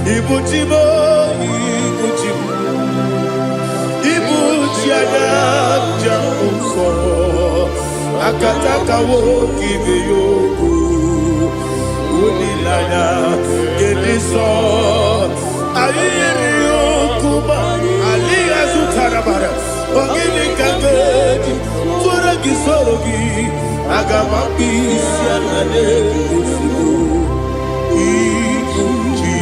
Ibu chi m, ibu chi m, ibu chi anya njem nsọ, akataka nwoke ibe ya okwu, olileanya nke ndị nsọ. Anyị yiri ya okwu ma adịghị azụtara mara. Ọ gịnị ka m ga-eji tụrụ gị soro gị? Aga m akpụ isi ala n'ezigbo ibu chi.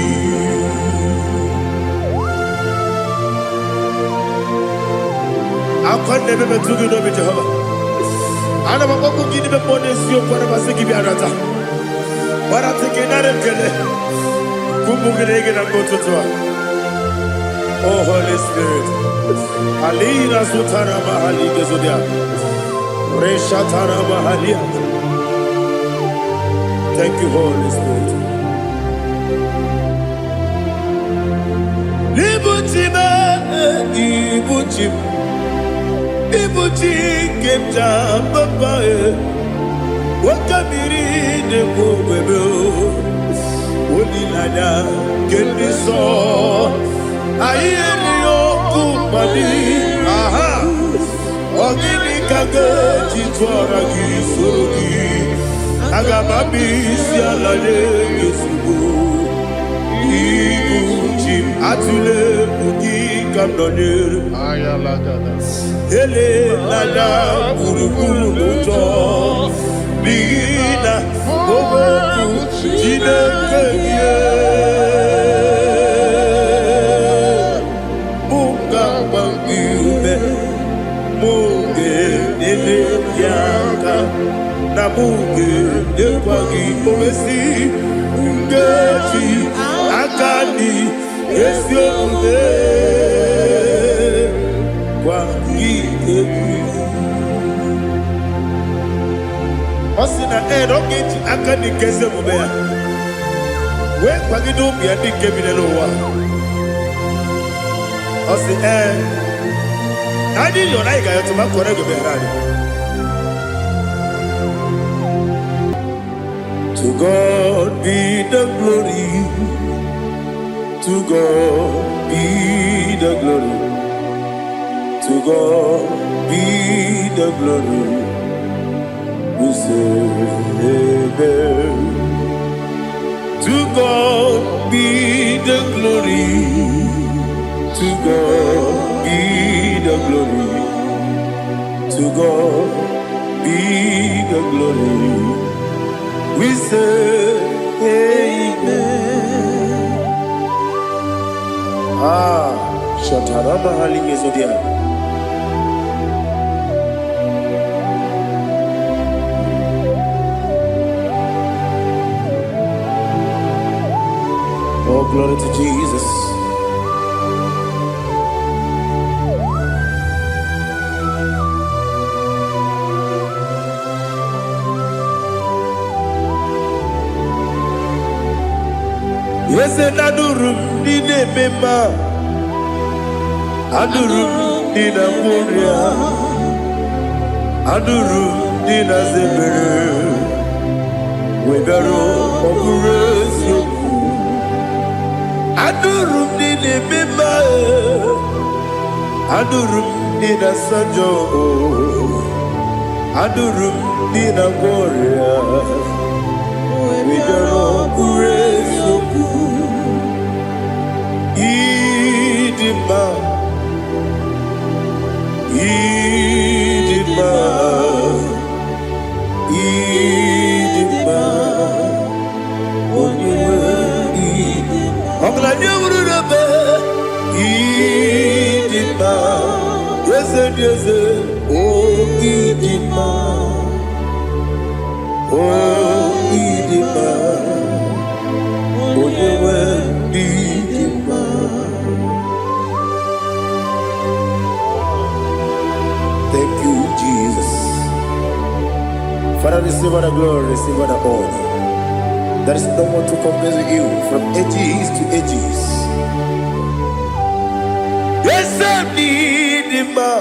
Akwa na-eme metụ gị n'obi, Jehova. Ana m akpọkpụ gị n'ime mmụọ n'eziokwu. Ana m asị gị bịa nata gbarata gị nara ekele ụmụ gị na gị na mgbe ụtụtụ a. Oh Holy Spirit, alina sutara mahali gezodia reshatara mahalia. Thank you, Holy Spirit. Ibu chi m, ibu chi m, ibu chi nke m ji papa e, nwoke mmiri na-ekwu ogbebe, olileanya nke ndị nsọ. Anyị erighị ọkụ mmadụ aha. Ọ gịnị ka ga-eji tụọra gị soro gị? Aga m abịa isi ala nye gị ozugbo. Ibu chi m, atụla egwu, gị ka m nọnyere. Elela gburugburu n'ụjọ, n'ihi na okwu Chineke gị mụ ga-agba gị ume, mụ ga-enyere gị aka, na mụ ga-enyekwa gị owesi nkeji aka dị ezi omume gwa gị egwu. Ọ sị na ee, na ọ ga-eji aka dị nke ezi omume ya wee kwagide ụmụ ya ndị nke bi n'ụwa. Ọ sị ee, na anyị yọrọ, anyị ga-ayọtụ ma kọrọ ego bịara anyị. To God be the glory, to God be the glory, to God be the glory. We say amen. To God be the glory, to God be the glory, to God be the glory. We say amen. Ah, Shatarama Halingezodia. Oh, glory to Jesus. Eze, na-anụrụ m ndị na-eme mma, anụrụ m ndị na-agwọ ọrịa, anụrụ m ndị na-aza ebere, wegara ọ bụrụ eziokwu. Anụrụ m ndị na-eme mma, anụrụ m ndị na-asa njọ, anụrụ m ndị na-agwọ ọrịa, wegara ọ bụrụ eziokwu. Ịdị mma, ịdị mma, ịdị mma, onye nwe ọgaranya wuru n'ebe. Ịdị mma, eze dị eze, o ịdị mma, o ịdị mma, onye nwe ịdị mma. Thank you, Jesus. Father, receive all the glory, receive all the honor. There is no one to compare with you from ages to ages. Eze m n'ịdị mma,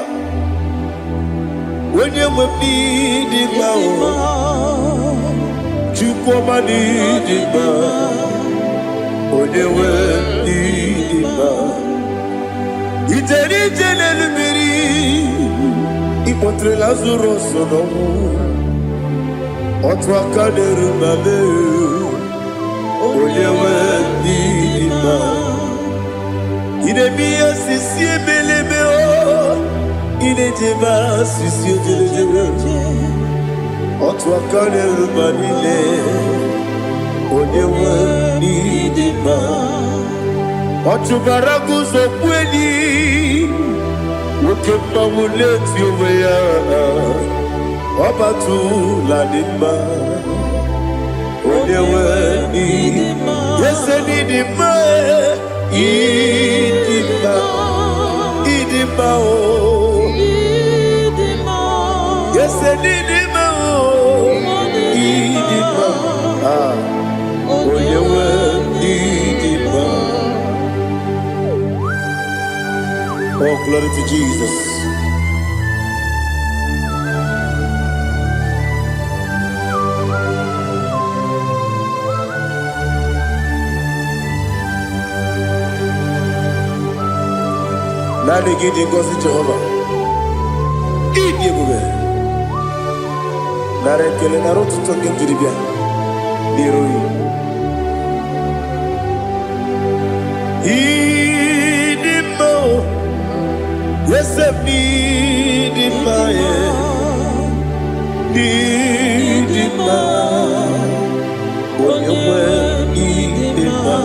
onye nwe m n'ịdị mma o, Chukwu ọma n'ịdị mma, onye nwe kpọlitere Lazarọs n'ọnwụ. Otu aka na-eru mba mee, onye nwe ndị dị mma. Ị na-eme ihe sisi ebelebe o, ị na-ejebe asịsị ojelejebe. Otu aka na-eru mba niile, onye nwe ndị dị mma. Ọ chụbara guzo kweli, nwoke mmanwụ na-eti onwe ya. Ọ batụla dị mma, onye nwe ndị ese n'ịdị mma, ịdị mma, ịdị mma o. Ese n'ịdị mma o, ịdị mma. Ah, onye nwe ịdị mma. Oh, glory to Jesus. Naanị gị dị ngọzi, Jehova. Ịdị ebube. Nara ekele, nara otuto nke m jiri bịa n'iru gị. Ịdị mma o, ese m n'ịdị mma ya, n'ịdị mma, onye nwe ịdị mma.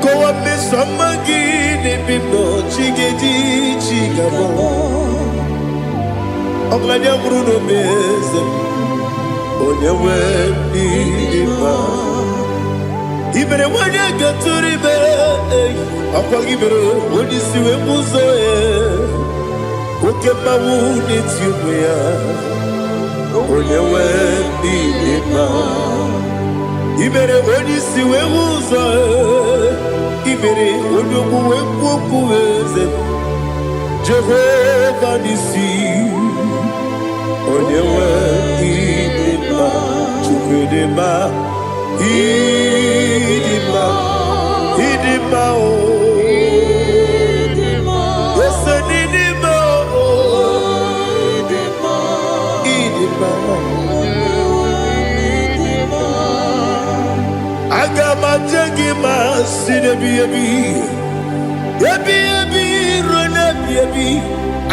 Kọwa mmeso ọma gị n'ebe m nọ, chi ga-eji chi ga-abọ. Ọgaranya nwụrụ n'obe eze m, onye nwe ịdị mma. I mere nwanyị gatụrụ ime, ọkwa gị mere onye isi wee bụ ụzọ ya. Oke mmanwụ na-eti onwe ya, onye nwe ịdị mma. I mere onye isi wee hụ ụzọ, i mere onye ogbu wee kwuo okwu eze. Jehova n'isi, onye nwe ịdị mma. Chukwu dị mma, ịdị mma, ịdị mma o. Ese n'ịdị mma o, ịdị mma. Aga m aje gị ma si n'ebi ebi, ebi ebi ruo n'ebi ebi.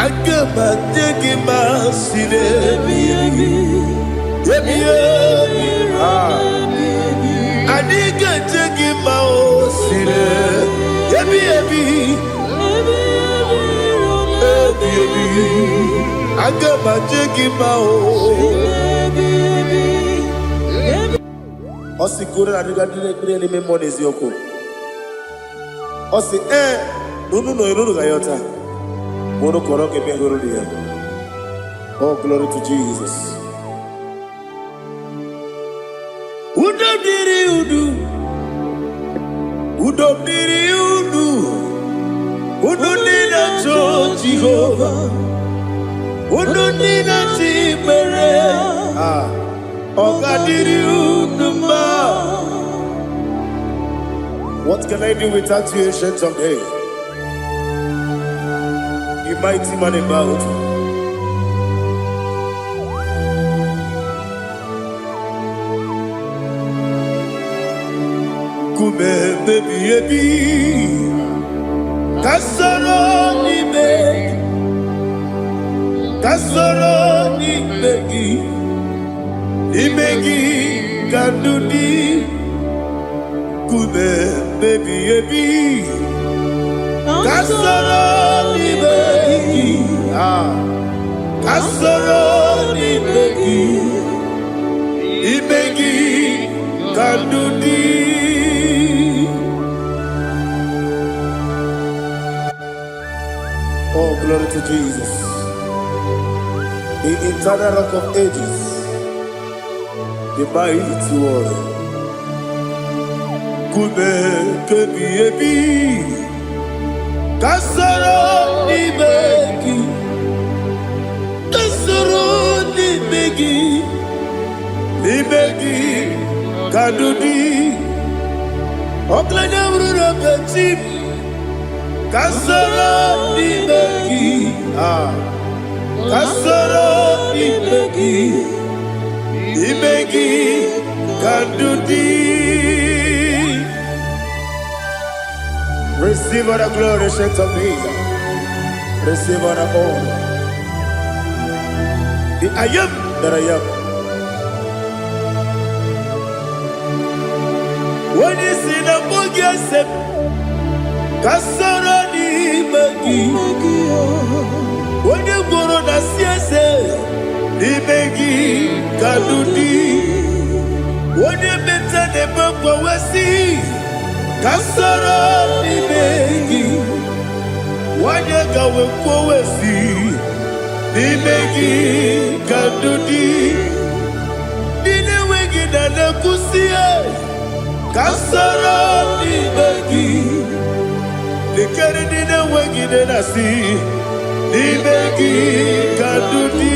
Aga m aje gị ma si n'ebi ebi, ebi ebi. Ah. Anyị ga-eje gị ma o si n'ebi ebi, ebi ebi. Aga m aje gị ma o. Ọ sị ka unu na-adịga ndị na-ekpere n'ime mmụọ na eziokwu. Ọ sị ee na unu nọ unu ga-ayọta ma unu kọrọ ka emegoro ya. Oh, glory to Jesus. Udo dịrị unu, udo dịrị unu, unu ndị na-achọ Jehova, unu ndị na-achọ ikpere. Ah, ọ ga-adịrị unu mma. What can I do without you, Ancient of Days? You mighty man in battle. Nkume ebi ebi, ka soro n'ime, ka soro n'ime gị, n'ime gị ka ndụ dị. Nkume ebi ebi, ka soro n'ime gị, ah, ka soro n'ime gị, n'ime gị ka ndụ dị. Oh, glory to Jesus. The eternal Rock of Ages, the mighty one. Nkume kebi ebi, ka soro n'ime gị, ka soro n'ime gị, n'ime gị ka ndụ dị. Ọgaranya bụrụ na chi m, ka soro n'ime gị, ah. Ka soro n'ime gị, n'ime gị ka ndụ dị. Receive all the glory, Saint of Days. Receive all the honor. The I am that I am. Onye si na mbụ gị ese ka soro n'ime gị. Onye gwụrụ na si eze n'ime gị ka ndụ dị. Onye meta na-eme mgbanwe ka soro n'ime gị. Onye ka wee kwuo si n'ime gị ka ndụ dị. Ndị na-enweghị na na-ekwusi ka soro n'ime gị. Lekere ndị na-enweghị nne na-asị n'ime gị ka ndụ dị.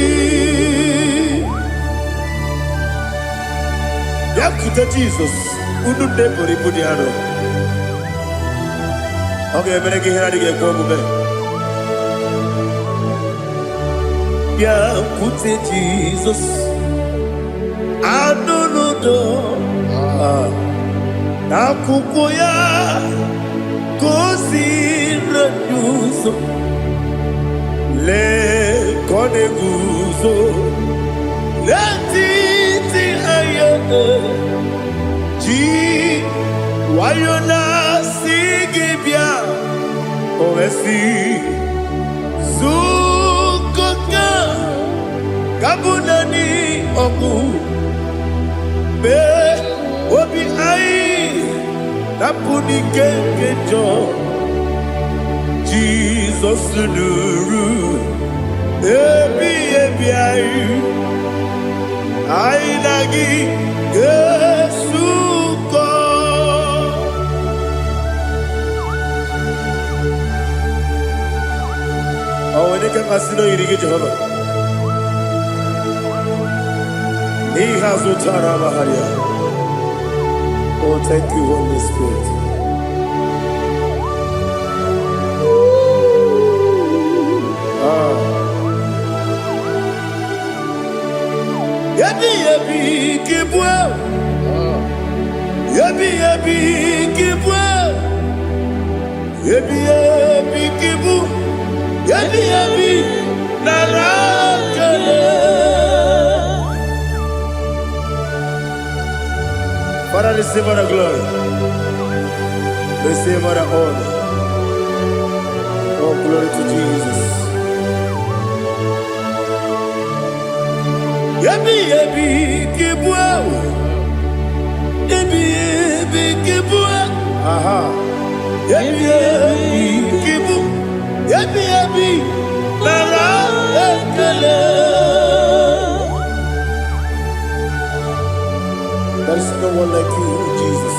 Bịakwute Jizọs, unu ndị buru ibu dị arọ. Ọ ga-emere gị ihe na-adịghị ekwe omume. Bịakwute Jizọs, anụ n'udo n'akwụkwọ ya ka o si ụzọ. Lee ka ọ na-eguzo n'etiti anya ji nwayọ na-asị gị bịa. O wee sị zukọta ka bụ naanị ọgwụ mee obi anyị napụ n'ike nke njọ. Jizọs nụrụ ebi ebi anyị, anyị na gị ga-esukọ. Ọ nwere ike mmasị na oyiri gị, Jehova, n'ihe azụtara amagharịa. Oh, thank you, Holy Spirit. Ah. Ebi ebi kibue, ebi ebi kibue, ebi ebi kibu, ebi ebi nara kele. Father, receive all the glory. Receive all the honor. Oh, glory to Jesus. Ebi ebi kibue, ebi ebi kibue, aha. Ebi ebi kibu, ebi ebi nara ekele. There is no one like you, Jesus.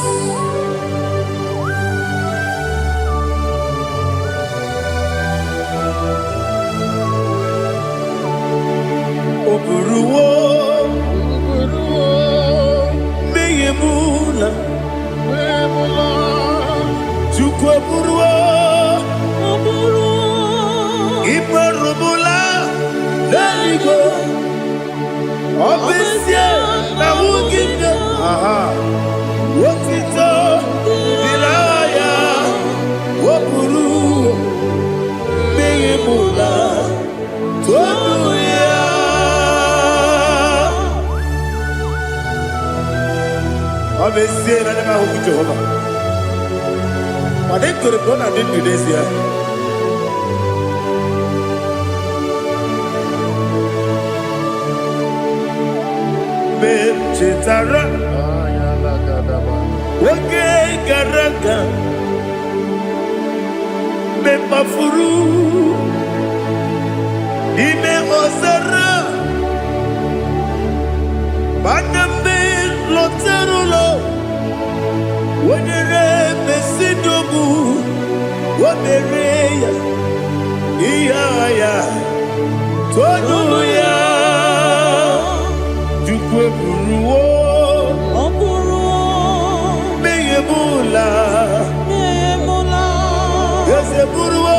O buruwo mmehie m na Chukwu eburuwo ịkparụbụla n'eluigwe. Ọ bụ ezie na nwunye aha otito dịrị aha ya. O buru mmehie m na todu ya. Ọ bụ ezie na ndị m ahụghị Jehova, mana ekwere m na ọ na-adị ndụ n'ezie. Mgbe m chetara oge gara aga, mgbe m kpafuru n'ime ọzara, mana mgbe m lọtara ụlọ, wenyere mesidogbu o mere ya ihe agha ya tonu ya. Chukwu eburuwo Ọ bụrụ mmehie m ụla. emụla. Eze buruwo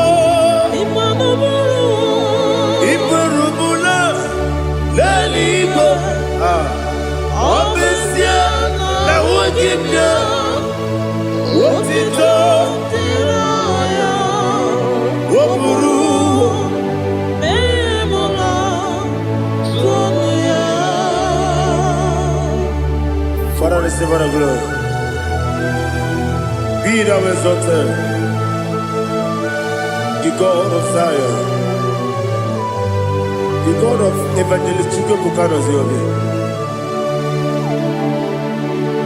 Ịmanụ bụrụ iburu. na-enye otito. Dịrị ya. O buru Memula tonu ya. Father, receive all the glory. Be thou exalted, the God of Zion, the God of Evangelist Chukwuebuka Obi.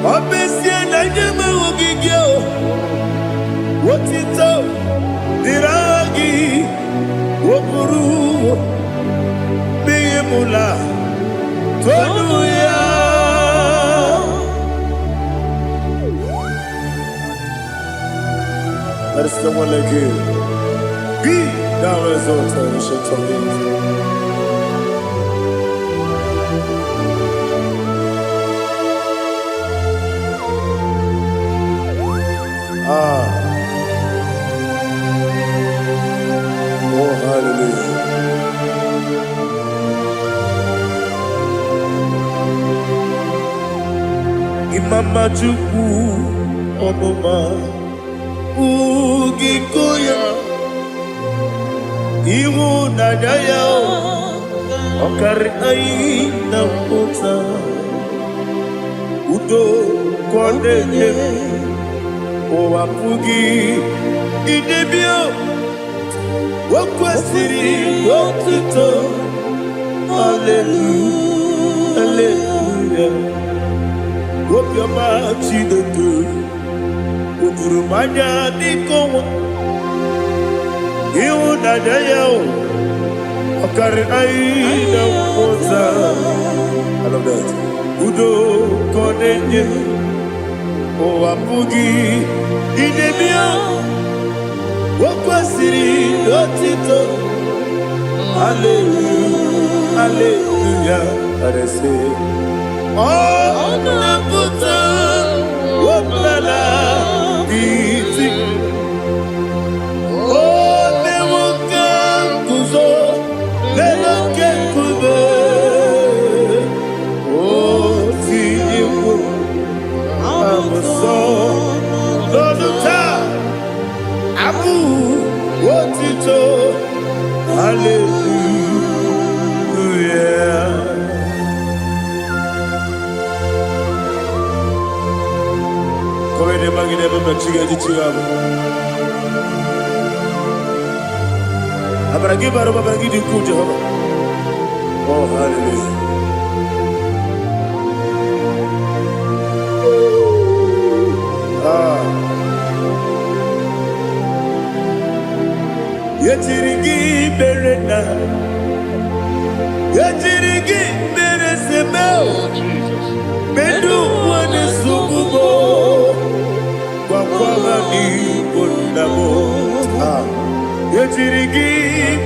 Ọ bụ ezie na ndị enweghị gị o, otito dịrị aha gị, o buru n'ihi mụla tonu ya. There is no one like you. Be thou exalted, ancient of days. Ah, oh hallelujah. Imama Chukwu ọmụma ugiko ya, ịhụnanya ya ọ karị anyị na mpụta, udo ka ọ na-enye, ụwa pụghị idebe. O kwesịrị otuto. Hallelujah, hallelujah. Obiọma Chineke o juru m anya dịka ọnwa, ịhụnanya ya o ọ karịrị anyị na mmụta. I love that. Udo ka ọ na-enye, ụwa pụghị idebe ya. O kwesịrị otito. Hallelujah, hallelujah. Arese ọ na-apụta ọbụla iti, o mewo ka nguzo n'elu oke nkume, o tinyewo abụsọ n'ọnụ taa abụ otito. Hallelujah. Kọwede magide ebe mmechi ga-eji chi ya bụ. Amara gị bara ụba, amara gị dị ukwuu, Jehova. Oh, hallelujah. Ah. Ejiri gị mere na ejiri gị mere seme. Oh, Jesus. Medu nwane sugbubo gwakwara n'igbo nna m. Ah. Ejiri gị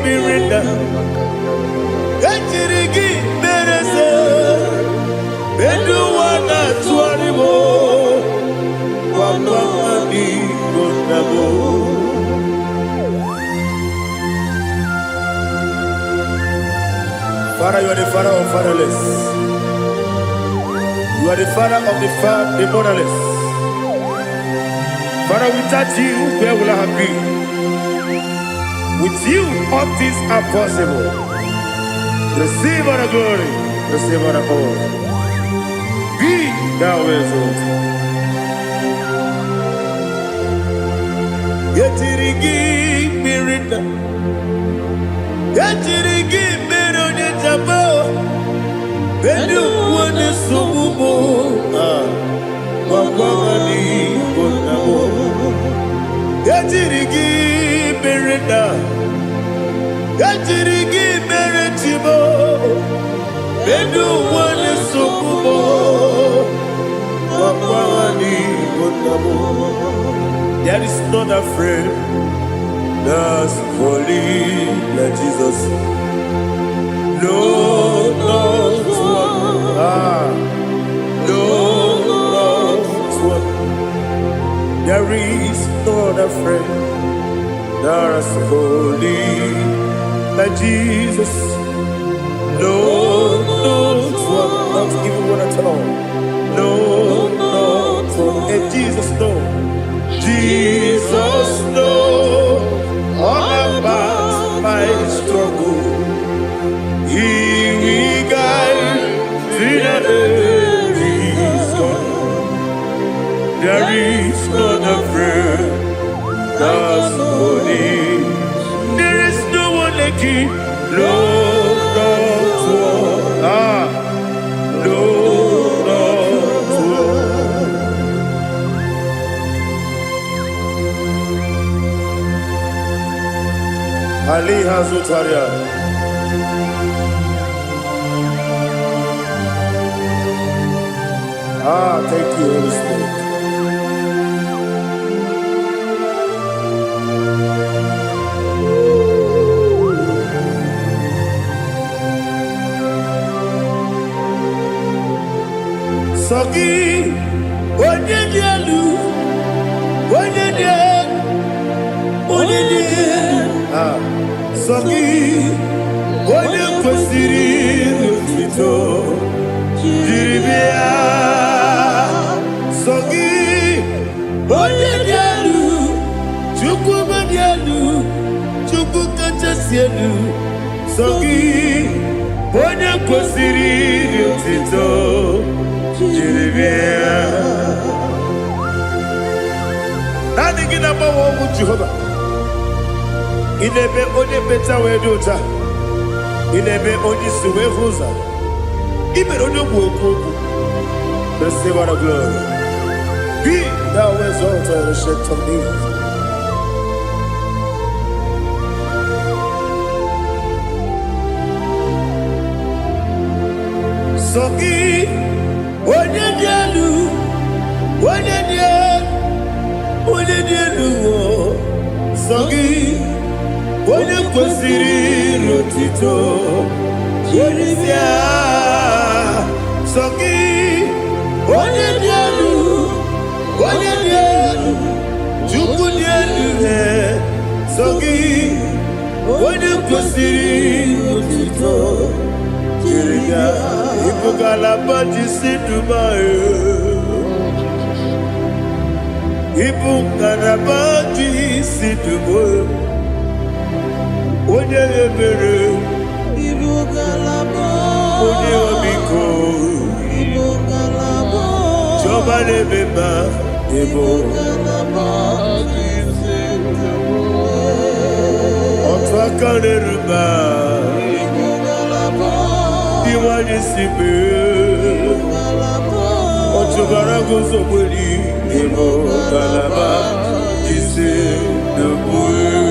mere na ejiri gị mere se medu nwa na-atụgharị m gwakwara n'igbo nna m. Father, you are the father of fatherless. You are the father of the motherless. Father, without you, where will I have been? With you, all things are possible. Receive all the glory, receive all the honor. Be thou exalted. Ejiri gị mmiri na ejiri gị mere onye jaba ndị uwe na-esogbu m. Ah, gwagwara n'igbo nna m. Ejiri gị mere na ejiri gị mere chibo ndị uwe na-esogbu m gwagwara n'igbo nna m. There is not a friend that's holy like Jesus. No, not one. Ah, no, not one. There is no other friend that's holy like Jesus. No, not one. Not even one at all. No, not one. And Jesus know. Jesus know all about my struggle. He will guide till the day is gone. There is none afraid that's holy. There is no one like you. No, not one. Ah, no, not one. Ali Hazutaria. Ah, thank you, Holy Spirit. Sọ gị, onye dị elu, onye dị elu, onye dị elu. Ah, sọ gị, onye kwesịrị otuto jiri bịa. Sọ gị, onye dị elu, Chukwu dị elu, Chukwu kachasị elu. Sọ gị, onye kwesịrị otuto jiri bịa. Naanị gị na-agbanwe ọnwụ Jehova. Ị na-eme onye mmecha wee dị ụcha. Ị na-eme onye isi wee hụ ụzọ. Ị mere onye ogbu okwu okwu. Receive all the glory. Be thou exalted, Ancient of Days. Sọ gị, onye dị elu, onye dị elu, onye dị elu, o. Sọ gị, onye kwesịrị otito jiri bịa. Sọ gị, onye dị elu, onye dị elu, Chukwu dị elu, he. Sọ gị, onye kwesịrị otito jiri bịa. Ịbụ ngalaba ji si Dubai. Ịbụ ngalaba ji si Dubai. Onye ebere, Ibu ngalaba. Onye ọmịiko, Ibu ngalaba. Chiọma na-eme mma, ịbụ Ngalaba ji otu aka na-eru mba, Ibu ngalaba. Ndị nwanyị si mee. Ngalaba. Ọchụbara guzogberi, ịbụ ngalaba ji si Dubai.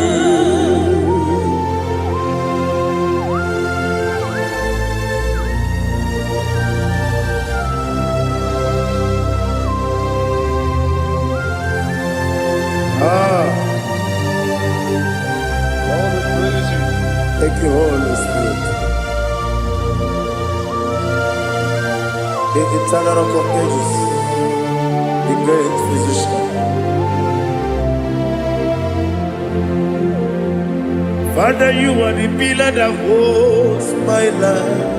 Ah, All the praise you. Thank you, Holy Spirit. The eternal Rock of Ages, the great physician. Father, you are the pillar that holds my life.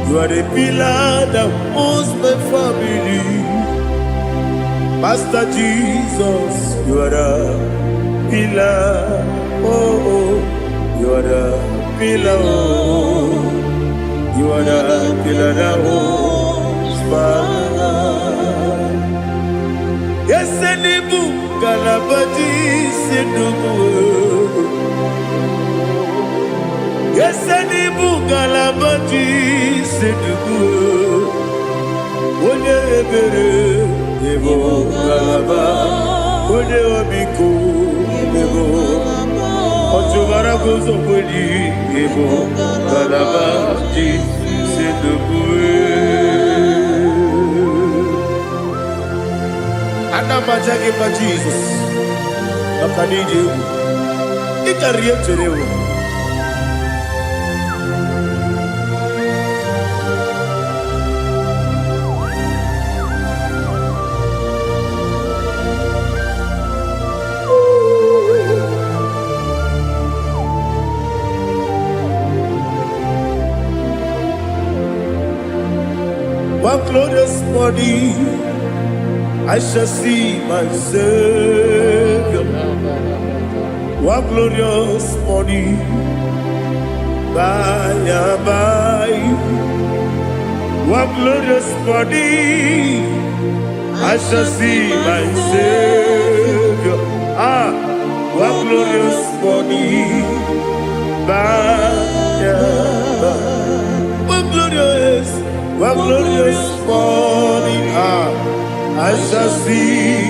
You are the pillar that holds my family. Master Jesus, you are the pillar. Oh, you are the pillar. Oh, you are the pillar that holds my life. Yes, n'ịbụ ngalaba ji isi ndụ m. Yes, n'ịbụ ngalaba ji isi ndụ m. Onye ebere, ịbụ ngalaba. Onye ọmịiko, ịbụ ọchụbara guzo kweli, ịbụ ngalaba ji isi ndụ m. Ana m aja gị mma, Jizọs, maka na iji egwu ị karịrị ihe m chere ewu. One glorious morning, I shall see my Savior. One glorious morning, by and by. One glorious morning, I shall see my Savior. Ah, one glorious morning, by and by. One glorious morning, ah, I shall see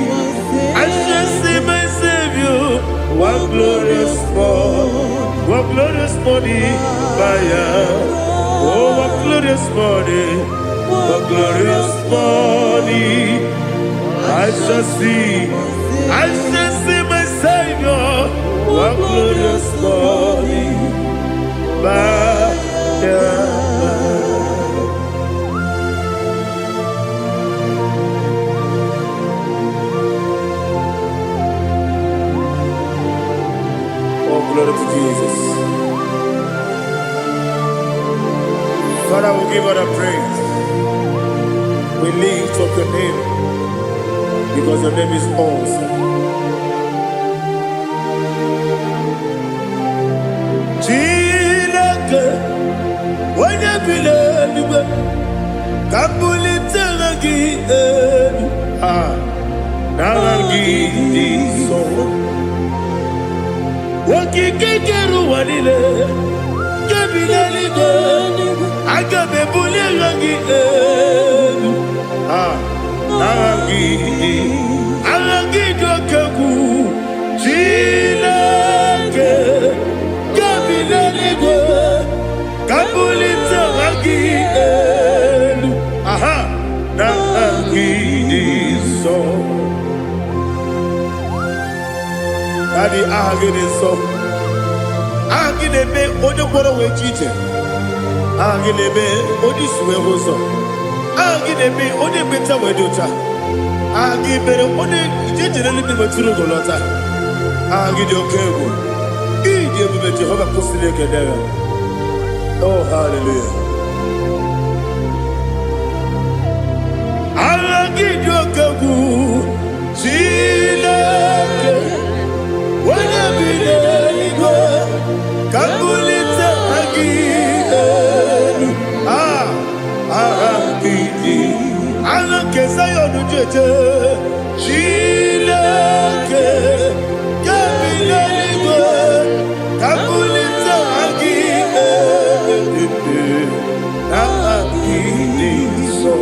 my Savior. One glorious morning, one glorious morning, by and oh, one glorious morning, one glorious morning, I shall see my Savior. One glorious morning, by and by. Oh, glory to Jesus. Father, we give all the praise. We lift up your name because your name is awesome. Chineke, onye bi n'eluigwe, ka m bulite aha gị elu. Ah, n'aha gị dị nsọ. Okike kere ụwa niile, nke bi n'eluigwe, aga m ebuli aha gị elu. Ah, n'aha gị dị, aha gị dị oke egwu. Chineke, nke bi n'eluigwe, ka m bulite aha gị elu. Aha, n'aha gị dị nsọ. Daddy, aha gị dị nsọ. Aha gị na-eme onye kwere wee ji ije. Aha gị na-eme onye isi wee hụ ụzọ. Aha gị na-eme onye ekpenta wee dị ụcha. Aha gị mere onye ije jere eluigwe wetụrụ ugo lọta. Aha gị dị oke egwu. Ịdị ebube Jehova kwụsịrị ekele ya. Oh, hallelujah. Aha gị dị oke egwu. Chineke, onye bi n'eluigwe, ka m bulite aha gị elu. Ah, aha gị dị. Aha nke Zion ji eje. Chineke, nke bi n'eluigwe, ka m bulite aha gị elu. Aha gị dị nsọ.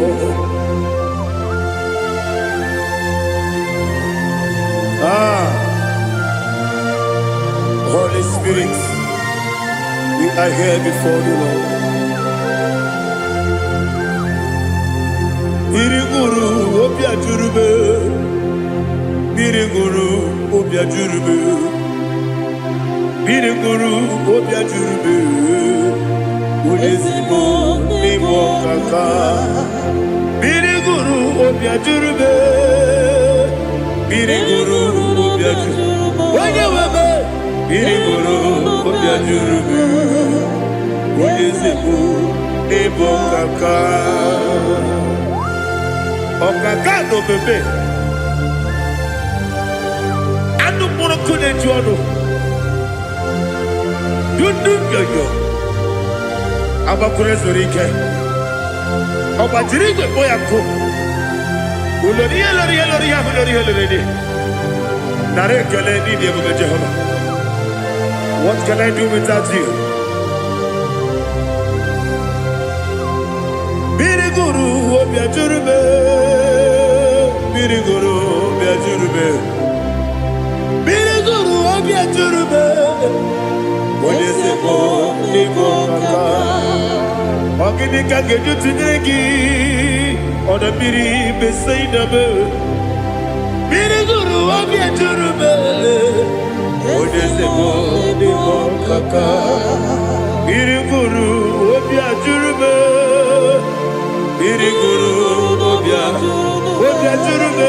Ah, Holy Spirit, we are here before the Lord. Mmiri ṅụrụ obi ajụrụ m. Mmiri ṅụrụ obi ajụrụ m. Mmiri ṅụrụ obi ajụrụ m. Onye ezigbo n'ịbụ ọkaka. Mmiri ṅụrụ obi ajụrụ m. Mmiri ṅụrụ obi ajụrụ. Onye nwe m. Mmiri ṅụrụ obi ajụrụ m. Onye ezigbo n'ịbụ ọkaka. Ọkaka na omeme. Anụ mkpụrụ nkụ na-eju ọnụ. Dundu nyonyo. Agbakwuru ezuru ike. Ọ gbajiri igwe kpọ ya nkụ. Ulori ihe lori ihe lori ihe ahụ lori ihe lori dị. Nara ekele n'ihi ebube Jehova. What can I do without you? Mmiri gụrụ obi ajụrụ m. Mmiri gụrụ obi ajụrụ m. Mmiri gụrụ obi ajụrụ m. Onye ezigbo n'ịbụ ọkaka. Ọ gịnị ka m ga-eji tụnyere gị? Ọdọ mmiri Besaida m. Mmiri gụrụ obi ajụrụ m. Onye ezigbo n'ịbụ ọkaka. Mmiri gụrụ obi ajụrụ m. Mmiri gụrụ obi ajụrụ m.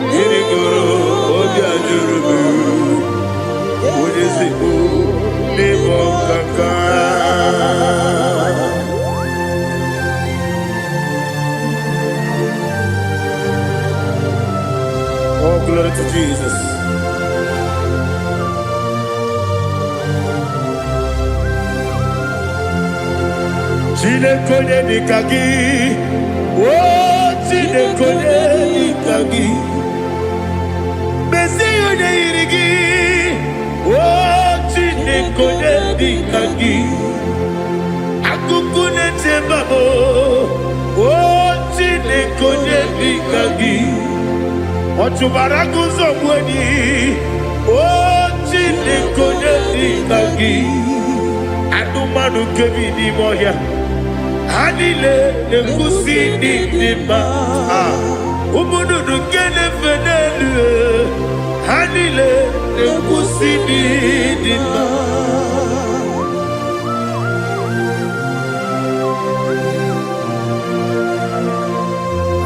Mmiri gụrụ obi ajụrụ m. Onye ezigbo n'ịbụ ọkaka. Glory to Jesus. Chineke onye dịka gị, o Chineke onye dịka gị, mezie ya onye yiri gị, o Chineke onye dịka gị, akụkụ na-eche mba m, o Chineke onye dịka gị, ọ chụbara gụzọ gbu enyi, o Chineke onye dịka gị, anụmanụ nke bi n'ime ọhịa, ha niile na-ekwusi ndị dị mma. Ah, ụmụ nnụnụ nke na-efe n'elu, ha niile na-ekwusi ndị dị mma.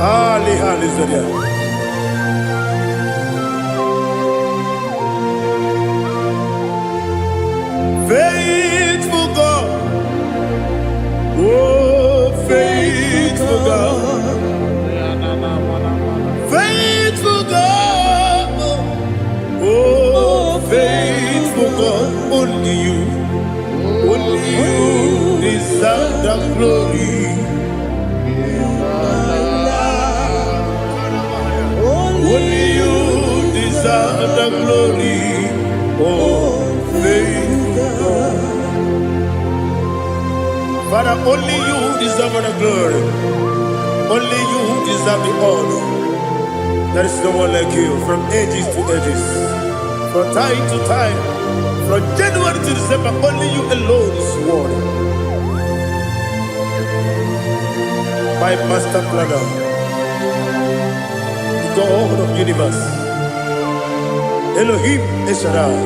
Ali, hallelujah. Faithful God, oh faithful God, faithful God, oh faithful God, only you deserve the glory. Only you deserve the glory. Oh, faithful God. Father, only you deserve the glory. Only you deserve the honor. There is no one like you from ages to ages, from time to time, from January to December. Only you alone is worthy. My master planner, the God of universe, Elohim Eshaddai.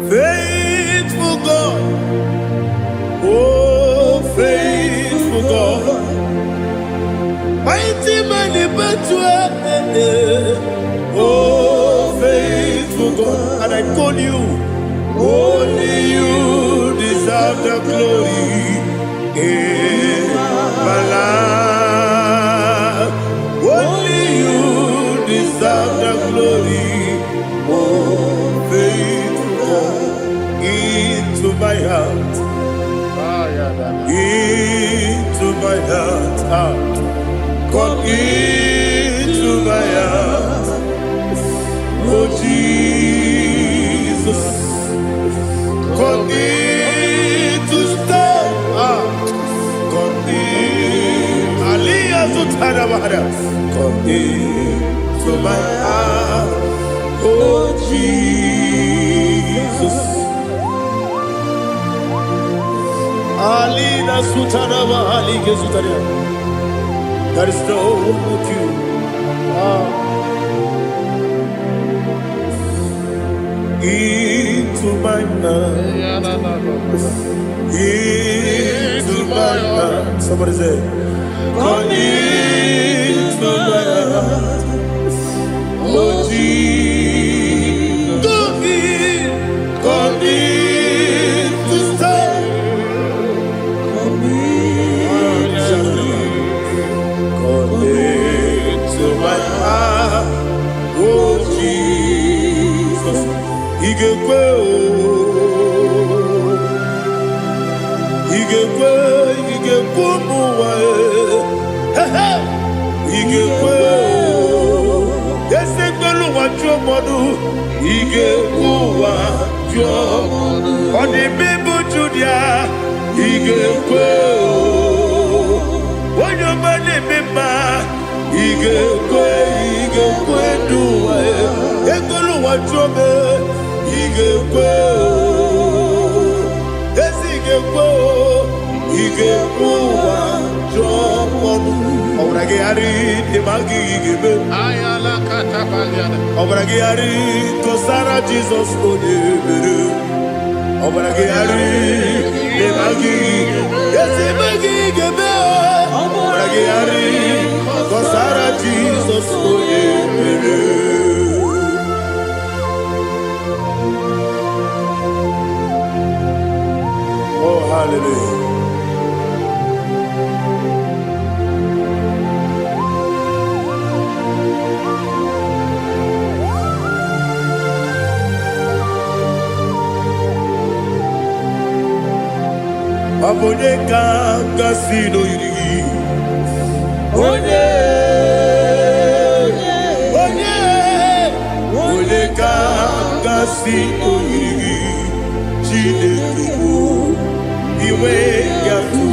Faithful God, oh faithful God, mighty man in battle, oh faithful God, and I call you, only you deserve the glory in my life. Only you deserve the glory, oh faithful God, into my heart, into my heart, ah, come into my heart, oh Jesus, come in to stay, ah, come in, Aliyah Zutarabara, come into my heart, oh Jesus. Alina Sutanaba Ali Gesutaria. There is no one like you. Ah. Into my heart. Into my heart. Somebody say, come into my heart. Oh Jesus. Come in. Come in to stay. Come into my heart. Oh Jesus. Ị ga-ekwe o. Ị ga-ekwe, ị ga-ekwe ụmụ ụwa e. He he. Ị ga-ekwe o. Eze kwelu ụwa jụọ mmadụ. Ị ga-ekwe ụwa jụọ. Ọ dị mma ịbụ Judia. Ị ga-ekwe o. Onye ọma na-eme mma. Ị ga-ekwe, ị ga-ekwe ndụ ụwa e. Ekwelu ụwa jụọ m e. Ị ga-ekwe o. Ezi ị ga-ekwe o. Ị ga-ekwe ụwa jụọ mmadụ. Ọbara gị ghara ịdị ma gị ga-eme. Ọbara gị ghara kọsara Jizọs onye mere. Ọbara gị ghara ịdị ma gị. Ezi ma gị ga-eme. Ọbara gị ghara kọsara Jizọs onye mere. Oh, hallelujah. Ọ bụ onye ka m gasị n'oyiri gị? Onye, onye, onye ka m gasị n'oyiri gị? Chineke bụ inwe gatụ.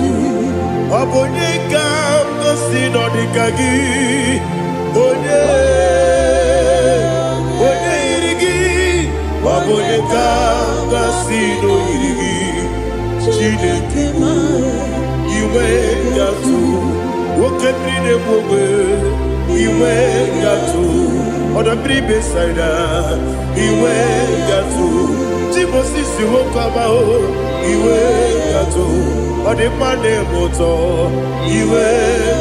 Ọ bụ onye ka m gasị nọ dịka gị? Onye, onye yiri gị? Ọ bụ onye ka m gasị n'oyiri gị? Chineke bụ inwe gatụ. Oke mmiri na-egbu ogbe, inwe gatụ. Ọdọ mmiri Besaida, inwe gatụ. Timosisi nwoke ọma o, iwe gatụ. Ọ dị mma na-eme ụtọ, iwe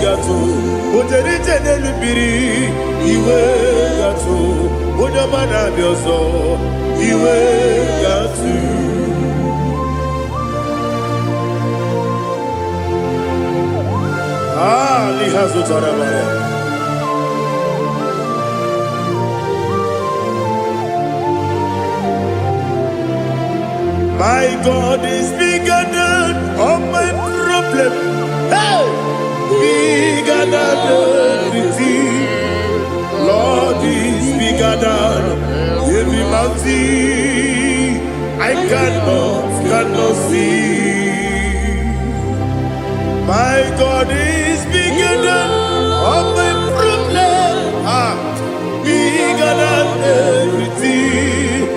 gatụ. O jere ije n'elu mmiri, iwe gatụ. Onye ọma na-abịa ọzọ, iwe gatụ. Ah, liha zụtara mara. My God is bigger than all my problem. Hey! Bigger than everything. Lord is bigger than every mountain. I cannot see. My God is bigger than all my problem. Ah, bigger than everything.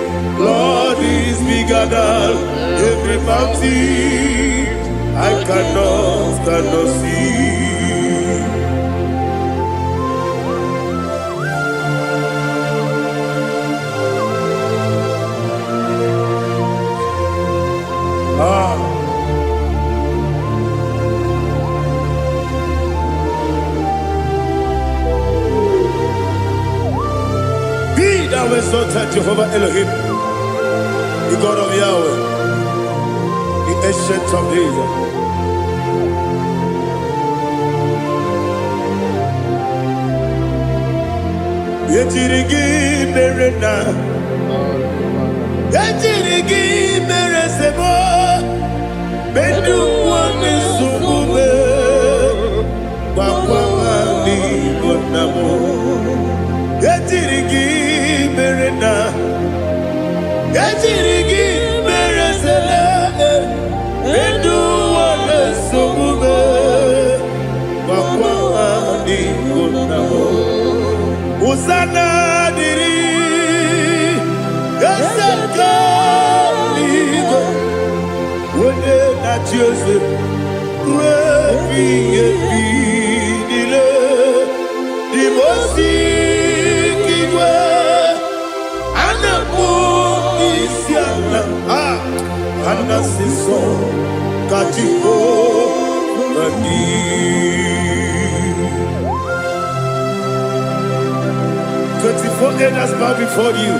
Lord is bigger than every mountain. I cannot see. Ah. Be thou exalted, Jehovah Elohim, the God of Yahweh, the Ancient of Days. Ejiri gị mere nna, ejiri gị mere eze m, mgbe ndị ụwa na-esogbu m, gwakwa ha n'Igbo nna m. Ejiri gị mere nna, ejiri gị mere eze, mgbe ndị ụwa na-esogbu m, gwakwa ha n'Igbo nna m. Hosanna dịrị eze nke eluigwe, onye na-achị eze ruo ebighị ebi niile. Dị osi igwe a na-akpọ isi ala, a na-asị nsọ ka Jehova dị. 24 elders bow before you.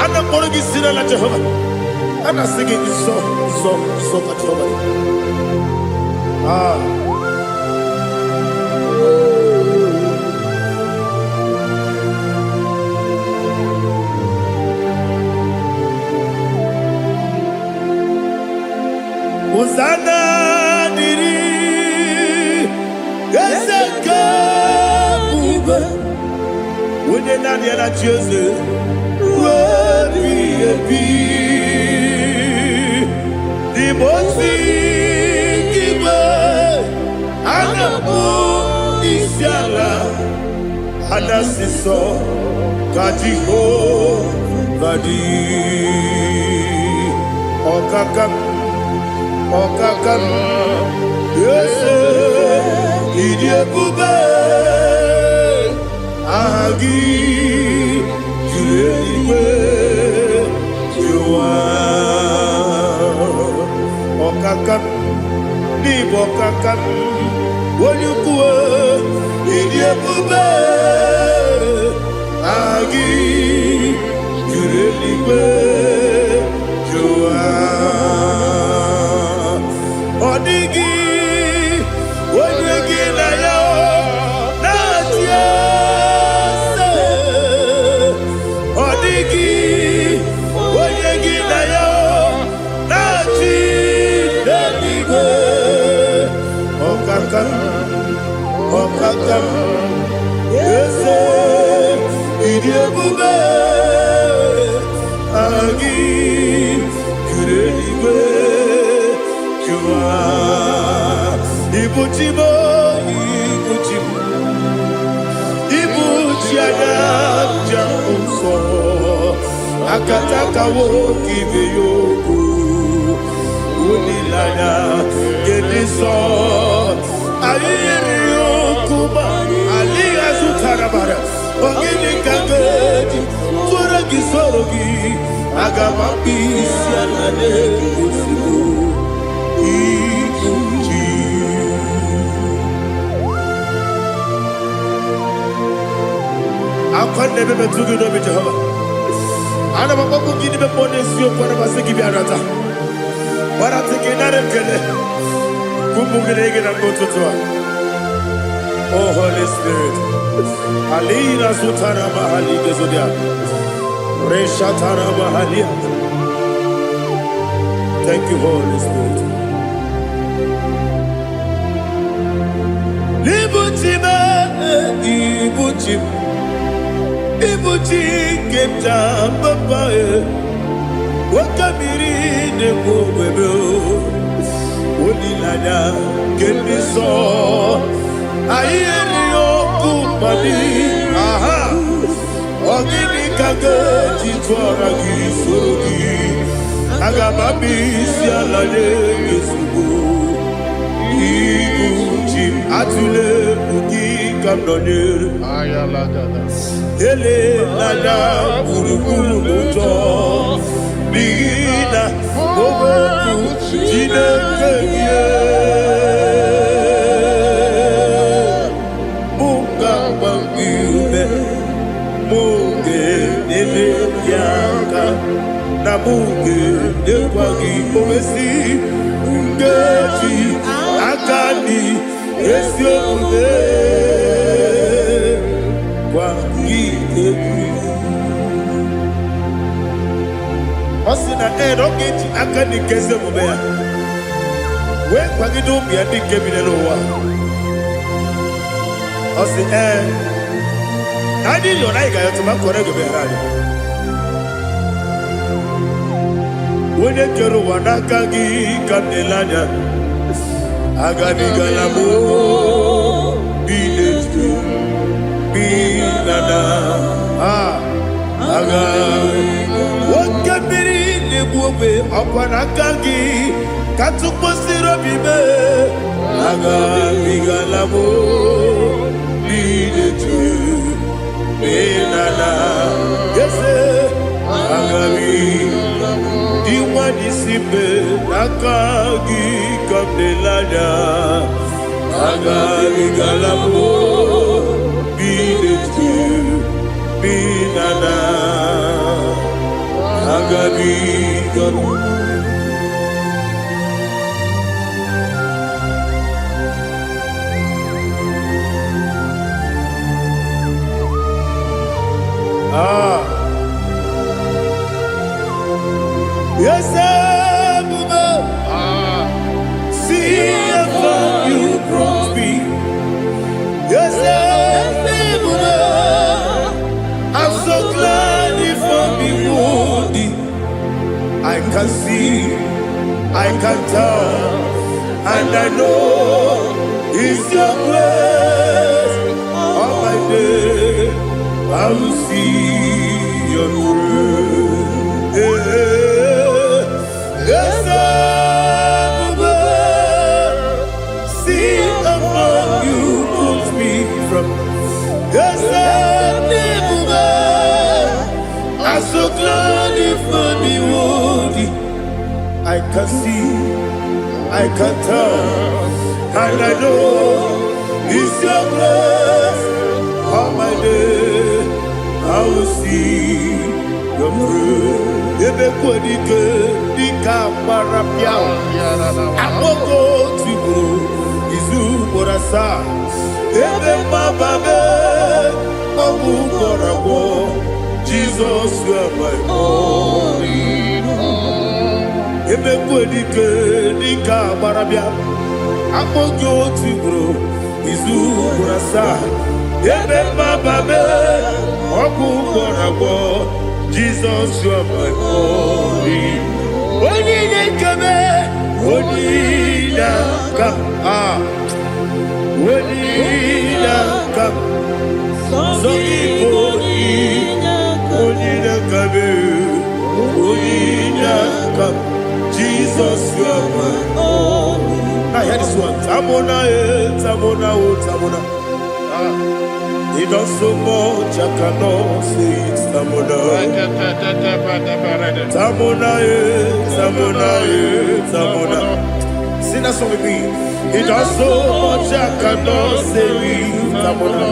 A na-akpọrọ gị si n'ala Jehova. A na-asị gị nsọ, nsọ, nsọ ka Jehova dị. Ah. Hosanna dịrị eze nke ebube, onye naanị ya na-achị eze ruo ebighị ebi. N'ime osi igwe a na-akpọ isi ala, a na-asị nsọ ka Jehova dị. Ọkaka m, ọkaka m, eze, ịdị ebube, aha gị juru eluigwe juru ụwa. Ọkaka m, n'ịbụ ọkaka m, onye ukwu, ịdị ebube, aha gị juru eluigwe juru ụwa. Ọ dịghị onye gị na ya na-achị eze. Ọ dịghị onye gị na ya na-achị. Nzọpụta m. Eze, ịdị ebube, aha gị juru eluigwe jụwa. Ibu chi m, ibu chi m, ibu chi anya nja nsọ, akatakawo ibe ya okwu, olileanya nke ndị nsọ. Anyị yiri okwu ma adịghị azụtara mara. Ọ gịnị ka m ga-eji tụọrọ gị, soro gị? Aga m akpụ isi ala na-egosigo ibu ji. Akwa na-ebe metụ gị n'obi, Jehova. Ana m akpọkwu gị n'ime mmụọ n'eziokwu. Ana m asị gị bịa nata gbarata gị, nara ekele ụmụ gị na gị na mgbe ụtụtụ a. Oh Holy Spirit, alina zutara mahali gezodia reshatara mahalia. Thank you, Holy Spirit. Ibuchi m, ibuchi m, ibuchi nke m ja papa e, nwoke mmiri na-egbu ogwebe, olileanya nke ndị nsọ. Anyị erighị ọkụ mmadụ. Aha, ọ gịnị ka ga-eji tụọra gị, soro gị? Aga m abịa isi ala nye gị ozugbo. Ibu chi m, atụle egwu, gị ka m nọnyere. Elela gburugburu n'ụjọ, n'ihi na okwu Chineke gị mụ ga-agba gị ume, mụ ga-enyere gị aka, na mụ ga-enyekwa gị owesi nkeji aka dị ezi omume gwa gị egwu. Ọ sị na ee, na ọ ga-eji aka dị nke ezi omume ya wee kwagide ụmụ ya ndị nke bi n'ụwa. Ọ sị ee, na anyị yọrọ, anyị ga-ayọtụ ma kọrọ ego meghara anyị. Onye kere ụwa, n'aka gị ka m na-ele anya. Agabigala m bi n'etu bi na na a aga. Oke mmiri na-egbu ogbe, ọkwa n'aka gị ka tụkwasịrị obi mee. Agabigala m bi n'etu bi na na eze agabi dị nwanyị si mbe, n'aka gị ka m na-ele anya. Agabigala m bi n'etu bi na na agabigala. Ah, yes, ebube, see how far you brought me. Yes, ebube, I'm so glad you found me worthy. I can see, I can tell, and I know it's your grace. All my day, I will see your grace. Yes, ebube, see how far you put me from. Yes, ebube, I'm so glad you found me worthy. I can see, I can tell, and I know it's your grace. All my day, I will see your grace. Ebe kwadike dịka gbara pịa akpọgo tigburu izu ugboro asaa, ebe mgbaba mee ọgwụ gwọrọ agwọ. Jizọs, you are my all. Ebe dike dịka agbara bịa akpọ gị otu ugboro izu ugboro asaa. na-asa ebe mmababe ọgwụ gwọrọ agwọ. Jizọs, you are my only, onye na-ekebe, onye na-aka, ah, onye na-aka sọ gị bụ onye na-akabe, onye na-aka. Jesus, you are my. Now hear this one. Tamona, eh, Tamona, oh, Tamona. Ah, he does so much, I cannot say it. Tamona. Tamona, eh, Tamona, eh, Tamona. Sing that song with me. He does so much, I cannot say it. Tamona.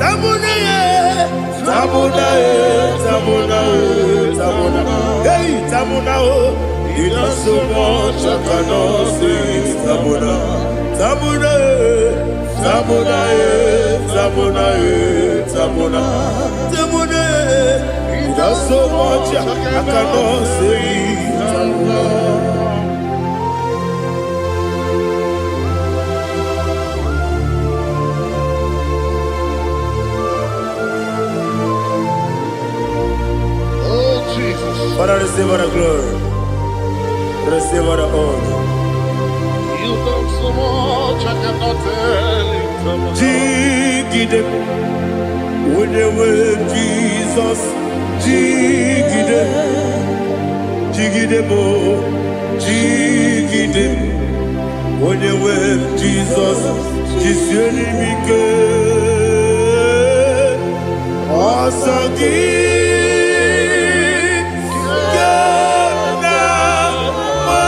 Tamona, eh, Tamona, eh, Tamona, eh, Tamona. Hey, Tamona, oh. He does so much, I cannot say it. Tamona. Tamona, eh, Tamona, eh, Tamona, eh, Tamona. Tamona, eh. He does so much, I cannot say it. Tamona. Oh, Jesus. Father, receive all the glory. Receive all the honor. You've done so much, I cannot tell it. Jigide, onye nwe Jizọs, jigide, jigide m, jigide, onye nwe Jizọs, jisie m ike. Ọsọ gị ga na-agba,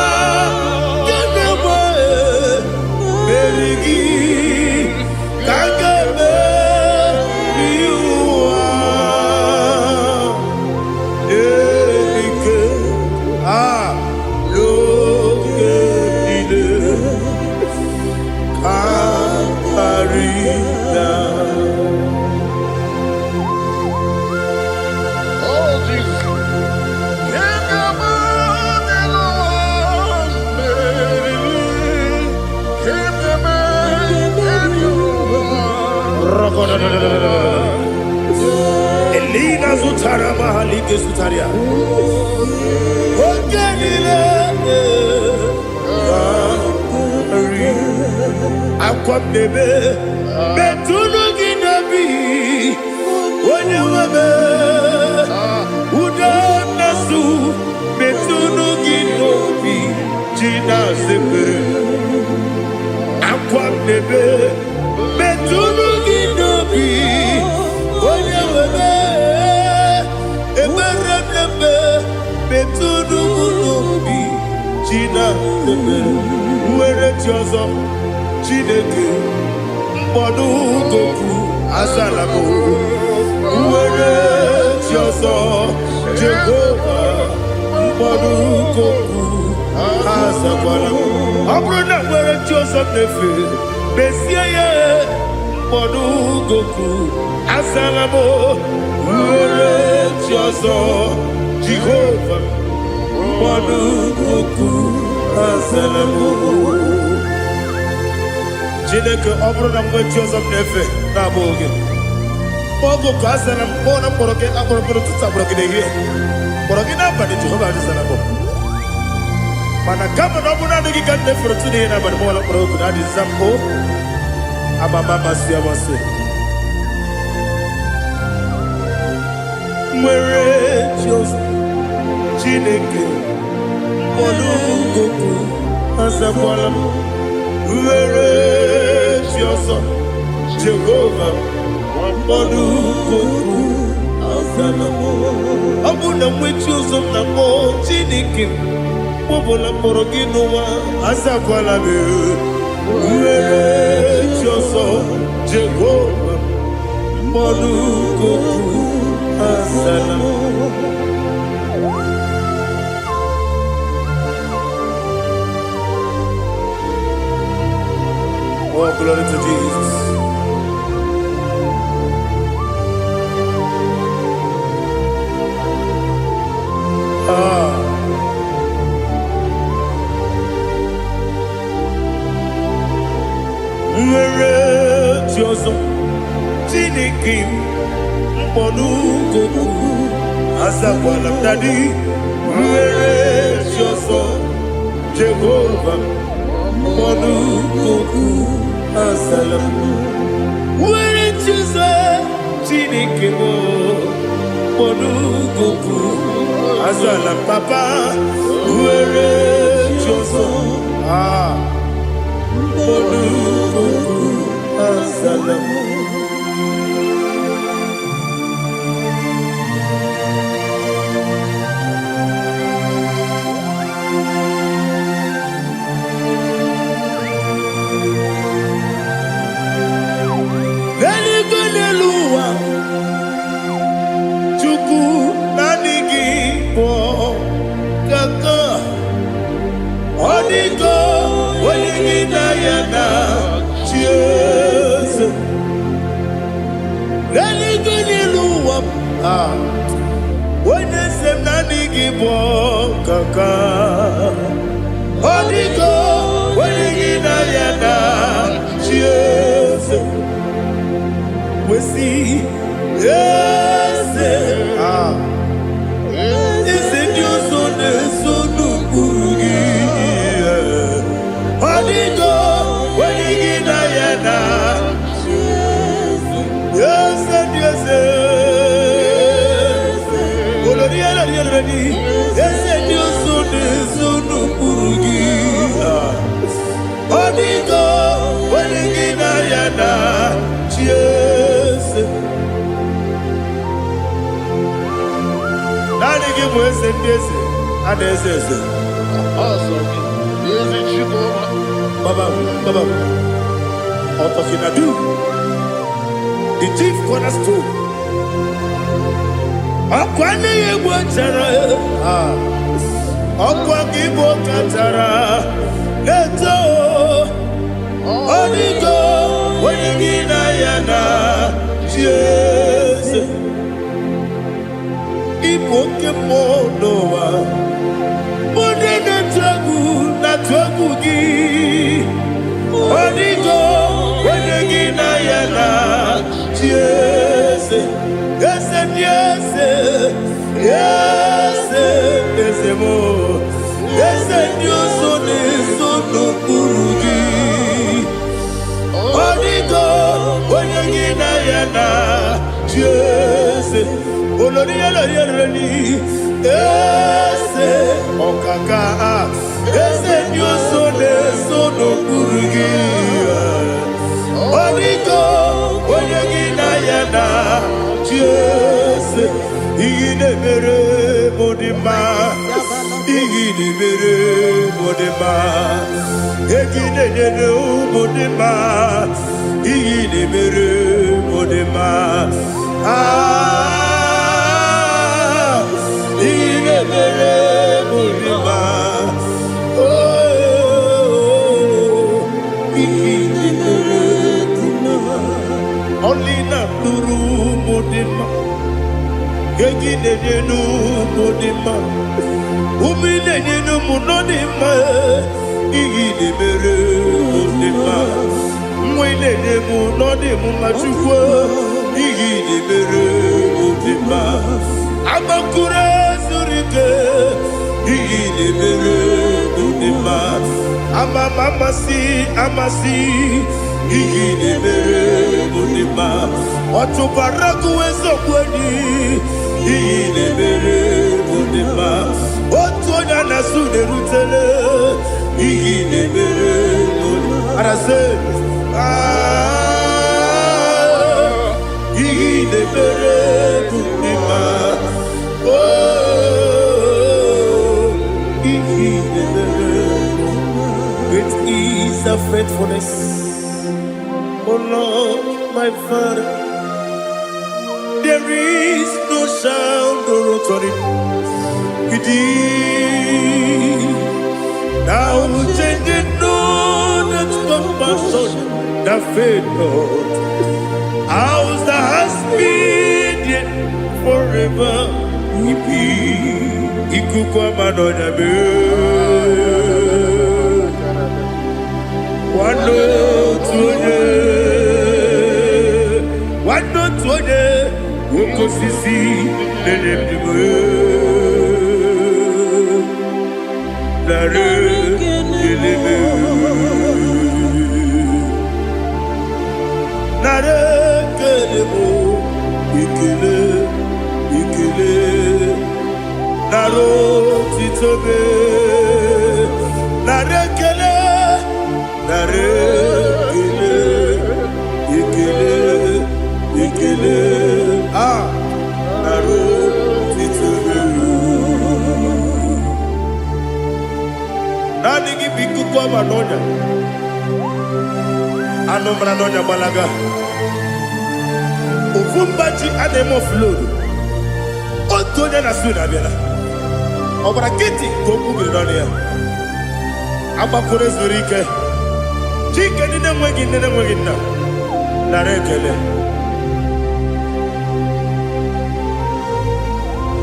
ga na-agba, meri gị ka m ga-emeri ụwa. Ike a n'oge niile ka karịa. Oh, Jesus. Elina zụtara mahalike zụtara ya. Oge niile ka akwa m na-ebe metụnụ gị n'obi, onye nwe m. Ude na-asụ metụnụ gị n'obi ji na-azepere akwa m na-ebe metụnụ gị n'obi, onye nwe m. Ekpere m na-eme metụnụ m n'obi ji na-azepere nwere chi ọzọ. Chineke mkpọdụ goku azala m nwere chi ọzọ. Jehova mkpọdụ goku azakwala m. Ọ bụrụ na nwere chi ọzọ m na-efe, mezie ya. Mkpọdụ goku azala m nwere chi ọzọ. Jehova mkpọdụ goku azala m. Chineke, ọ bụrụ na mgbe chi ọzọ m na-efe na-abụghị gị, oge ka azara m kpọọ na mkpọrọ gị akpọrọ mkpọrọ ụtụtụ, akpọrọ gị n'ehihie, kpọrọ gị n'abalị, Jehova azara m. Mana kama na ọ bụrụ naanị gị ka m na-efere otu n'ihe n'abalị, mọla mkpọrọ oku na adịza m o amama amasị amasị nwere chi ọzọ. Chineke mkpọrọ goku azakwala m nwere chi ọzọ. Jehova mkpọrọ goku azala m. Ọ bụ na nwe chi ọzọ m na-akpọ, Chineke mkpọbụla mkpọrọ gị n'ụwa azakwala m nwere chi ọzọ. Jehova mkpọrọ goku azala m. Oh, glory to Jesus. Ah, nwere chi chi ọzọ. Chineke m, mkpọnugokwu azakwala m. Daddy, nwere chi ọzọ. Jehova, mkpọnugokwu azala m. Nwere chi ọzọ. Chineke m, mkpọnugokwu azala m. Papa, nwere chi ọzọ. Ah, mkpọnugokwu azala m. N'eluigwe, n'elu ụwa, Chukwu, naanị gị bụ kaka. Ọ dịgo onye gị na ya na chi eze. N'eluigwe, n'elu ụwa, ah, onye eze m, naanị gị bụ kaka. Ọ dịgo onye gị na ya na chi eze. Wesi eze, ah, eze ndị ọzọ na-eso n'ụkpụrụ gị. Ọ dịgo onye gị na ya na eze ndị eze. Olori elori elori, eze ndị ọzọ na-eso n'ụkpụrụ gị. Ọ dịgo onye gị na ya na chi eze. Naanị gị bụ eze ndị eze a na-eze eze. Eze Chukwu. Baba, Baba, Otokinadu, the chief cornerstone. Ọkwa nne ya egbu chara, ah, ọkwa gị bụ kachara na-eto. Ọ dịgo onye gị na ya na chi eze. Ịbụ oke mmụọ n'ụwa, onye na-atụ egwu na-atụ egwu gị. Ọ dịgo onye gị na ya na chi eze. Eze ndị eze, eze, eze m, eze ndị ọzọ na-eso n'okpuru gị. Ọ dịgo onye gị na ya na chi eze. Olori elori elori, eze ọkaka, eze ndị ọzọ na-eso n'okpuru gị. Ọ dịgo onye gị na ya na chi eze. Ihe na-emere m dị mma, ihe na-emere m dị mma, ego ị na-enyere m dị mma, ihe na-emere m dị mma. Ah, ihe na-emere m dị mma. Oh, ihe na-emere dị mma. Ọlị na-atụrụ m dị mma, ego ị na-enyere m dị mma, ume ị na-enyere m nọ dị mma. Ihe ị na-emere m dị mma, nwa ị na-enye m nọ dị m mma. Chukwu, ihe ị na-emere m dị mma. Agbakụrụ zuru ike, ihe ị na-emere m dị mma. Ama m amasị amasị, ihe ị na-emere m dị mma. Ọtụbara gụ eziokwu enyi, ihe ị na-emere m dị mma. Otu onye a na-asụ na-erutele, ihe ị na-emere m dị arasị. Ah, ihe ị na-emere m dị mma. Oh, ihe ị na-emere. Great is thy faithfulness, O Lord, my Father. There is no shadow of turning with thee. Thou changest not thy compassions, they fail not. As thou hast been, yet forever we be. Ikuku ama n'ọnya mee. Nwanne otu onye. Oke osisi na-enye ndụ nara ekele m. Nara ekele m, ekele, ekele, nara otito m. Nara ekele, nara ekele, ekele, ekele, ah, nara otito m. Naanị gị bụ ikuku ọma n'ọnya, anụ mara n'ọnya gbalaga. Ofu mba ji a na-eme oflodu. Otu onye na Sweden abịala. Ọ gbara nkịtị ka okwu biri n'ọnụ ya. Agbakọrọ zuru ike. Chike ndị na-enweghị nne na-enweghị nna. Nara ekele.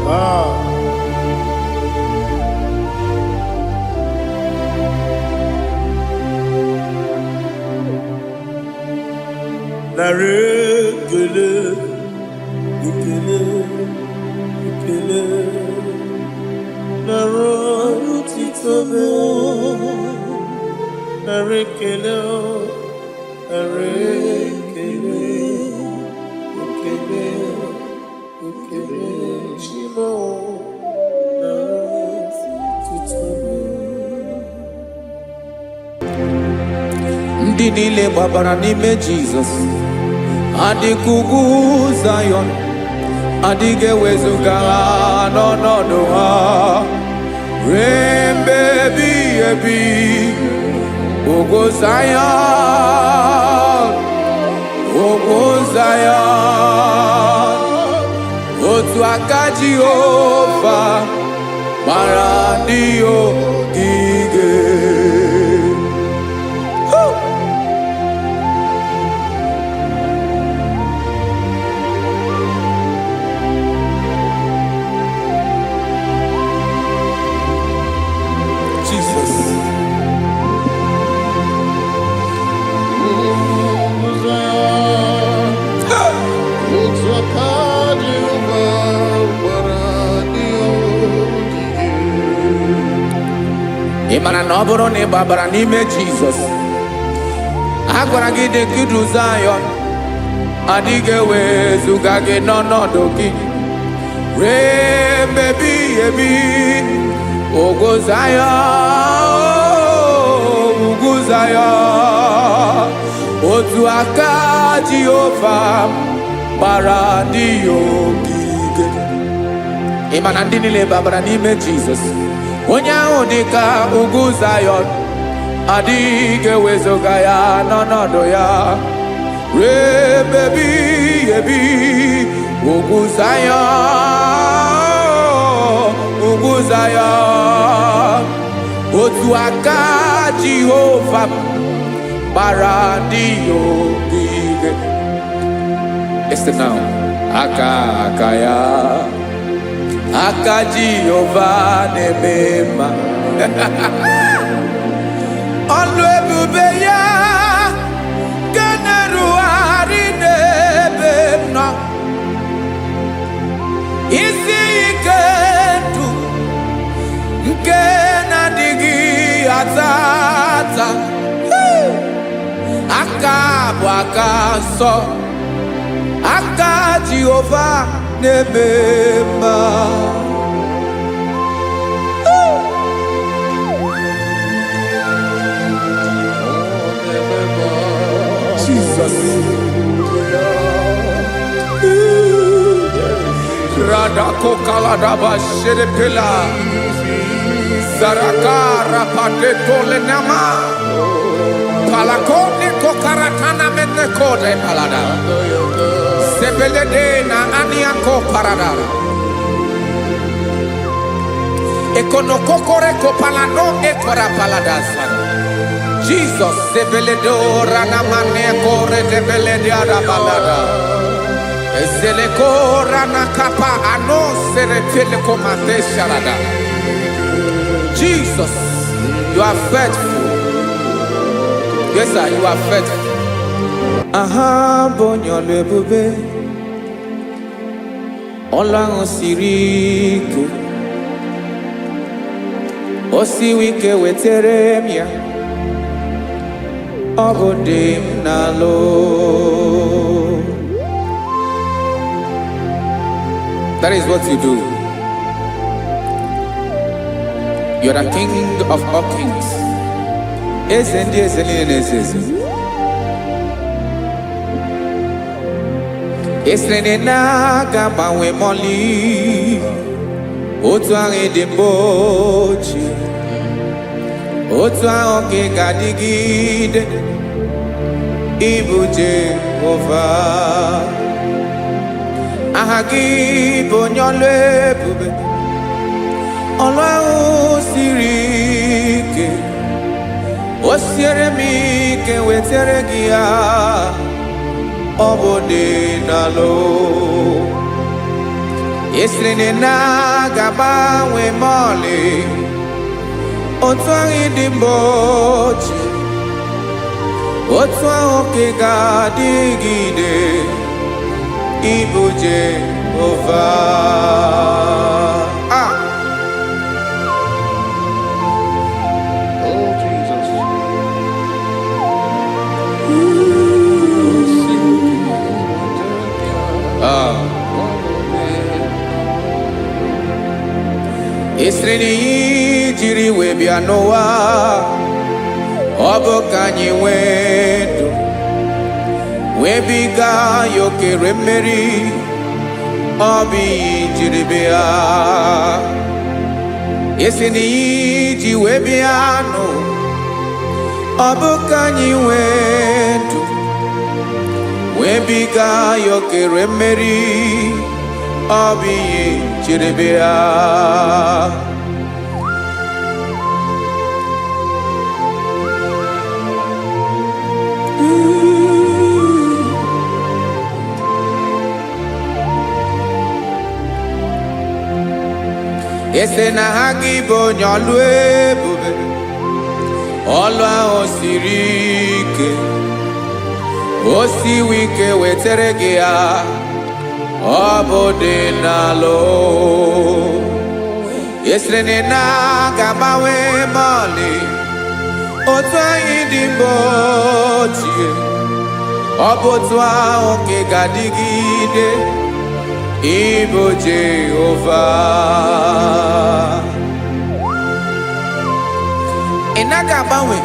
Ah. Nara ekele, ekele, ekele, nara otito m. Nara ekele, nara ekele, ekele, ekele, Chimo, nara otito m. Ndị niile gbabara n'ime Jizọs adịka ugwu Zayọn, adịghị ewezuga ha n'ọnọdụ ha ruo mgbe ebighị ebi. Ugwu Zayọn, ugwu Zayọn, otu aka Jehova gbara ndị ogige. Jesus. Otu aka Jehova gbara ndị ogige. Ị mara na ọ bụrụ na ị gbabara n'ime Jizọs, a gwara gị dị ka idu Zayọn, adịghị ewezuga gị n'ọnọdụ gị ruo mgbe ebighị ebi. Ugwu Zayọn, ugwu Zayọn, otu aka Jehova gbara ndị ya ogige. Ị ma na ndị niile babara n'ime Jizọs, onye ahụ dị ka ugwu Zayọn, adịghị ewezuga ya n'ọnọdụ ya ruo ebe ebighị ebi. Ugwu Zayọn, ugwu Zayọn, otu aka Jehova gbara ndị ya ogige. Listen now. Aka aka ya, aka Jehova na-eme mma. Ọlụ ebube ya nke na-erugharị n'ebe m nọ. Isi ike ndụ nke na-adịghị ata ata. Hey! Aka bụ aka nsọ, aka Jehova na-eme mma. Jesus. Radakokaladaba shedepela. Zaraka rapateto lenama. Palakone kokaratana menekode palada. Sebelede na aniako parada. Ekonokokore kopalano ekora paladasa. Jesus sebeledo ranamane kore debelede arabalada. Ezeleko ranakapa ano seretele komate sharada. Jesus, you are faithful. Yes, sir, you are faithful. Aha, bụ onye ọlụ ebube. Ọlụ ahụ siri ike, o siwi ike, wetere m ya. Ọ bụ dị m n'alụ. That is what you do. You are the king of all kings. Eze ndị eze niile na-eze eze. Esiri na ị na-aga agbanwe mọlị otu ahụ dị mbụ ochie, otu ahụ ka ị ga-adịgide. Ịbụ Jehova, aha gị bụ onye ọlụ ebube. Ọlụ ahụ siri ike, o siere m ike, wetere gị ya. Ọ bụ dị n'alụ. Esiri na ị na-aga agbanwe mọlị otu ahụ dị mbụ ochie, otu ahụ ka ị ga-adịgide. Ịbụ Jehova. Ah! Oh, Jesus. Ah. Esiri na ihe jiri wee bịa n'ụwa, ọ bụ ka anyị nwee ndụ, wee biga ya okere mmeri. Ọ bụ ihe jiri bịa. Esi na ihe ji wee bịa nụ, ọ bụ ka anyị nwee ndụ, wee biga ya okere mmeri. Ọ bụ ihe jiri bịa. Ese na ha gị bụ onye ọlụ ebube. Ọlụ ahụ siri ike, o siwi ike, wetere gị ya. Ọ bụ dị n'alụ. Esiri na ị na-aga agbanwe mọlị otu anyị dị mbụ ochie, ọ bụ otu ahụ ka ị ga-adịgide. Ịbụ Jehova, ị naghị agbanwe.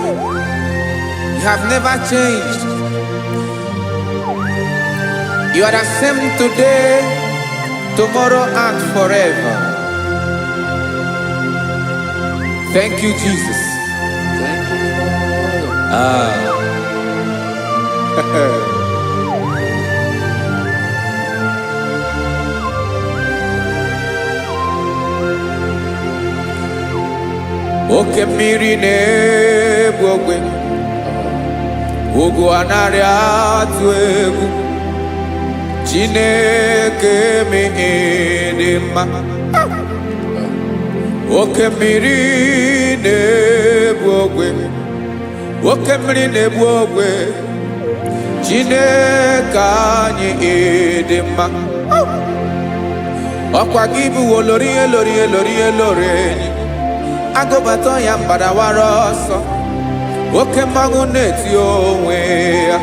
You have never changed. You are the same today, tomorrow and forever. Thank you, Jesus. Thank you, Lord. Ah. Oke mmiri na-egbu ogwe, ugwu anaghị atụ egwu. Chineke dị mma. Oke mmiri na-egbu ogwe, oke mmiri na-egbu ogwe, Chineke anyị dị mma. Ọkwa gị bụ olori elori elori elori enyi agụbata ya mgbadawara ọsọ. Oke mmanwụ na-eti onwe ya.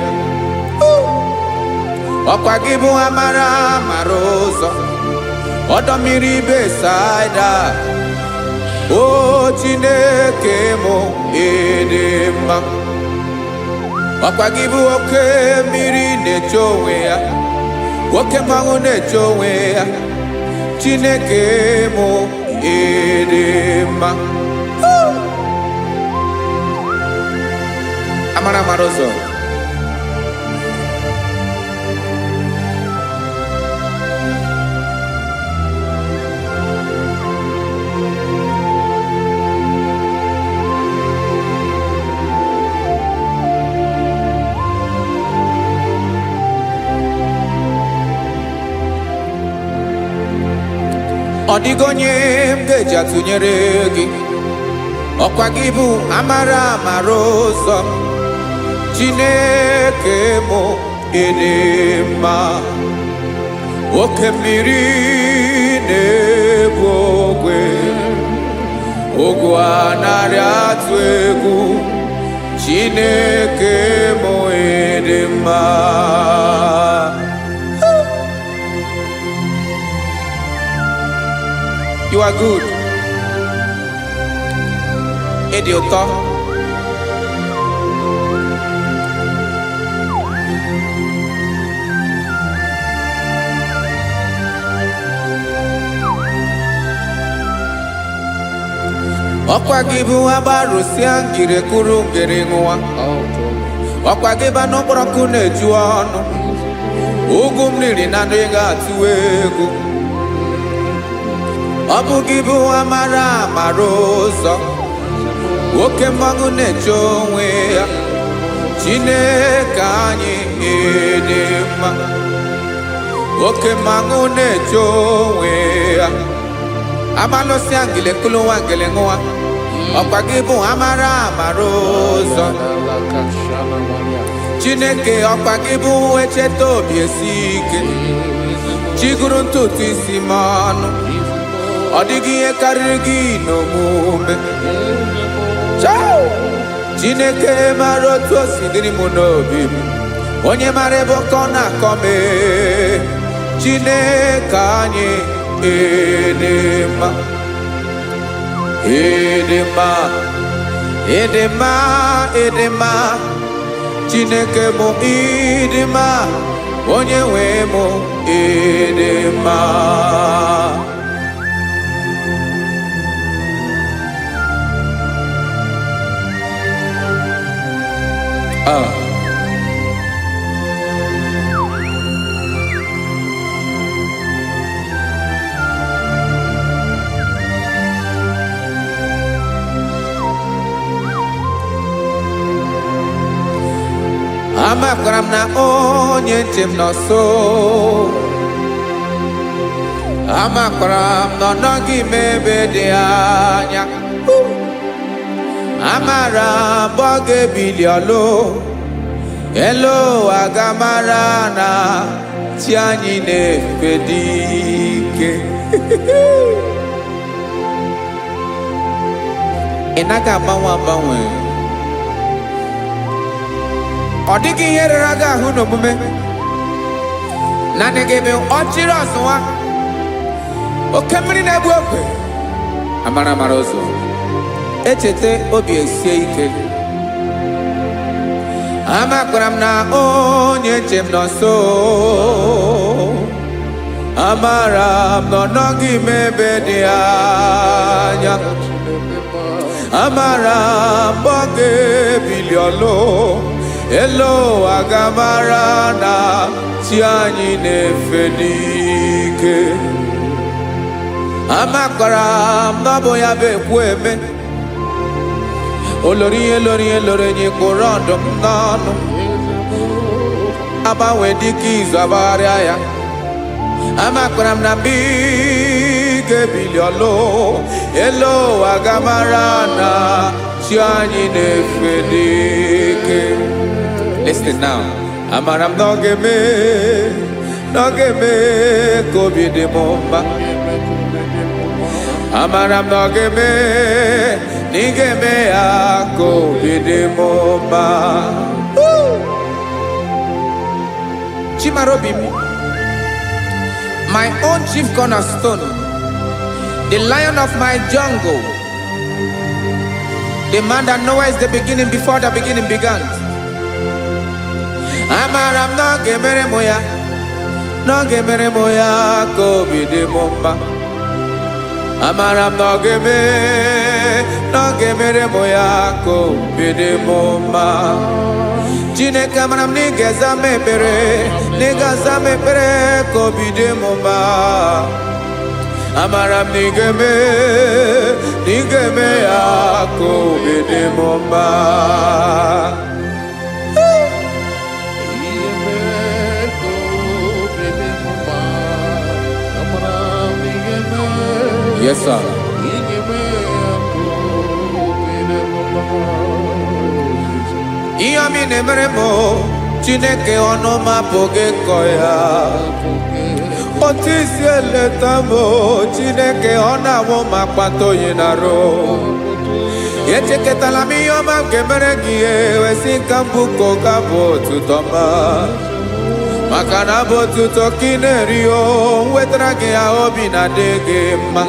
Ọkwa gị bụ amara mara ụzọ, ọdọ mmiri Besaida. O Chineke mụ, ịdị mma. Ọkwa gị bụ oke mmiri na-eche onwe ya, oke mmanwụ na-eche onwe ya. Chineke mụ, ịdị mma. Amara mara ụzọ. Ọ dịghị onye m ga-eji atụnyere gị. Ọkwa gị bụ amara amara ụzọ. Chineke mụ, ịdị mma. Oke mmiri na-ebu ogwe, ogwu anarị atụ egwu, Chineke mụ ịdị mma. You are good. Ịdị ụtọ. Ọkwa gị bụ agbarụsịa ngiri kụrụ ngiri ṅụwa. Ọkwa gị bụ anụ kpọrọ nkụ na-eju ọnụ. Ugwu m riri na ndị ga-atụ egwu. Ọ bụ gị bụ amara amara ụzọ. Oke mmanwụ na-eche onwe ya. Chineke anyị ịdị mma. Oke mmanwụ na-eche onwe ya. Amalụsịa ngili kụlụ nwa ngili ṅụwa. Ọkwa gị bụ amara amara ụzọ. Chineke, ọkwa gị bụ echeta obi esi ike. Chiguru ntutu isi m ọnụ. Ọ dịghị ihe karịrị gị n'omume. Chao! Chineke mara otu o si dịrị m n'obi m. Onye mara ebe ọkọ na-akọ m ee. Chineke anyị ịdị mma. Ịdị mma. Ịdị mma, ịdị mma. Chineke mụ ịdị mma. Onye nwe mụ ịdị mma. Ah. Amakwara m na onye nche m nọ nso. Amakwara m na ọ nọghị m ebe dị anya. Amara m ọ ga-ebili ọlụ. Elu ụwa ga-amara na chi anyị na-efe dị ike. Ị naghị agbanwe agbanwe. Ọ dịghị ihe rere gị ahụ n'omume. Naanị gị bụ ọchịrị ọzụwa. Oke mmiri na-egbu ogwe. Amara amara ụzọ. Echeta obi esie ike. Amakwara m na onye nche m nọ nso. Amara m na ọ nọghị m ebe dị anya. Amara m ọ ga-ebili ọlụ. Elu ụwa ga-amara na chi anyị na-efe n'ike. Amakwara m na ọ bụ ya bụ ekwu eme. Olori ihe lori ihe lori enyi kpụrụ ọdụm n'ọnụ. Agbanwe dịka izu agbagharịa ya. Amakwara m na mgbe ị ga-ebili ọlụ, elu ụwa ga-amara na chi anyị na-efe n'ike. Listen now. Amara m na ọ ga-eme, na ọ ga-eme ka obi dị m mma. Amara m na ọ ga-eme, na ị ga-eme ya ka obi dị m mma. Chimarobi m, my own chief cornerstone, the lion of my jungle, the man that knows the beginning before the beginning began. Amara m na ọ ga-emere m ya, na ọ ga-emere m ya ka obi dị m mma. Amara m na ọ ga-eme, na ọ ga-emere m ya ka obi dị m mma. Chineke, amara m na ị ga-eza m ekpere, na ị ga-aza m ekpere ka obi dị m mma. Amara m na ị ga-eme, na ị ga-eme ya ka obi dị m mma. Ihe mee ka obi dị m mma. Amara m ị ga-eme. Yes, sir. Ị ga-eme ya ka obi dị m mma. Ihe ọma ị na-emere m, Chineke, ọnụ m apụghị ịkọ ya. Otu isi eleta m o, Chineke, ọ na-awụ m akpata oyi na-arụ. Echekọtala m ihe ọma m ga-emere gị, ewesị ka mbụ ka ọ ga-abụ otuto ọma, maka na abụ otuto ka ị na-eri. O nwetara gị ya, obi na-adị gị mma.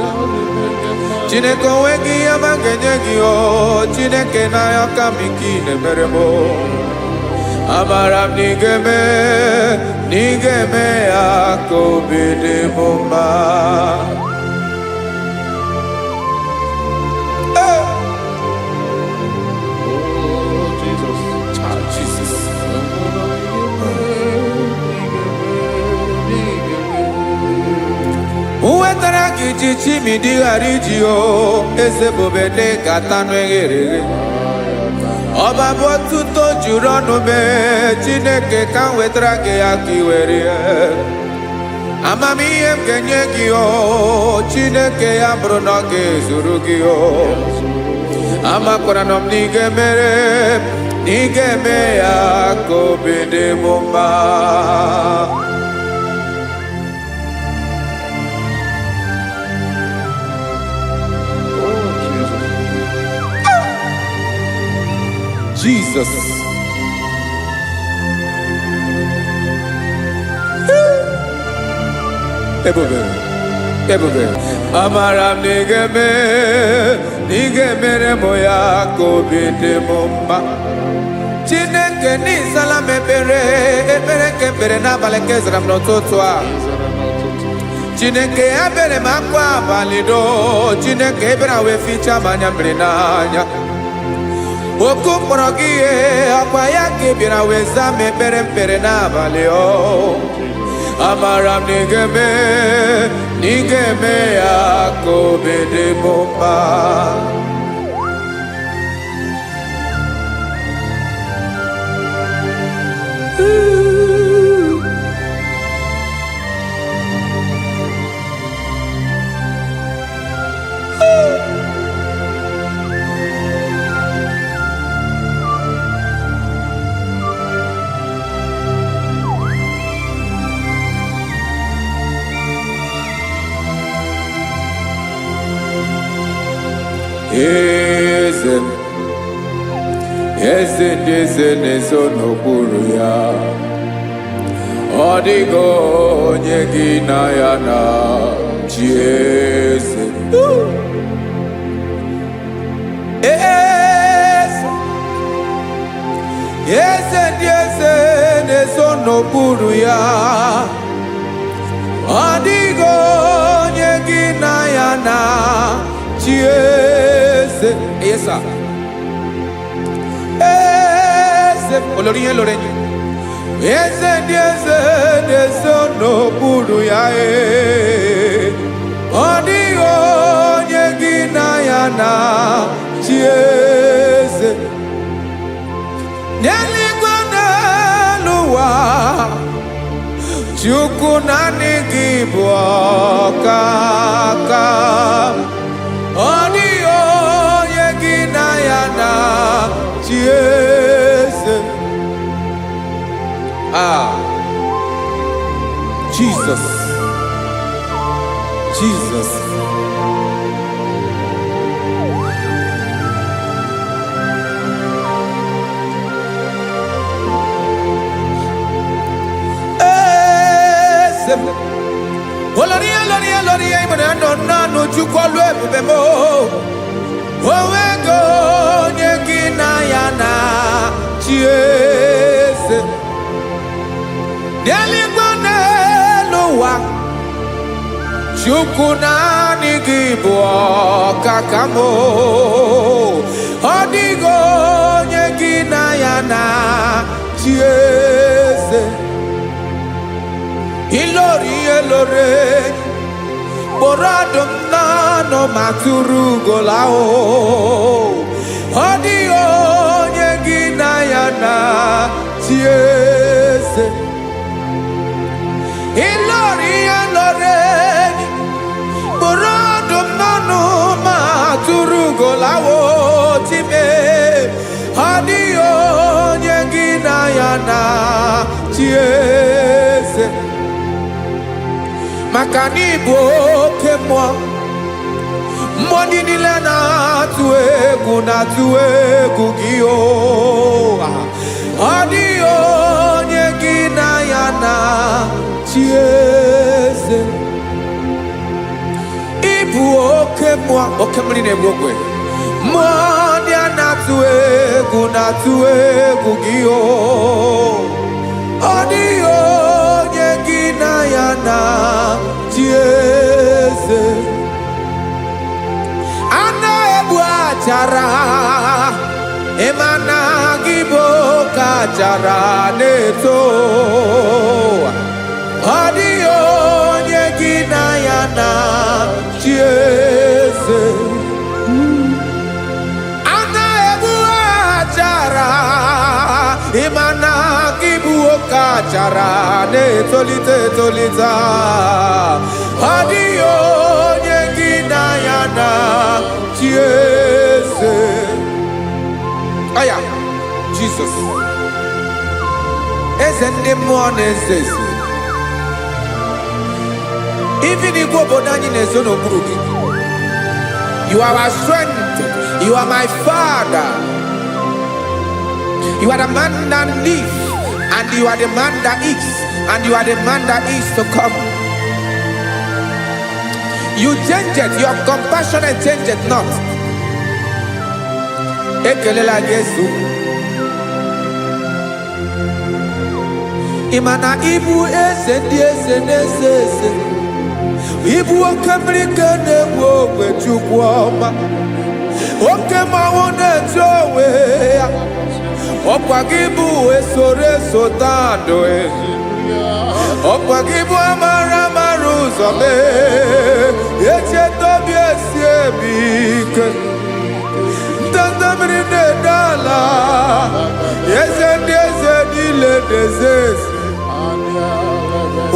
Chineke, onwe gị ihe ọma m ga-enye gị. O Chineke, n'anya ka m ike ị na-emere m o. Amara m na ị ga-eme, na ị ga-eme ya ka obi dị m mma. Hey! Oh, Jesus. Ah, Jesus. Nwetara gị ji chimidi ghara iji o eze bube dị ka tanụ eghere eghe. Ọba bụ otuto juru ọnụ mee. Chineke, ka m wetara gị ya ka ị were ya. Amamihe m ga-enye gị, o Chineke, ya bụrụ na ọ ga-ezuru gị o. Amakwara na m na ị ga-emere, na ị ga-eme ya ka obi dị m mma. Oh, Jesus. Jesus. Ebube, ebube. Amara m na ị ga-eme, na ị ga-emere m ya ka obi dị m mma. Chineke, n'ịzala m ekpere, ekpere nke ekpere n'abalị nke zara m n'ụtụtụ a. Chineke, ebere m akwa abalị do. Chineke, ebere wee fichaa m anya mmiri n'anya. Oku mkpọrọ gị ihe ọkwa ya ka ị bịara wee zaa m ekpere mkpere n'abalị o. Amara m na ị ga-eme, na ị ga-eme ya ka obi dị m mma. Eze m, eze ndị eze na-ezo n'okpuru ya. Ọ dịghị onye gị na ya na chi. Eze, eze, eze ndị eze na-ezo n'okpuru ya. Ọ dịghị onye gị na ya na chi. Eze, yes sir. Eze olórí ihe lórí enyi, eze ndị eze na-ezo n'okpuru ya. Ee, ọ dịghị onye gị na ya na chi. Eze n'eluigwe, n'elu ụwa, Chukwu, naanị gị bụ ọkaka. Ọ dịghị onye gị na ya na chi. Eze. Ah, Jesus, Jesus. Eze m. Olórí, olórí, olórí, ịmụrụ nọ naanụ. Chukwu, ọlụ ebube m, onwego onye gị na ya na chi. Eze n'eluigwe, n'elu ụwa, Chukwu, naanị gị bụ ọkaka m. Ọ dịghị onye gị na ya na chi. Eze ilori ihe lore kpụrụ ọdụm n'ọnụ ma tụrụ ugola o. Ọ dịghị onye gị na ya na chi. Eze ilori ihe lore kpụrụ ọdụm n'ọnụ ma tụrụ ugola o. Chime, ọ dịghị onye gị na ya na chi. Eze. Maka na ịbụ oke mmụọ. Mmụọ ndị niile na-atụ egwu na-atụ egwu gị o. Ọ dịghị onye gị na ya na chi eze. Ịbụ oke mmụọ, oke mmiri na-egbu ogwe. Mmụọ ndị a na-atụ egwu na-atụ egwu gị o. Ọ dịghị onye gị na ya na chi eze. A na-egbu achara, ịma na gị bụ oke achara na-eto. Ọ dịghị onye gị na ya na chi eze. A na-egbu achara, ịma na gị bụ oke achara na-etolite etolite. Ọ dịghị onye gị na ya na chi eze. Aya, Jizọs, eze ndị mmụọ na-eze eze. Even igwe obodo anyị na-ezo n'okpuru gị. You are our strength. You are my father. You are the man that lives, and you are the man that is, and you are the man that is to come. You change it, your compassion change it not. Ekelela Jesu. Ị ma na ịbụ eze ndị eze na-eze eze. Ịbụ oke mmiri ka na-egbu ogwe, Chukwu ọma. Oke mmanwụ na-etu onwe ya. Ọkwa gị bụ esoro eso tandụ. Ọkwa gị bụ amara amara ụzọ mee. Echeta obi esi emi ike. Ndanda mmiri na-ede ala. Eze ndị eze niile na-eze eze.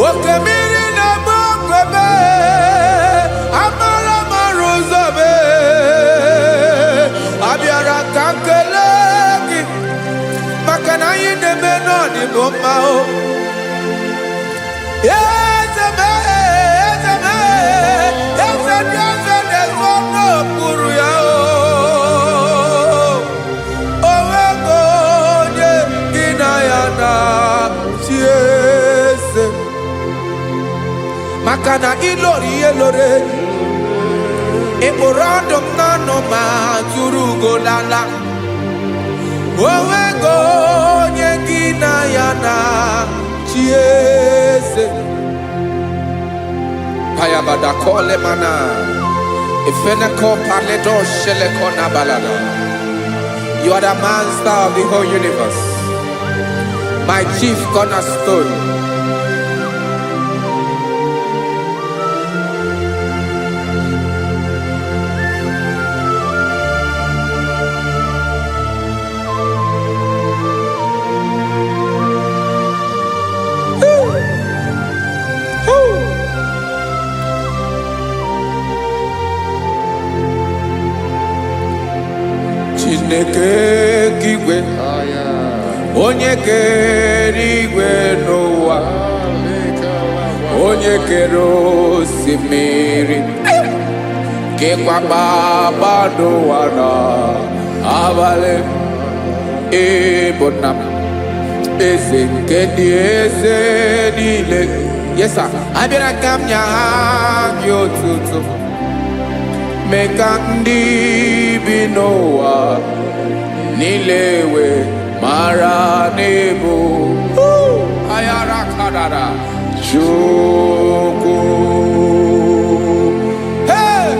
Oke mmiri na-agba ogwebe, amara amara ụzọ mee. Abịara ka m kelee gị maka na anyị na-eme n'ọdịbụ mma o. Eze m, eze m, eze ndị eze na-ezo n'okpuru ya o. O nwego onye gị na ya na chi eze. Maka na ịlọrọ ihe lọrọ enyi. Ị kpụrụ ọdụm n'ọnụ ma tụrụ ugo lala. O nwego onye gị na ya na chi eze. Payabada kole mana. Ifeneko paledo sheleko na balada. You are the master of the whole universe. My chief cornerstone. Woo. Chineke nke igwe, onye kere igwe n'ụwa, onye kere osimiri, kekwa kpakpando ụwa na abalị, ịbụ nna m, eze nke ndị eze niile. Yes sir. Abịara ka m nye gị otuto, mee ka ndị bi n'ụwa niile wee mara n'ịbụ ayara kadara Chukwu. Hey!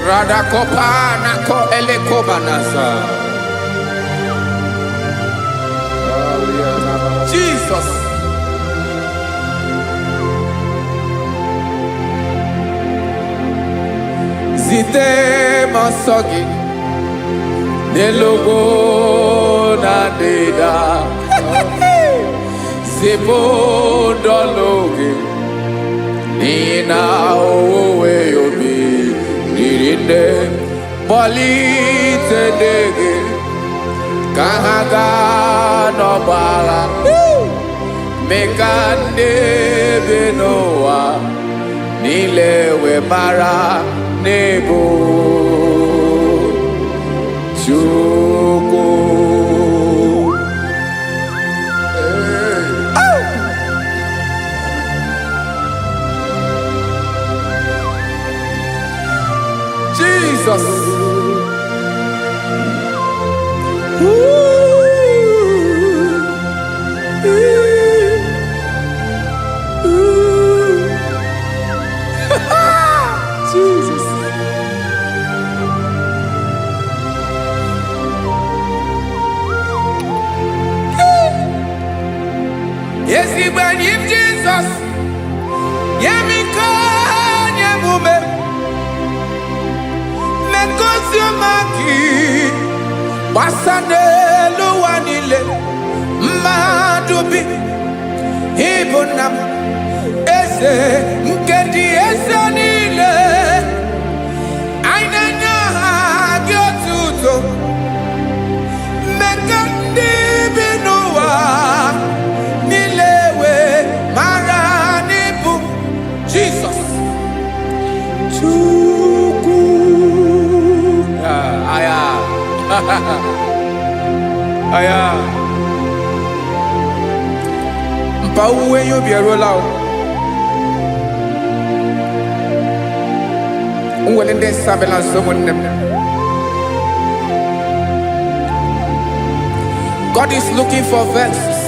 Radakopa nako elekobanasa. Jesus. Zite m ọsọ gị n'elu ugwu na ndịda. Zipụ ndọlụ gị n'ihi na owuwe obi riri nne. Kpọlite ndị gị. Ka ha gaa n'ọgbọ agha, mee ka ndị bi n'ụwa niile wee mara n'ebu Chukwu. Jesus. Ooh. Ooh. Ooh. Jesus. Ezigbo enyi m Jizọs, nye m ike, nye m ume, megosi ọma gị gbasa n'elu ụwa niile, mmadụ bi, ịbụ nna m, eze nke dị eze niile. Anyị na-enye aha gị otuto, mmekọ ndị bi n'ụwa niile wee mara n'ịbụ Jizọs Chukwu. Ah, aya. Aya. Mpa owuwe ihe ubi eruola o. Nwere ndị nsọ abịala nso ụmụnne m. God is looking for vessels.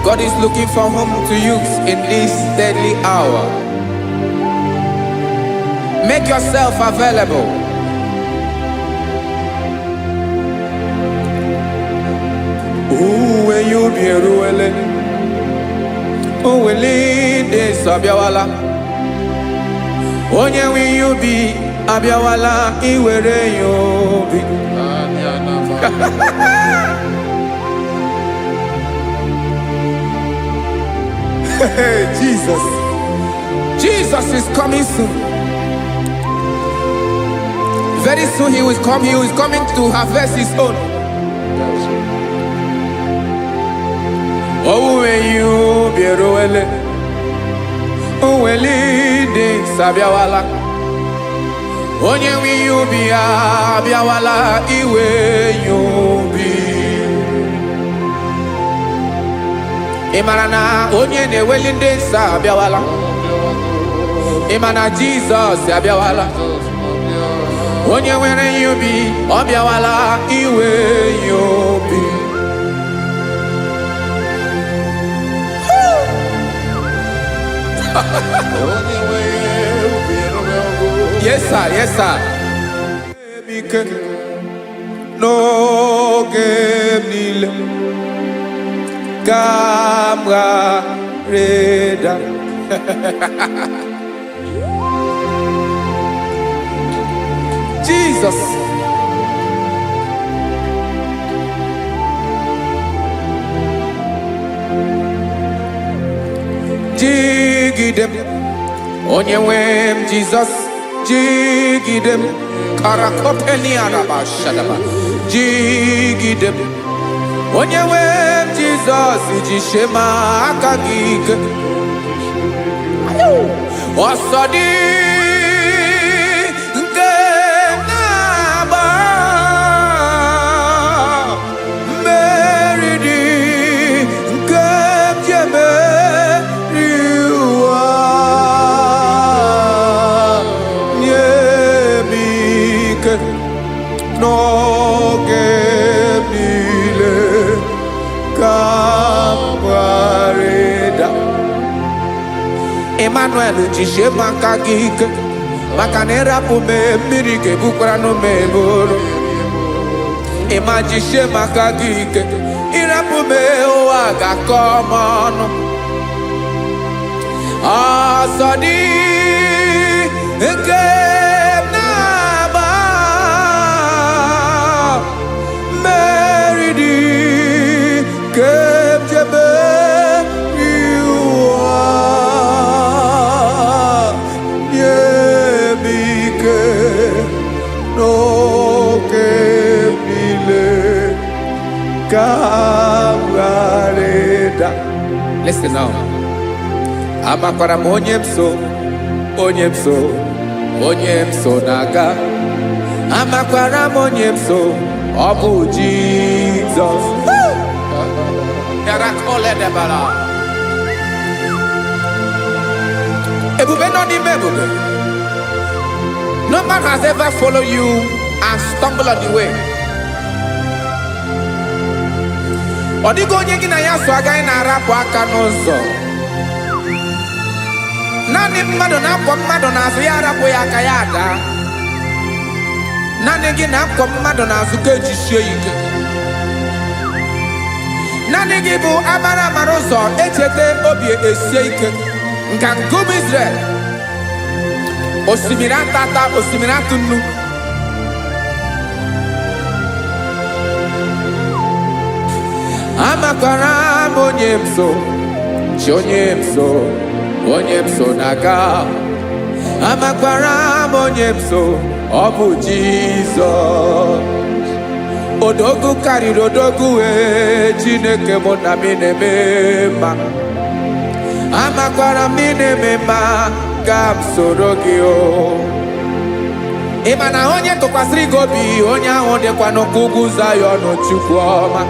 God is looking for whom to use in this deadly hour. Make yourself available. Uwe ya ubi eruwele. Owele ndị nsọ abịawala. Onye nwe ihe ubi abịawala iwere ya obi. Hey, Jesus. Jesus is coming soon. Very soon he will come. He is coming to harvest his own. Owuwe ihe ubi eruwele. Owele ndị nsọ abịawala. Onye nwe ihe ubi ya abịawala iwe ya obi. Ị mara na onye na-eweli ndị nsọ abịawala. Ị ma na Jizọs abịawala. Onye nwere ihe ubi ọ bịawala iwe ya obi. Yes sir, yes sir. Ike n'oge m niile ka m ghara ịda. Jesus. Jigide m, onye nwe m Jizọs, jigide m, karakopeniarabashadaba, jigide m, onye nwe m Jizọs, jisie m aka gị ike. Ọsọ dị nke na-agba, mmeri dị nke m ji emeri ụwa. Nye m ike n'oge m niile ka m ghara ịda. Emmanuel, jisie m aka gị ike, maka na ịrapụ m mmiri ga-ebukwara m eburu. Ịma jisie m aka gị ike, ịrapụ m ụwa ga-akọ m ọnụ. Ọsọ dị nke m na-agba, mmeri dị nke m ji emeri ụwa. Nye m ike n'oge m niile Ka m ghara ịda. Listen now. Amakwara m onye m so, onye m so, onye m so na-aga. Amakwara m onye m so, ọ bụ Jizọs. Yarakọledebara. Ebube nọ n'ime ebube. No man has ever followed you and stumbled on the way. Ọ dịghị onye gị na ya so agaghị na-arapụ aka n'ụzọ. Naanị mmadụ na-akwọ mmadụ n'azụ ya arapụ ya aka ya ada. Naanị gị na-akwọ mmadụ n'azụ ka ejisie ya ike. Naanị gị bụ amara amara ụzọ echeta obi esie ike. Nka nkume Israel. Osimiri atata, osimiri atụ nnu. Amakwara m onye m so, chi onye m so, onye m so na-aga. Amakwara m onye m so, ọ bụ Jizọs. Odogwu karịrị odogwu wee, Chineke mụ na m na-eme mma. Amakwara m ị na-eme mma, ka m soro gị o. Ị ma na onye tụkwasịrị gị obi, onye ahụ dịkwa n'ụkwụ ugwu Zayọn. Chukwu ọma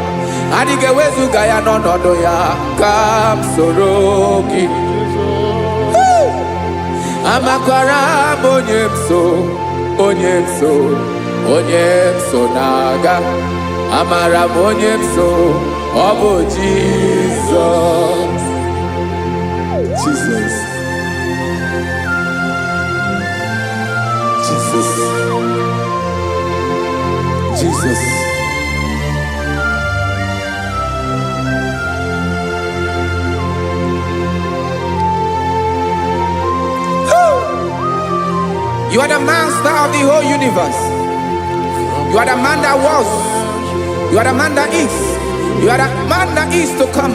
adịghị ewezuga ya n'ọnọdụ ya. Ka m soro gị. Amakwara m onye m so, onye m so, onye m so na-aga. Amara m onye m so, ọ bụ Jizọs. Jesus. Jesus. Jesus. You are the master of the whole universe. You are the man that was. You are the man that is. You are the man that is to come.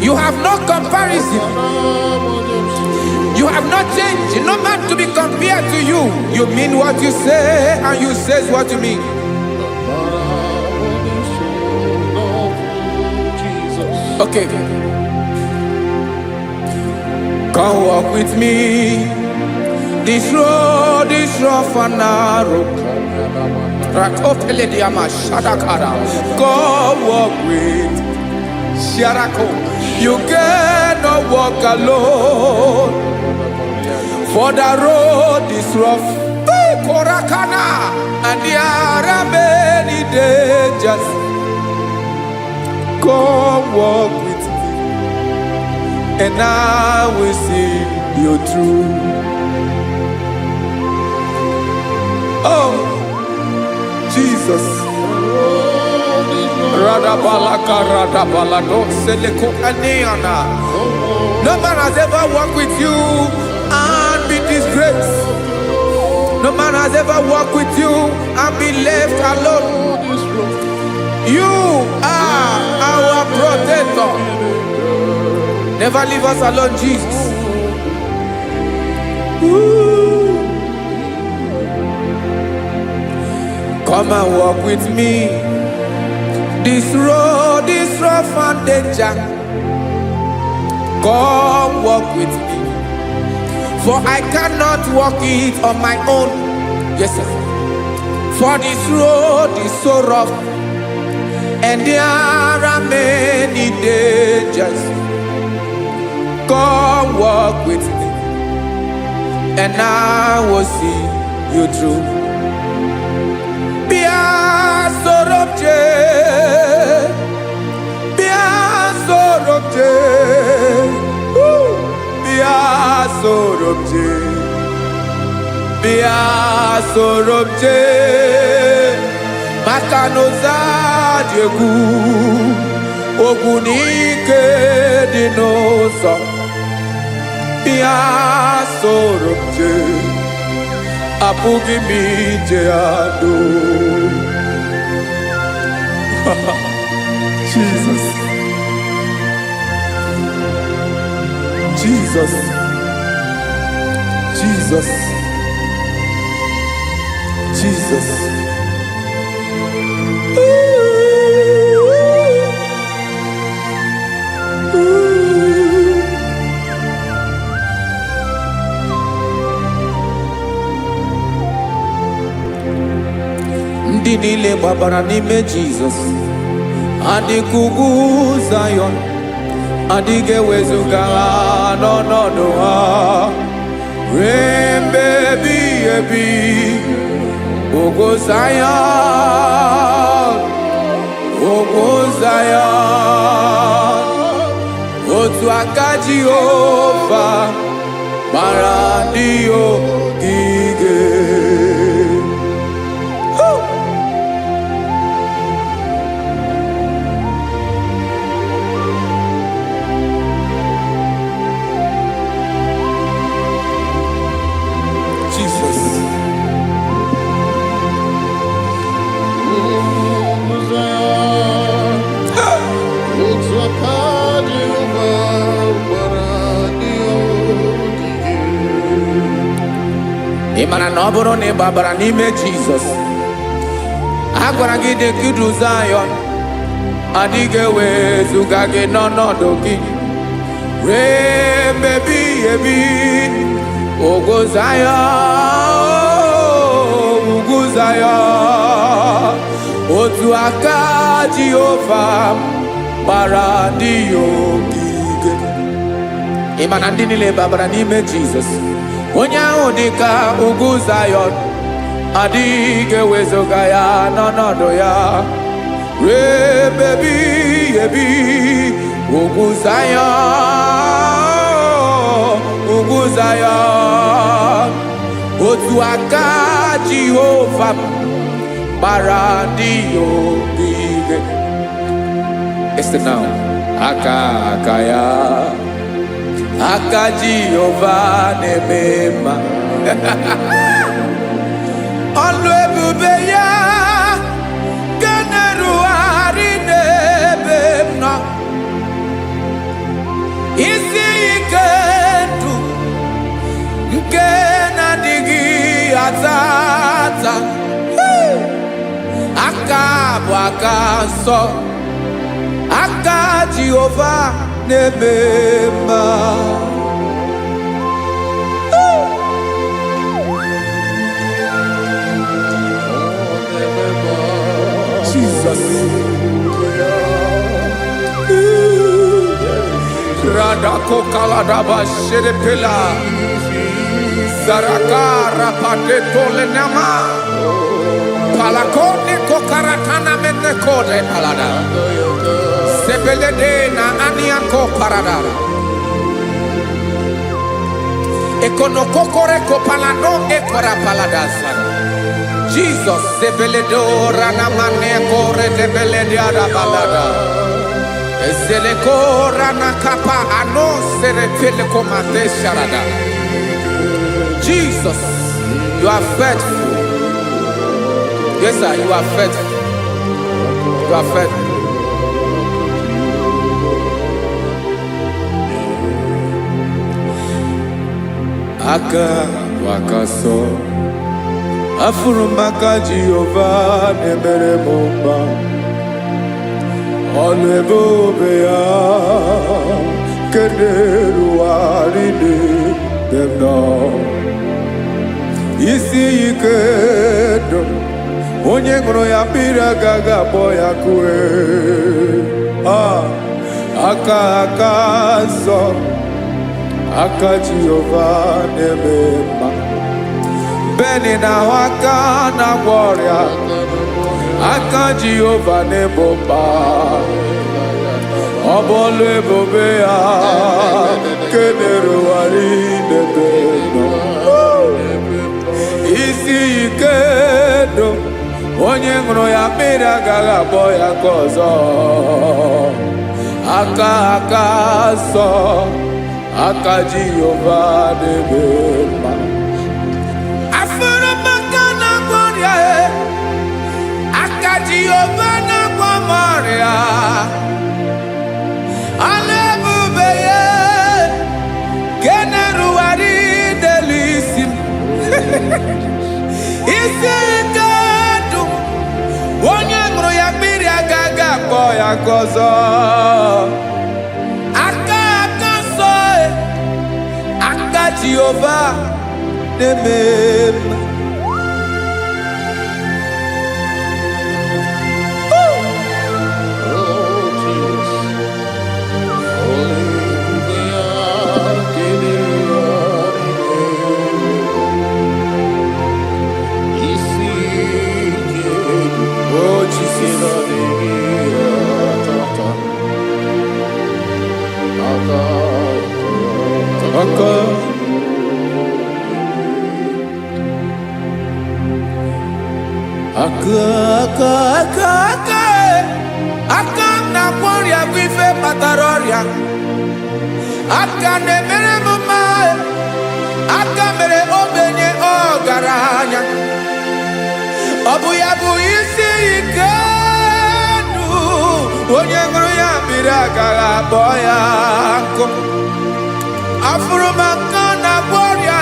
You have no comparison. You have not changed. No man to be compared to you. You mean what you say, and you say what you mean. Okay. Come walk with me. This road is rough and narrow. Rakopelediama shadakara. Come walk with Sharako. You cannot walk alone, for the road is rough. Hey, Korakana, and there are many dangers. Come walk with me, and I will see you through. Oh, Jesus. Radabalaka radabalado seleko aniana. No man has ever walked with you and be disgraced. No man has ever walked with you and be left alone. You are our protector. Never leave us alone, Jesus. Ooh. Come and walk with me. This road is rough and danger. Come walk with me, for I cannot walk it on my own. Yes, sir. For this road is so rough, and there are many dangers. Come walk with me, and I will see you through. Bịa soro m jee, bịa soro m jee, woo! Bịa soro m jee, bịa soro m jee, maka na ụzọ dị egwu, ogwu na ike dị n'ụzọ. Bịa soro m jee, apụghị m ije ya doo. Jesus. Jesus. Jesus. Jesus. Ooh. Ndị niile gbabara n'ime Jizọs adịka ugwu Zayọn, adịghị ewezuga ha n'ọnọdụ ha ruo mgbe ebighị ebi. Ugwu Zayọn, ugwu Zayọn, otu aka Jehova gbara ndị ogige. Jesus. Otu aka Jehova gbara ndị ogige. Ị mara na ọ bụrụ na ị gbabara n'ime Jizọs, a gwara gị dị ka Zayọn, adịghị ewezuga gị n'ọnọdụ gị ruo mgbe ebighị ebi. Ugwu Zayọn, ugwu Zayọn, otu aka Jehova gbara ndị ya ogige. Ị ma na ndị niile babara n'ime Jizọs, onye ahụ dị ka ugwu Zayọn, adịghị ewezuga ya n'ọnọdụ ya ruo ebe ebighị ebi. Ugwu Zayọn, ugwu Zayọn, otu aka Jehova gbara ndị ya ogige. Listen now. Aka aka ya, aka Jehova na-eme mma. Ọlụ ebube ya nke na-erugharị n'ebe m nọ. Isi ike ndụ nke na-adịghị ata ata. Hey! Aka bụ aka nsọ, aka Jehova na-eme mma. Jesus. Radako kaladaba sherepela. Zaraka rapate tolenama. Palakone kokaratana mene kode palada. Sebelede na aniako parada. Ekonokokore kopalano ekora palada sana. Jesus sebeledo ranamane kore debelede arabalada. Ezeleko ranakapa ano serepele komate sharada. Jesus, you are faithful. Yes, sir, you are faithful. You are faithful. Aka bụ aka sọ, afụrụ m aka Jehova na-emere m mma. Ọlụ ebube ya nke na-erugharị n'ebe m nọ. Isi ike ndụ, onye ṅụrụ ya mmiri agaghị akpọ ya kue. Ah, aka aka nsọ, aka Jehova na-eme mma. Beni na-ahụ aka na-agwọ ọrịa, aka Jehova na-ebo mkpa. Ọ bụ ọlụ ebube ya nke na-erugharị n'ebe nọ. Isi ike ndụ, onye ṅụrụ ya mmiri agaghị akpọ ya ka ọzọ. Aka aka nsọ, aka Jehova na-eme mma. Afụrụ m aka na-agwọ ọrịa e, aka Jehova na-agwọ m ọrịa. Ọlụ ebube ya nke na-erugharị n'elu isi m. Isi ike ndụ, onye ṅụrụ ya mmiri agaghị akpọ ya ka ọzọ. Aka aka nsọ e, aka Jehova na-eme mma. Aka, aka, aka, aka, aka m na-agwọ ọrịa bụ ife kpatara ọrịa. Aka na-emere m mma, aka mere ogbenye ọgaranya. Ọ bụ ya bụ isi ike ndụ, onye ṅụrụ ya mmiri agaghị akpọ ya nkụ. Afụrụ m aka na-agwọ ọrịa,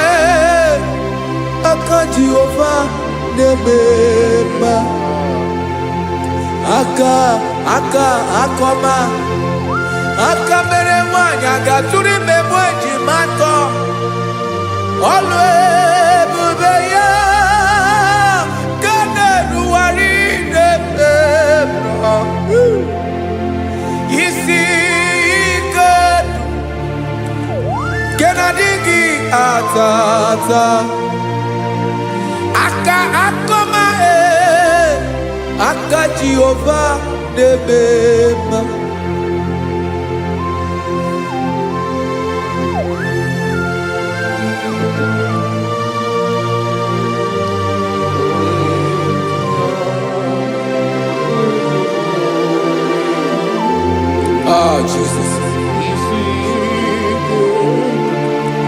aka Jehova na-eme mma. Aka, aka, akọma, aka mere nwanyị a ga-atụrụ ime mụ ejima atọ. Ọlụ ebube ya ka na-erugharị n'ebe m nọ. Isi ike ndụ nke na-adịghị ata ata. Aka akọma, aka Jehova na-eme mma. Ah, Jesus.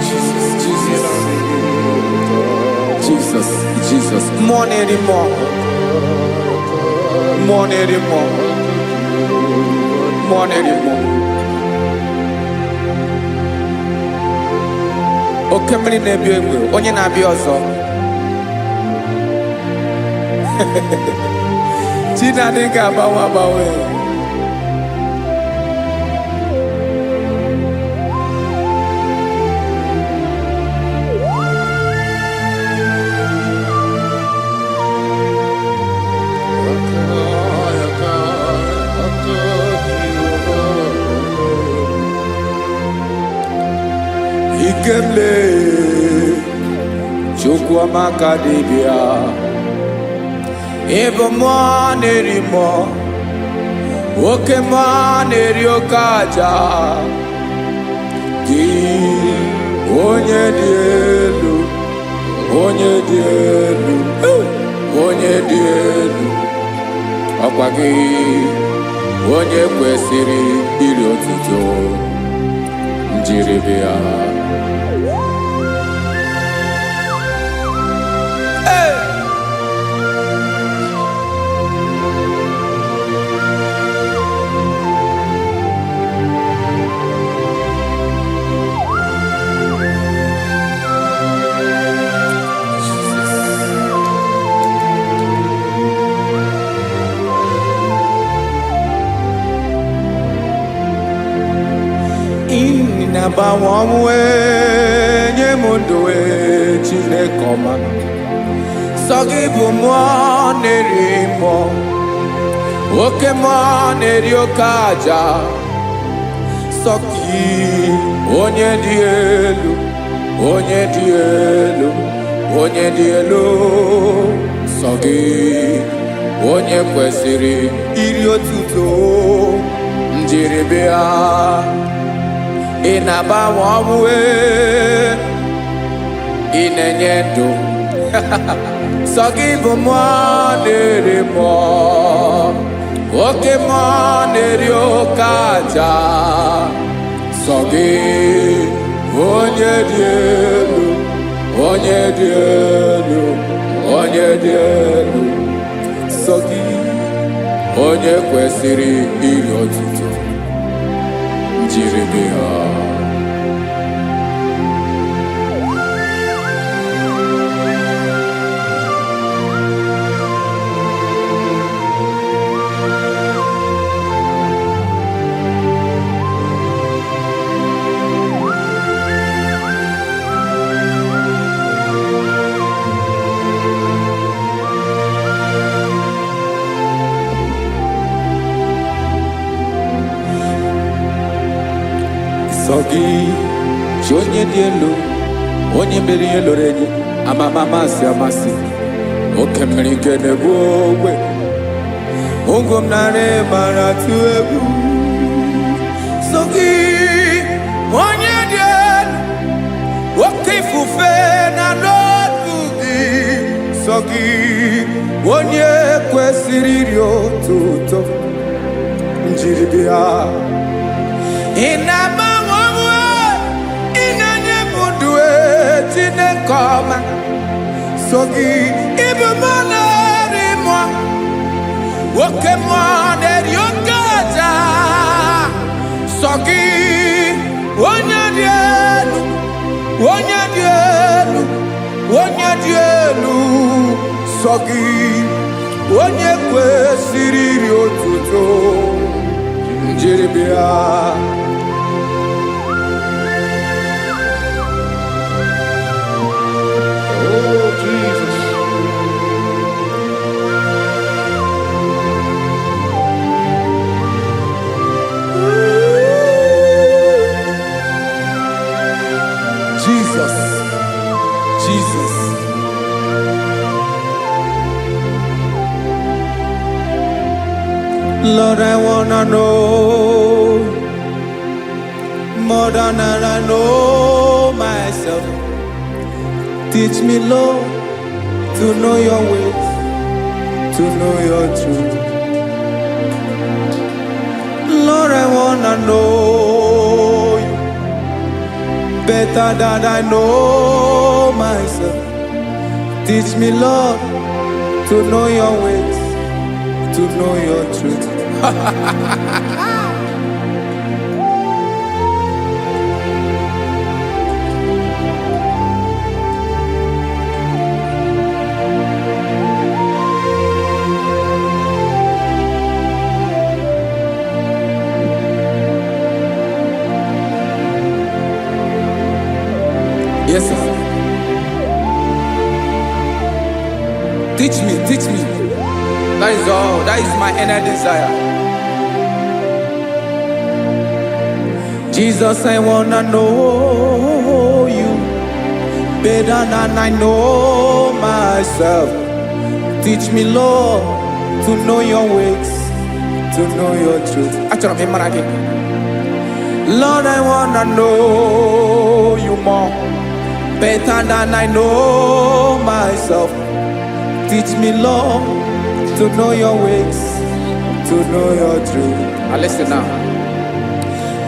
Jesus, Jesus, Jesus, Jesus. Mmụọ na-eri mmụọ. Mmụọ na-eri mmụọ. Mmụọ na-eri mmụọ. Oke mmiri na-ebi egbe, onye na-abịa ọzọ. Chi na-adịghị agbanwe agbanwe. Ikemle, Chukwuamaka dibịa. Ịbụ mmụọ na-eri mmụọ, oke mmụọ na-eri oke aja. Gị onye dị elu, onye dị elu, onye dị elu. Ọkwa gị onye kwesịrị iri otuto njiribịa. Hey! Ị na-agbanwe ọnwụ, nye m ndụ, Chineke ọma. Sọ gị bụ mmụọ na-eri mmụọ, oke mmụọ na-eri oke aja. Sọ gị onye dị elu, onye dị elu, onye dị elu. Sọ gị onye kwesịrị iri otuto njiribịa. Ị na-agbanwe ọnwụ, ị na-enye ndụ. Sọ gị bụ mmụọ na-eri mmụọ, oke mmụọ na-eri oke aja. Sọ gị onye dị elu, onye dị elu, onye dị elu. Sọ gị onye kwesịrị iri otuto njiribịa. Sọ gị chi onye dị elu, onye mere ihe loro enyi amama amasị amasị, oke mmiri nke na-egbu ogwe ugwu m narị mara tụ egwu. Sọ gị onye dị elu, oke ifufe na n'otu gị. Sọ Sọ gị onye kwesịrị iri otuto njiri bịa. Ị na-agbanwe onwe, ị na-enye m ndụ e, Chineke ọma. So gị ịbụ mmụọ na-eri mmụọ, oke mmụọ na-eri oke aja. Sọ gị onye dị elu, onye dị elu, onye dị elu. Sọ gị onye kwesịrị iri otuto njiri bịa. Oh, Jesus. Jesus, Jesus. Lord, I wanna know more than I know myself. Teach me, Lord, to know your ways, to know your truth. Lord, I wanna know you better than I know myself. Teach me, Lord, to know your ways, to know your truth. Yes, sir. Teach me, teach me. That is all. That is my inner desire. Jesus, I wanna know you better than I know myself. Teach me, Lord, to know your ways, to know your truth. Achọrọ m ịmara gị. Lord, I wanna know you more, better than I know myself. Teach me, Lord, to know your ways, to know your truth. Now listen now.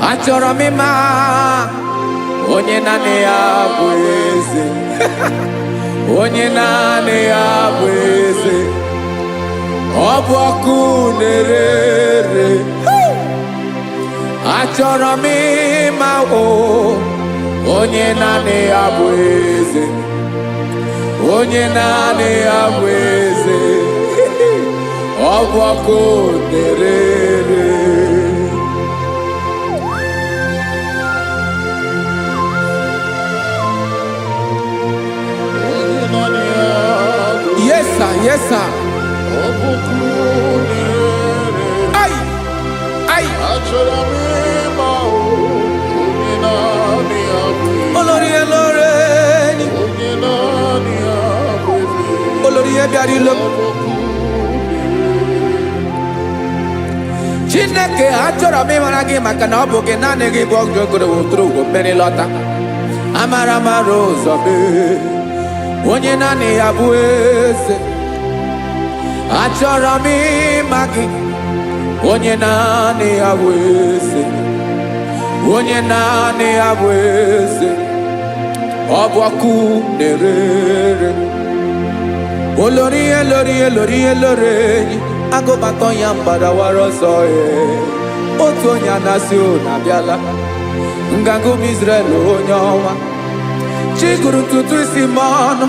Achọrọ m ịma onye naanị ya bụ eze, onye naanị ya bụ eze, ọ bụ ọkụ na-ere ere. Achọrọ m ịma o onye naanị ya bụ eze, onye naanị ya bụ eze, ọ bụ ọkụ na-ere ere. Onye naanị ya bụ Yes sir, yes sir. ọbụkụ na-ere. Ai, ai, Achọrọ m ịma o, onye naanị ya bụ eze. olórí elóore ni Onye naanị ya bụ eze. olórí bịara ilo. Ọbụkụ Chineke, achọrọ m ịmara gị maka na ọ bụ gị naanị gị bụ ọgụgụrụ wụtụrụ ugo mmeri lọta. Amara mara ụzọ mee, onye naanị ya bụ eze. Achọrọ m ịma gị, onye naanị ya bụ eze, onye naanị ya bụ eze, ọ bụ ọkụ na-ere ere. Olórí elórí elórí elórí enyi agụbatọ ya mgbadawara ọsọ ee. Otu onye anasị unu abịala, nganga ụmụ Izrel onye ọnwa chi gụrụ ntutu isi m ọnụ,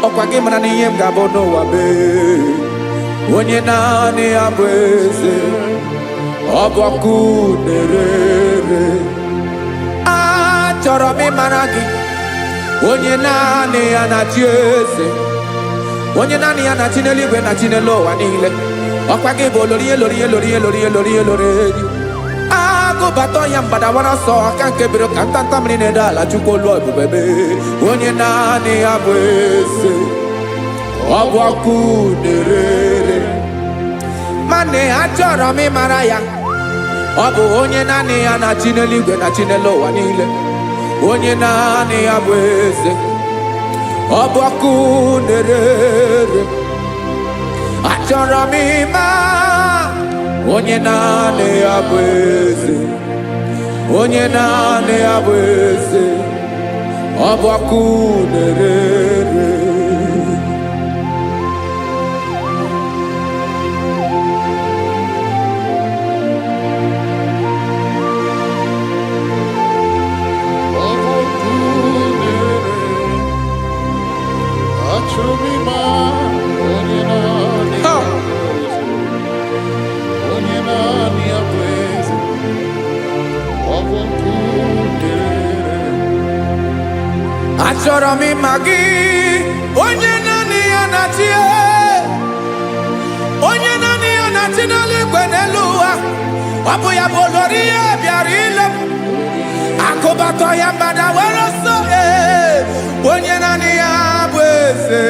ọkwa gị mara na ihe m ga-abụ n'ụwa mee. Onye naanị ya bụ eze, ọ bụ ọkụ na-ere ere. Achọrọ m ịmara gị, onye naanị ya na-achị eze, onye naanị ya na-achị n'eluigwe na chi n'elu ụwa niile. Ọkwa gị bụ olori elori elori elori elori elori enyi agụbata ya mgbadawara ọsọ aka nke biro ka ntanta mmiri na-ede ala. Chukwu olu ebube mee, onye naanị ya bụ eze, ọ bụ ọkụ na-ere ere. Mana achọrọ m ịmara ya, ọ bụ onye naanị ya na-achị n'eluigwe na chi n'elu ụwa niile, onye naanị ya bụ eze, Ọ bụ ọkụ na-erere. Achọrọ m ịma onye naanị ya bụ eze, onye naanị ya bụ eze. Ọ bụ ọkụ na-erere. Ọ bụ ọkụ na-ere. Achọrọ m ịma onye naanị Ha! ya bụ eze. Onye naanị ya bụ eze. Ọ bụ ọkụ na-ere. Achọrọ m ịma gị, onye naanị ya na-achị, onye naanị ya na-achị n'eluigwe n'elu ụwa. Ọ bụ ya bụ olori ihe bịara ile m. Akụbatọ ya mmadụ were ọsọ, ee, onye naanị ya bụ eze,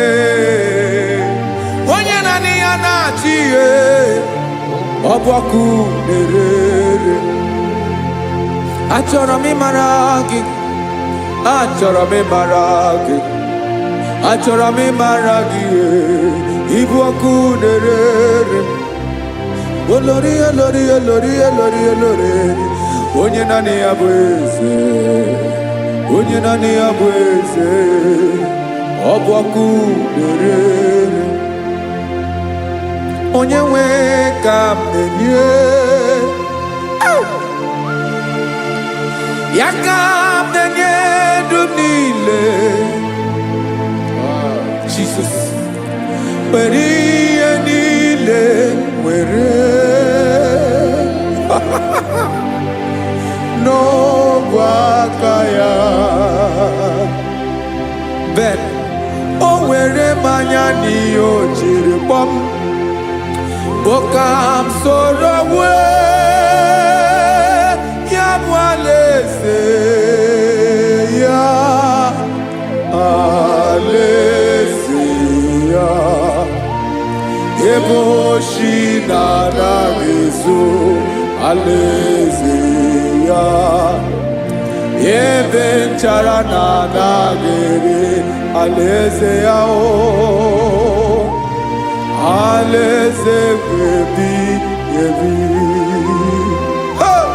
onye naanị ya na-achị, ee, ọ bụ ọkụ na-erere. Achọrọ m ịmara gị, achọrọ m ịmara gị, achọrọ m ịmara gị, ee, ịbụ ọkụ na-erere. Olori, olori, olori, olori, olori, onye naanị ya bụ eze, onye naanị ya bụ eze. Ọ bụ ọkụ na-erere. Onye nwe ka m na-enye ya, ka m na-enye ndụ m niile. Jesus, were ihe niile were n'ogwe aka ya. Ben o were mmanya n'ihe o jiri kpọm bụ ka m soro wee ya bụ alaeze ya, alaeze ya, ebe oshi na-anaghị ezo, alaeze ya, ebe nchara na-anaghị ere, alaeze ya, o alaeze ebi ebi. Hey!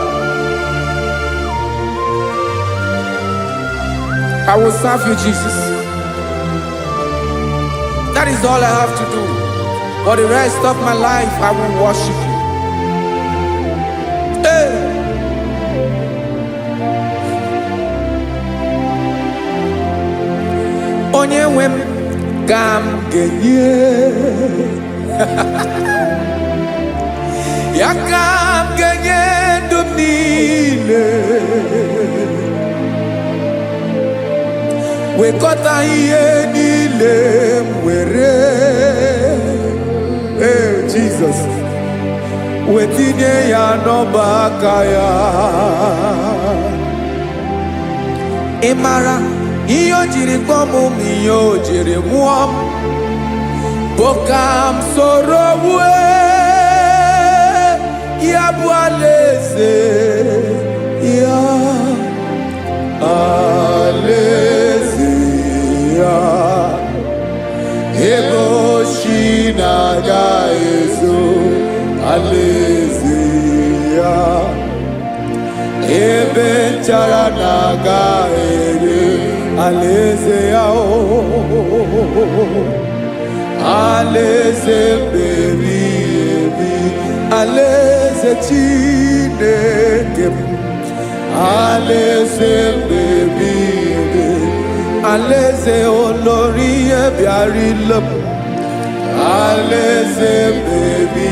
I will serve you, Jesus. That is all I have to do. For the rest of my life, I will worship you. Hey! Onye nwe m ka m ga-enye ya, ka m ga-enye ndụ m niile. Wekọta ihe niile m were, ee, Jizọs, wetinye ya n'ọba aka ya. Ị mara ihe o jiri kpọọ m ma ihe o jiri mụọ m bụ ka m soro wue ya bụ alaeze ya, alaeze ya, ebe oshi na-aga ezo, alaeze ya, ebe nchara na-aga ere, alaeze ya, o alaeze mbebi ebi, alaeze Chineke m, alaeze mbebi ebi, alaeze olori ihe bịara ile m, alaeze mbebi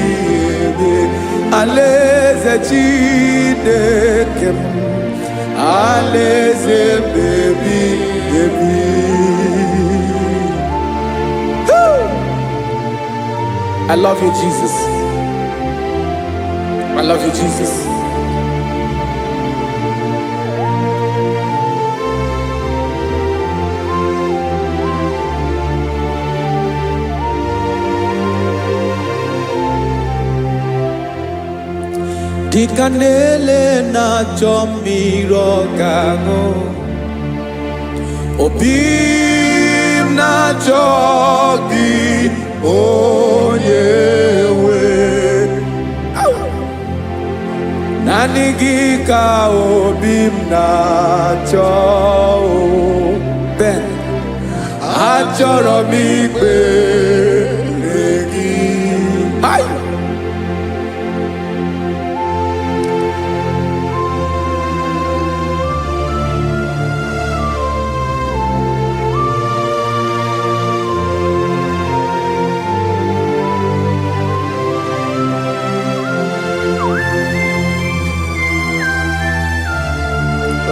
ebi, alaeze Chineke m, alaeze mbebi ebi. I love you, Jesus. I love you, Jesus. Dịka na-ele na-achọ mmiri ọ ga-aṅụ, obi m na na-achọ gị, onye nwe. Naanị gị ka obi m na-achọ o. Ben, achọrọ m ikpere gị. Ai!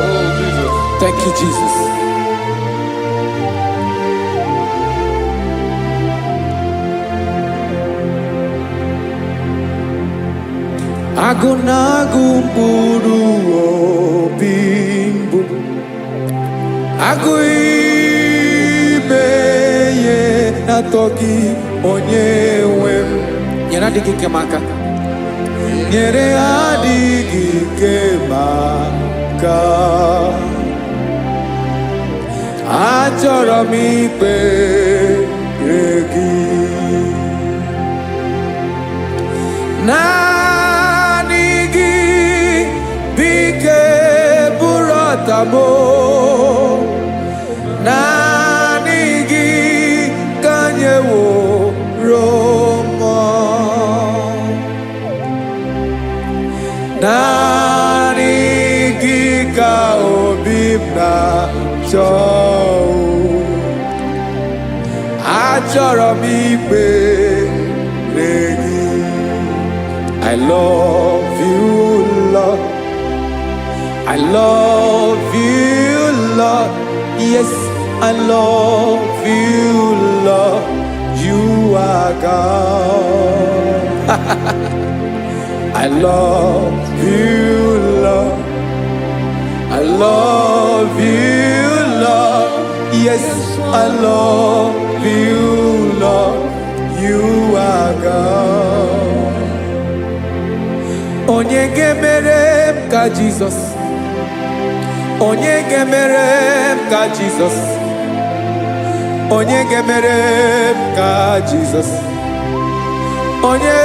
Oh, Jesus. Thank you, Jesus. Agụ na-agụ mkpụrụ obi mbụ, agụ ime ihe na-atọ gị, onye nwe m. Nyere adịghị ike m aka. Nyere adịghị ike m aka. Achọrọ m ikpere gị. Naanị gị bike bụrụ ọtamo. Naanị gị ka nyeworo mmụọ. Naanị gị ka obi m na-achọ. Achọrọ m ikpere gị. I love you, Lord. I love you, Lord. Yes, I love you, Lord. You are God. I love you, Lord. I love you, Lord. Yes, I love you, Lord. You are God. Onye ga-emere m ka Jizọs? Onye ga-emere m ka Jizọs? Onye ga-emere m ka Jizọs? Onye,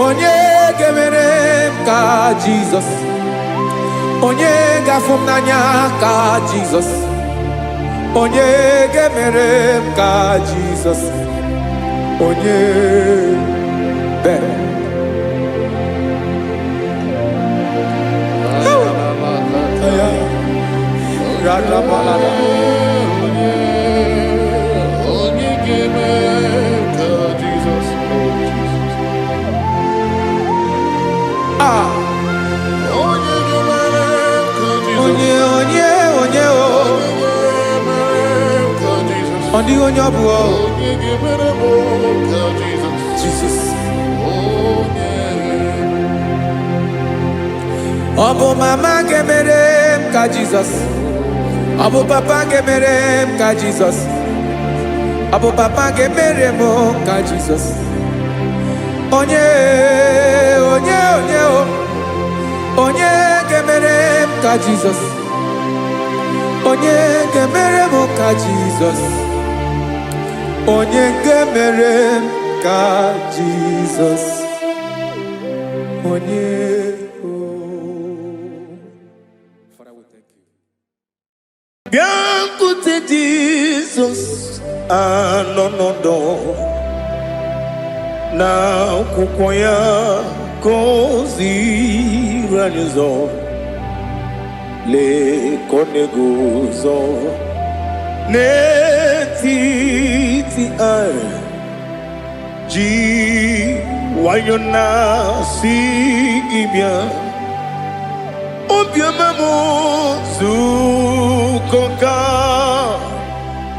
onye ga-emere m ka Jizọs? Onye ga-afụ m n'anya ka Jizọs? Onye ga-emere m ka Jizọs? Onye bere. Radabalada. Onye ga-eme ka Jizọs, oh Jesus. Ah, Onye ga-emere ka Jizọs. Onye, onye, onye o. Onye ga-emere ka Jizọs. Ọ dịghị onye ọ bụ o. Onye ga-emere m ka Jizọs. Jizọs. Onye. Ọ bụ mama ga-emere m ka Jizọs? Ọ bụ papa ga-emere m ka Jizọs? Ọ bụ papa ga-emere m ka Jizọs? Onye, onye, onye o. Onye ga-emere m ka Jizọs? Onye ga-emere m ka Jizọs? Onye ga-emere m ka Jizọs? Onye o. Father, we thank you. Bịakwute Jizọs, anọ n'ọdọ na akwụkwọ ya ka o ziri anyị ụzọ. Lee ka ọ na-eguzo n'etiti anyị, ji nwayọ na-asị gị bịa. Obiọma m, zukọ ka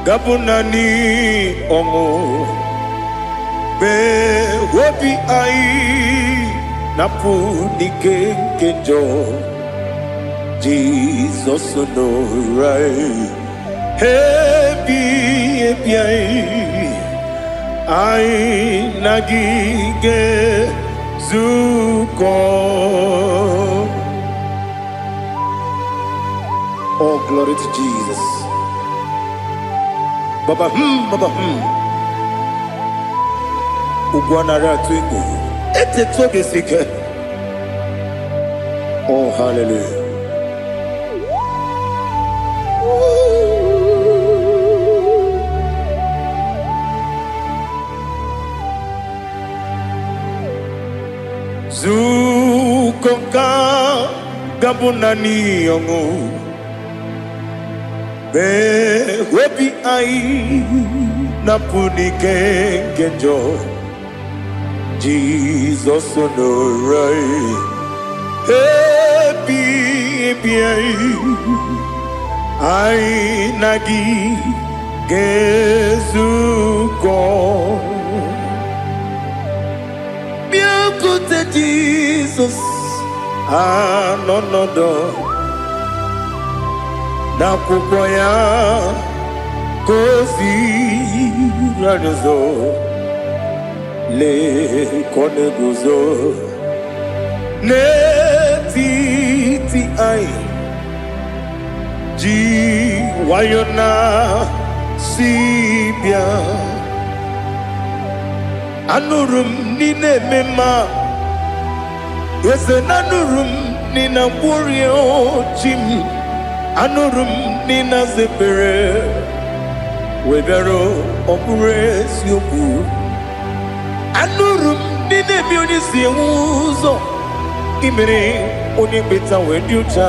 gabụ naanị ọṅụ mee obi anyị napụ n'ike nke njọ. Jizọs nọrọ anyị ebi ebi, anyị anyị na gị ga-ezukọ. Oh, glory to Jesus. Baba baba Ugwu anaghị atụ egwu. Eteta obi si ike. Oh, hallelujah. Nzukọ nka ga-abụ naanị ọṅụ. Mee obi anyị napụ n'ike nke njọ. Jizọs nọrọ anyị. Ebi ebi anyị, anyị na gị ga-ezukọ. Bịakwute Jizọs, anọ nọdụ n'akwụkwọ ya ka o ziri anyị ụzọ. Lee ka ọ na-eguzo n'etiti anyị, ji nwayọ na si bịa. Anụrụ m n'ị na-eme mma, eze, na anụrụ m n'ị na-agwọrị chi m, anụrụ m n'ị na-aza ekpere wee bịara. Ọ bụrụ eziokwu, anụrụ m ndị na-eme onye si enwe ụzọ imere onye mkpeta wee dị ụcha.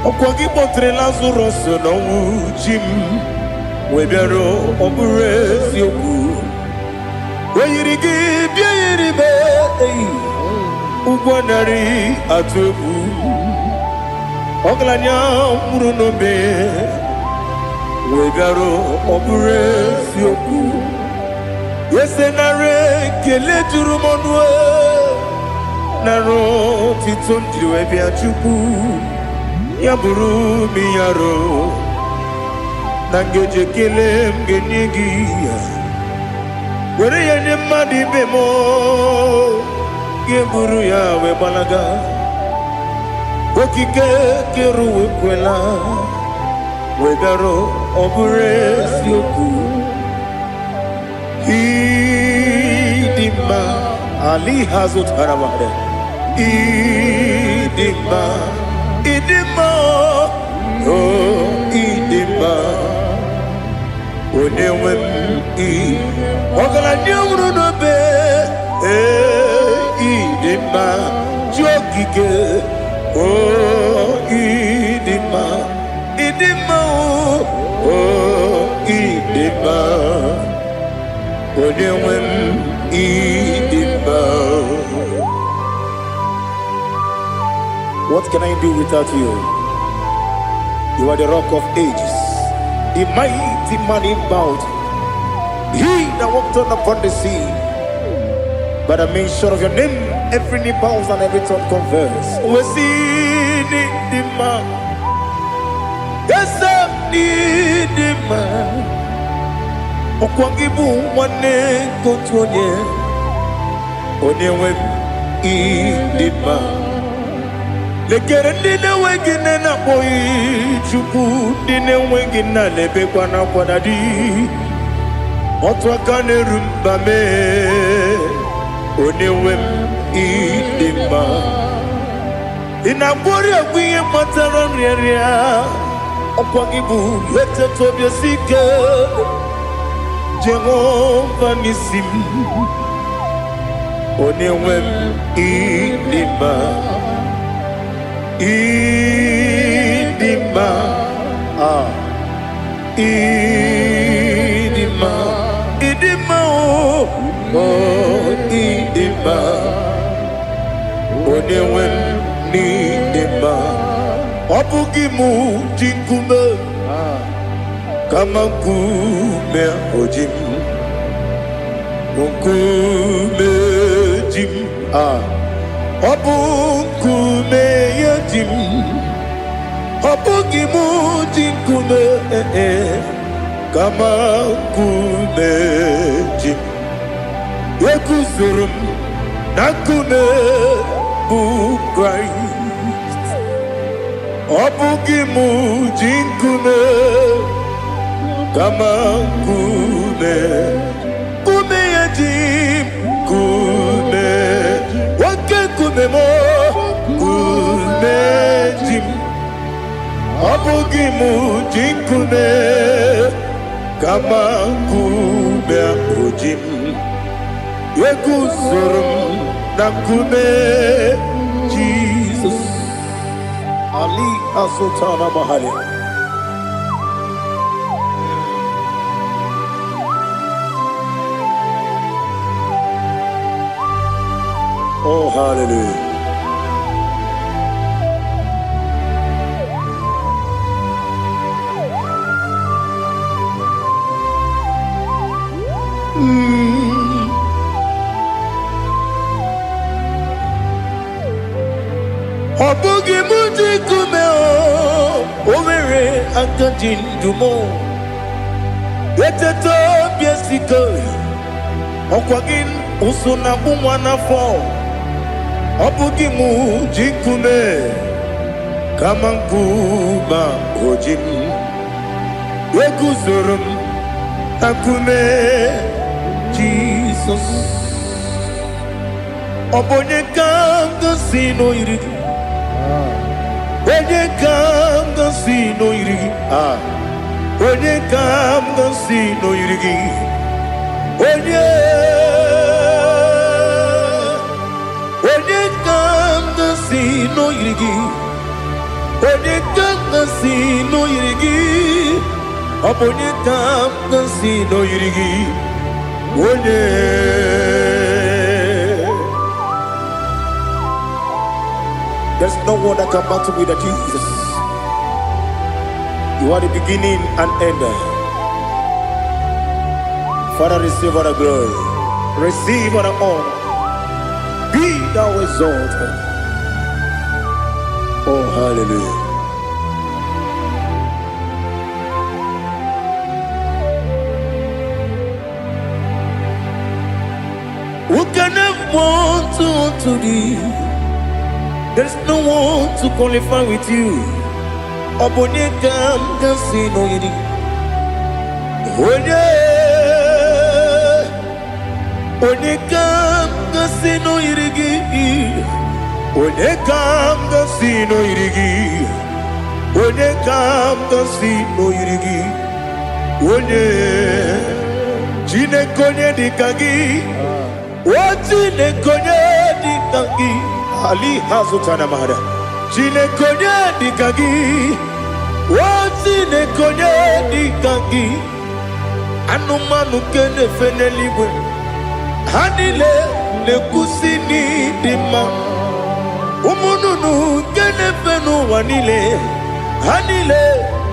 Ọkwa gị kpọtere Lazarọs n'ọnwụ, chi m, wee bịara. Ọ bụrụ eziokwu, o yiri gị bịa yiri be eyi ụgwọ narị atụ egwu. Ọgaranya nwụrụ n'obe wee bịara. Ọ bụrụ eziokwu, eze, nara ekele juru m ọnụ, nara otito m jiri wee bịa. Chukwu, ya bụrụ m yaro na ngeji ekele m ga-enye gị ya, were ya nye mmadụ ibe m, gị buru ya wee gbalaga. Okike kere ụwa ekwela wee bịarụ. Ọ bụrụ eziokwu, ịdị mma ali ha zụtara mmadụ. Ịdị mma, ịdị mma, o ịdị mma, onye nwe m. Ị ọgaranya nwụrụ n'obe, ee, ịdị mma, ji okike, o ịdị mma, ịdị mma, o ịdị mma, onye nwe m, ịdị mma. What can I do without you? You are the Rock of Ages, the mighty man in battle, he that walked on upon the sea. By the mention of your name, every knee bows and every tongue confess. We see the man. Yes, I need the man. Ọkwa gị bụ nwanne nke otu onye, onye nwe m, ịdị mma. Lekere ndị na-enweghị nne na-akpọghị Chukwu, ndị na-enweghị nna na-ebekwa n'akwa na di otu aka na-eru mba mee. Onye nwe m, ịdị mma. Ị na-agwọrị ọgwụ ihe kpatara nrịanrịa. Ọkwa gị bụ eteta obi esi ike, Jehova n'isi m. Onye nwe m, ịdị mma, ịdị mma, ah, ịdị mma, ịdị mma, o oh, ịdị mma, onye nwe m, n'ịdị mma. Ọ bụghị mụ ji nkume, kama nkume oji m, nkume ji m, ah, ọ bụ nkume ya ji m. Ọ bụghị mụ ji nkume, eh, eh, kama nkume ji m. Eguzoro m na nkume bụ Kraịst. Ọ bụghị mụ ji nkume. Kama nkume, nkume ya ji m, nkume, oke nkume m, nkume ji m. Ọ bụghị m ji nkume, kama nkume ahụ ji m. Eguzoro m na nkume Jizọs. Ali Azụtana Mahali. Oh, hallelujah. Ọ bụghị m ji nkume o nwere aka ji ndụ m. Eteta obi esike, ọkwa gị ụsụ na-akpụ nwa n'afọ. Ọ bụghị m ji nkume, kama nkume o ji m. Eguzoro m na nkume Jizọs. Ọ bụ onye ka m gosi n'oyiri gị? Onye ka m gosi n'oyiri gị? Ah. Onye ka m gosi n'oyiri gị? Onye? Onye ka m gosi n'oyiri gị? Onye ka m gosi n'oyiri gị? Ọ bụ onye ka m gosi n'oyiri gị? Onye? There's no one that can battle with the Jesus. You are the beginning and end. Father, receive all the glory. Receive all the honor. Be thou exalted. Oh, hallelujah. Who can have one to thee? There's no one to qualify with you. Ọ bụ onye ka m ga-asị n'oyiri? Onye? Onye ka m ga-asị n'oyiri gị? Onye ka m ga-asị n'oyiri gị? Onye ka m ga-asị n'oyiri gị? Onye? Chineke, onye dị ka gị? O Chineke, onye dị ka gị? Ali hazụtara mara. Chineke, onye dị ka gị? O Chineke, onye dị ka gị? Anụmanụ nke na-efe n'eluigwe, ha niile na-ekwusi n'ịdị mma. Ụmụ nnụnụ nke na-efe n'ụwa niile, ha niile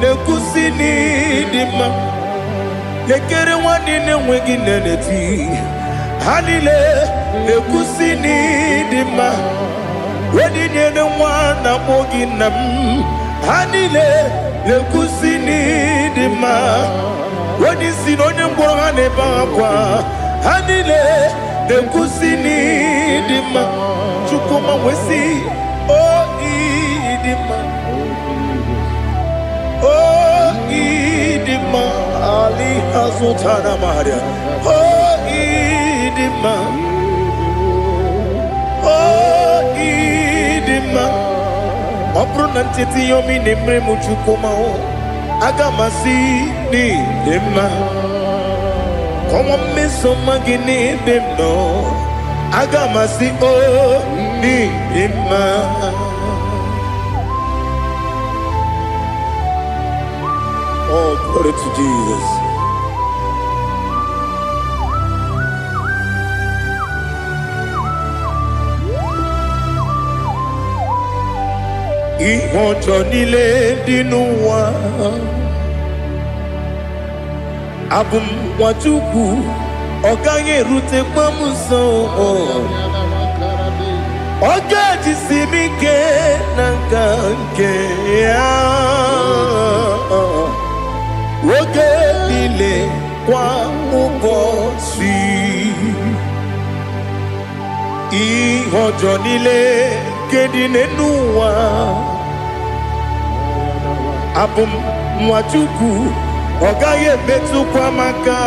na-ekwusi n'ịdị mma. Lekere nwa niile enweghị nne na-eti, ha niile na-ekwusi n'ịdị mma. Onye nyere nwa na-akpọ gị nna m, ha niile na-ekwusi n'ịdị mma. Onye isi na onye ngwọrọ, ha na-ebe akwa, ha niile na-ekwusi n'ịdị mma. Chukwuma wesị o ịdị mma, o ịdị mma. Ali azụtara maria. O ịdị mma, o ịdị mma. Ọ bụrụ na ncheta ihe ọma ị na-emere m, Chukwuma, o aga m asị n'ịdị mma. Kọwa mmeso ọma gị n'ebe m nọ, aga m asị o n'ịdị mma. Oh, glory to Jesus. Ihe ọjọọ niile dị n'ụwa, abụ m nwa Chukwu, ọ gaghị erutekwa m nso. Ọ ga-ejisi m ike na nka nke ya oge niile, kwa ụbọchị. Ihe ọjọọ niile nke dị n'elu ụwa, abụ m nwa Chukwu, Ọ gaghị emetụkwa m aka.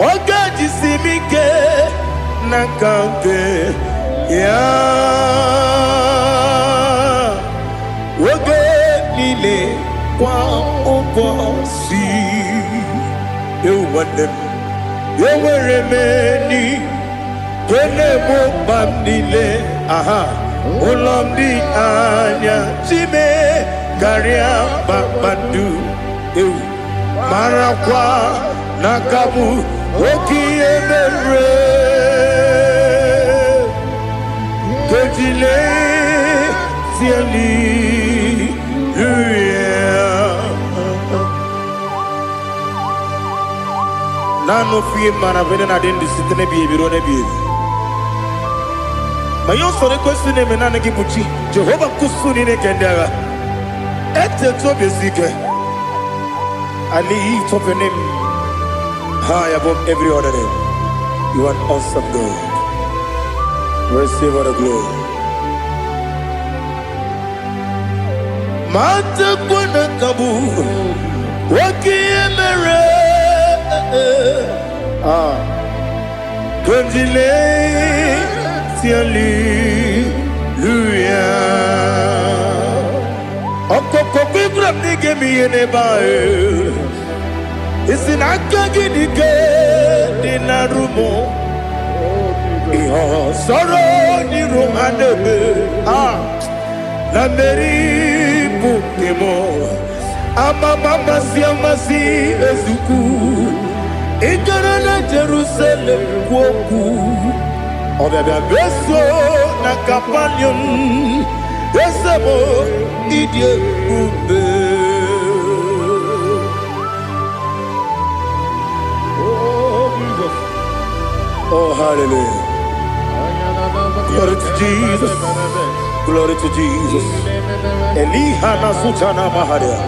Ọ ga-ejisi m ike n'aka nke ya oge niile, kwa ụbọchị. Ewu nwanne m, enwere m enyi nke na-egbo mkpa m niile. Aha ụlọ m dị anya chime karịa kpakpando. Ewu, marakwa na aka bụ oke ihe mere kejile tieli. Naanị ofu ihe mara bụ na-adị ndụ site n'ebighị ebi ruo n'ebighị ebi. Ma ihe usoro ekwesị na-eme, naanị gị bụ chi Jehova nkwụsụ niile nke ndị agha. Etetu obi esi ike. I lift up your name high above every other name. You are an awesome God. Receive all the glory. Ma tekwana ka bụ oke ihe mere. Ah, Kondile hallelujah. Ọkọkọ kwegwara m na ị ga-eme ihe n'ebe ahụ. Isi na aka gị dị ike dị na rumo. Ihe ọsọrọ n'iru ha na-eme. Ah, na mmeri bụ nke m. Amama amasị amasị ezukwu. Ị gara na Jerusalem kwuo okwu. Ọbịabịa meso na Kapanium. Eze m, ịdị ebube. Oh, Jesus. Oh, hallelujah. Glory to Jesus. Glory to Jesus. Eliha na sutana maharia.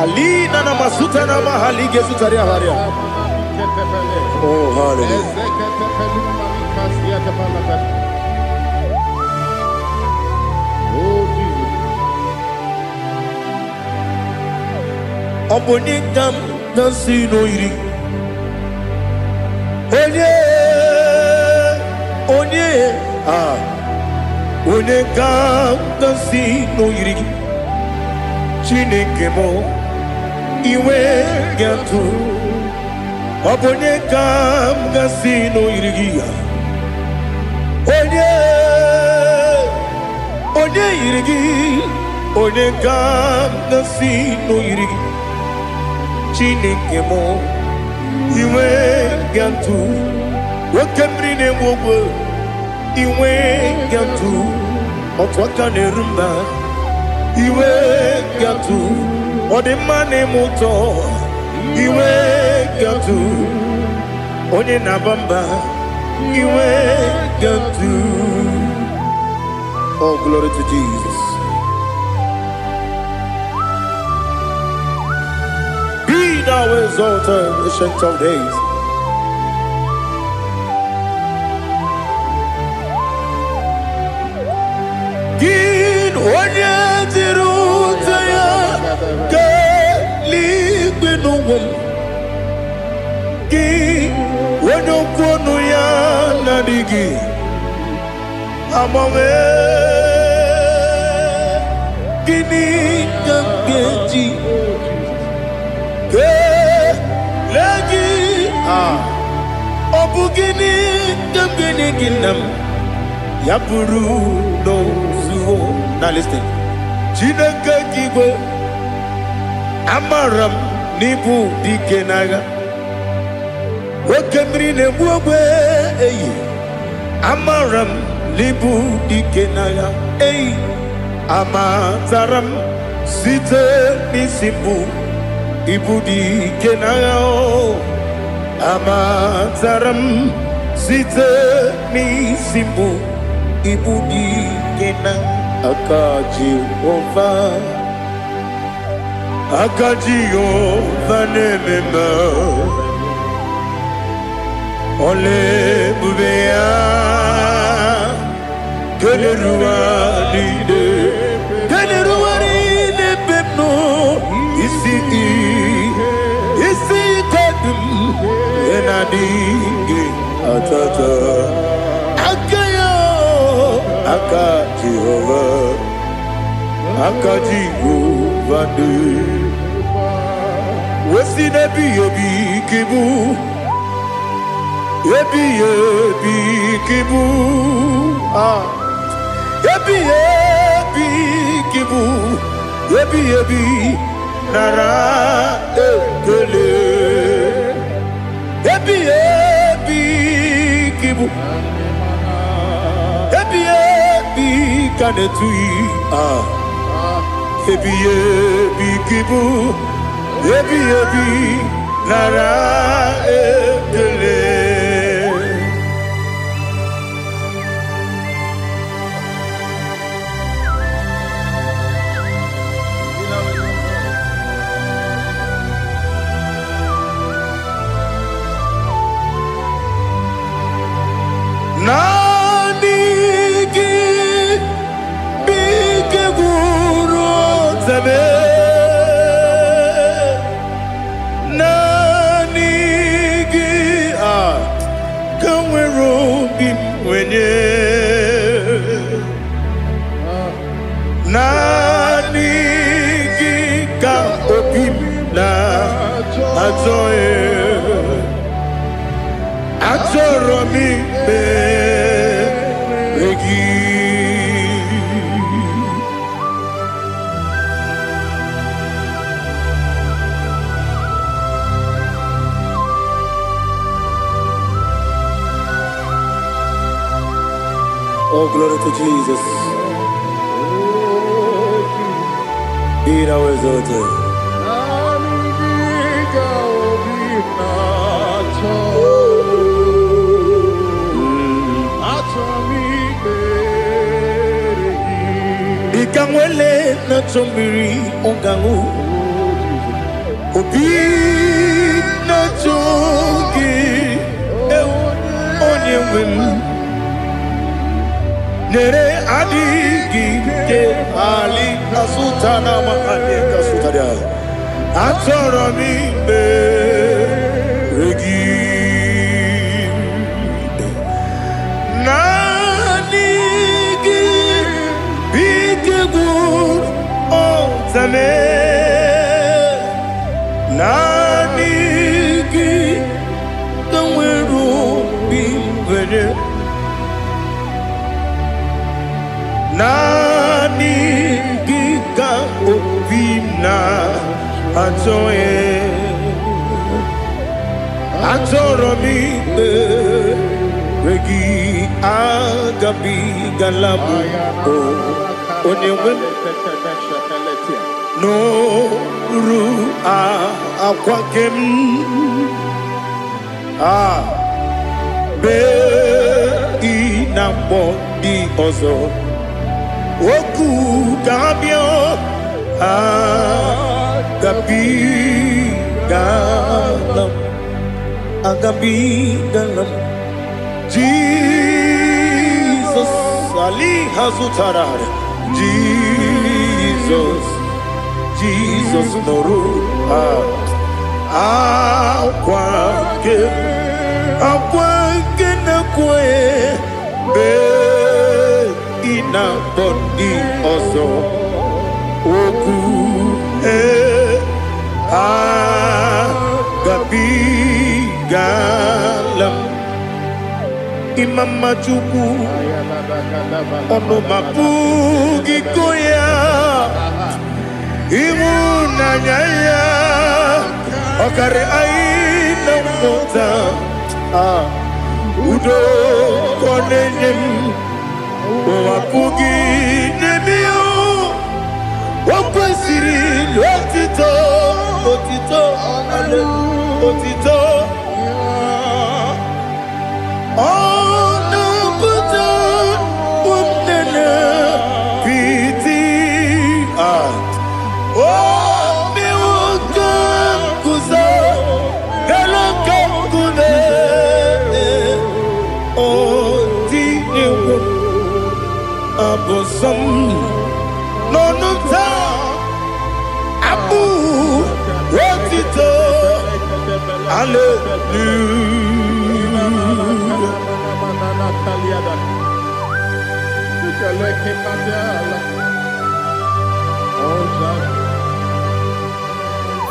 Alina na masutana mahalige sutaria haria. Oh, hallelujah. Oh, Jesus. Ọ bụ onye ka m na-asị n'oyiri. Onye, onye, ah, onye ka m na-asị n'oyiri gị. Chineke m, iwe ga-atụ. Ọ bụ onye ka m ga-asị n'oyiri gị ya. Onye, onye yiri gị, onye ka m ga-asị n'oyiri gị. Chineke m, iwe ga-atụ. Oke mmiri na-egbu ogwe, iwe ga-atụ. Otu aka na-eru mba, iwe ga-atụ. Ọ dị mma na-eme ụtọ, iwe ga-atụ. Onye na-aba mba, iwe ga-atụ. Oh, glory to Jesus. Be thou exalted, Ancient of Days. Gị onye jiri ute ya kelee n'ụwa m. Gị onye okwu ọnụ ya na-adịghị agbanwe. Gịnị ka m ga-eji kelee gị? Ah, ọ bụ gịnị ka m ga-enye gị, nna m, ya bụrụ n'ozuo? Na listen. Chineke nke igwe, amara m n'ịbụ dike n'agha. Oke mmiri na-egbu ogbe eyi, amara m n'ịbụ dike n'agha. Eyi, amatara m site n'isi mbụ, ịbụ dike n'agha o. Amatara m site n'isi mbụ, ịbụ dike na aka Jehova. Aka Jehova na-eme mma. Ọla ebube ya kelere ụwa niile, kelere ụwa niile ebe m nọ. adịghị atata. Aka ya, aka Jehova, aka Jehova dị wesi n'ebighị ebi ka ịbụ, ebighị ebi ka ịbụ, ah, ebighị ebi ka ịbụ, ebighị ebi, nara ekele. Ebighị ebi ka ịbụ, ebighị ebi ka na-etughị, ah, ebighị ebi ka ịbụ, ebighị ebi, nara ekele. Naanị gị bụ ike gwụrụ ọtebe. Naanị gị a ka nwere obi m nwenye. Naanị gị ka obi m na-achọ ya. Achọrọ m ikpere gị. Oh, glory to Jesus. Be thou exalted. Naanị gị ka obi m na-achọ. Achọ m ikpere gị. Dịka nwele na-achọ mmiri ọ ga-aṅụ, obi na-achọ gị, ewu, onye nwe m. Nyere adịghị ike ali kasụta na makani kasụta. Achọrọ m ikpere gị. Naanị gị bụ ike gwụrụ ọtame. Naanị gị ka nwere obi nwere. Naanị gị ka obi m na-achọ ya. Achọrọ m ikpere gị. Agabigala m onye nwe m n'oru akwa nke m a bee ị na-akpọ ndị ọzọ okwu ka ha bịa. Agabigala m, agabigala m. Jizọs ali ha zụtara. Jizọs, Jizọs, nụrụ akwa nke, akwa nke na-ekwe mgbe ị na-akpọ ndị ọzọ okwu. Ee, agabigala m. Ịma mma Chukwu, ọnụ ma pụghị ịkọ ya. Ịhụnanya ya ọkarị anyị na mmụta. Ah, udo ka ọ na-enye m, ụwa pụghị n'ebe ya. O kwesịrị otito, otito, otito. Ọ na-apụta ụmụnne piti. Ah, o mewo ka m guzo elu ka nkume. O tinyewo abụ nsọ m n'ọnụ m taa, abụ otito. Hallelujah.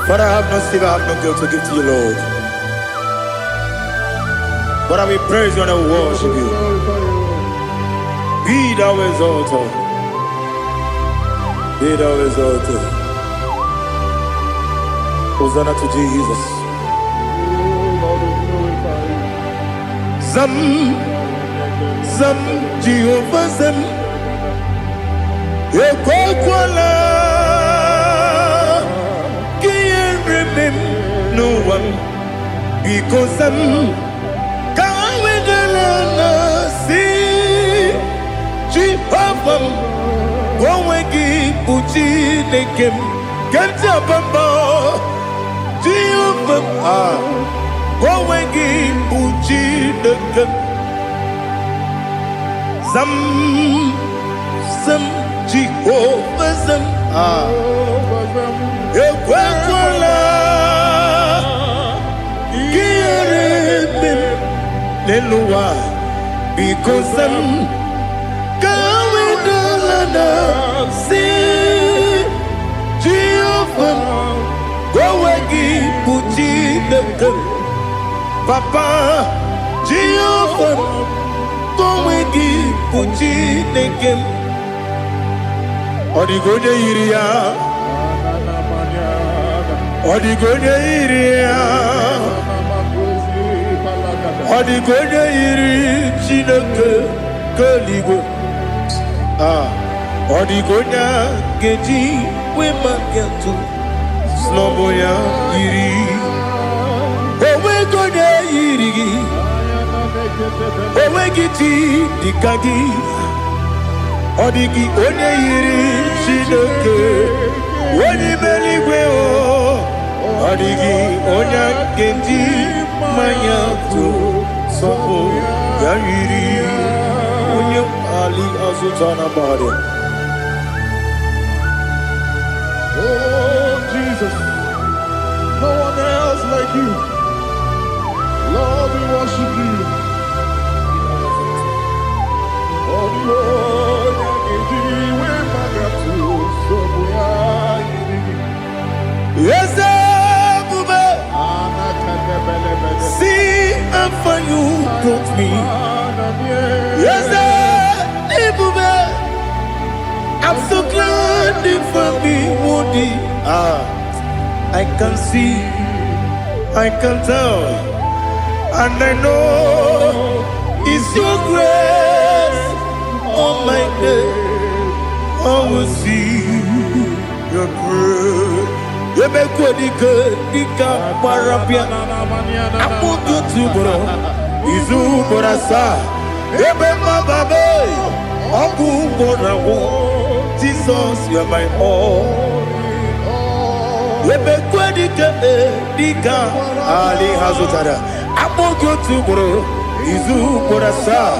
Father, I have no silver, I have no gold to give to you, Lord. But I will praise you and I will worship you. Be thou exalted. Be thou exalted. Hosanna to Jesus. Zam, Zam, Jehovah Zam. Ekwekwala ka ihere mee m n'ụwa m. Biko zam, ka ha wedara na si Jehova m, ka onwe gị bụ Chineke m. Ke ntị abamba Jehova m, ah, ka onwe gị bụ Chineke m. Zam, zam, Jehova zam, ah, ekwekwala ka ihere mee m n'elu ụwa. Biko zam, ka ha wedala na si Jehova m, ka onwe gị bụ Chineke m. Papa, Jehova m, ka onwe gị bụ Chineke m. Ọ dịghị onye yiri ya. Ọ dịghị onye yiri ya. Ọ dịghị onye yiri Chineke nke eluigwe. Ah, ọ dịghị onye a ga-eji wee maka atụ snọbụ ya yiri. Onweghị onye yiri gị. Onweghị chi dịka gị. Ọ dịghị onye yiri Chineke onye ime eluigwe o. Ọ dịghị onye a ga-eji mmanya tụ sọpụ ya yiri onye ali azụta na mmadụ. Oh, Jesus, no one else like you. Lord, we worship you. Oh, the Lord, we so Eze ebube, see how far you brought me. Eze ebube, I'm so glad you found me worthy. Ah, I can see, I can tell, and I know it's your grace on my day. I will see your grace. Emekwedike dịka gbara bịa akpụkpọ otu ugboro izu ugboro asaa ebe mmababe ọgwụ ugboro agwụ. Jesus, you are my all. Emekwedike dịka ali ha zụtara akpụkpọ otu ugboro izu ugboro asaa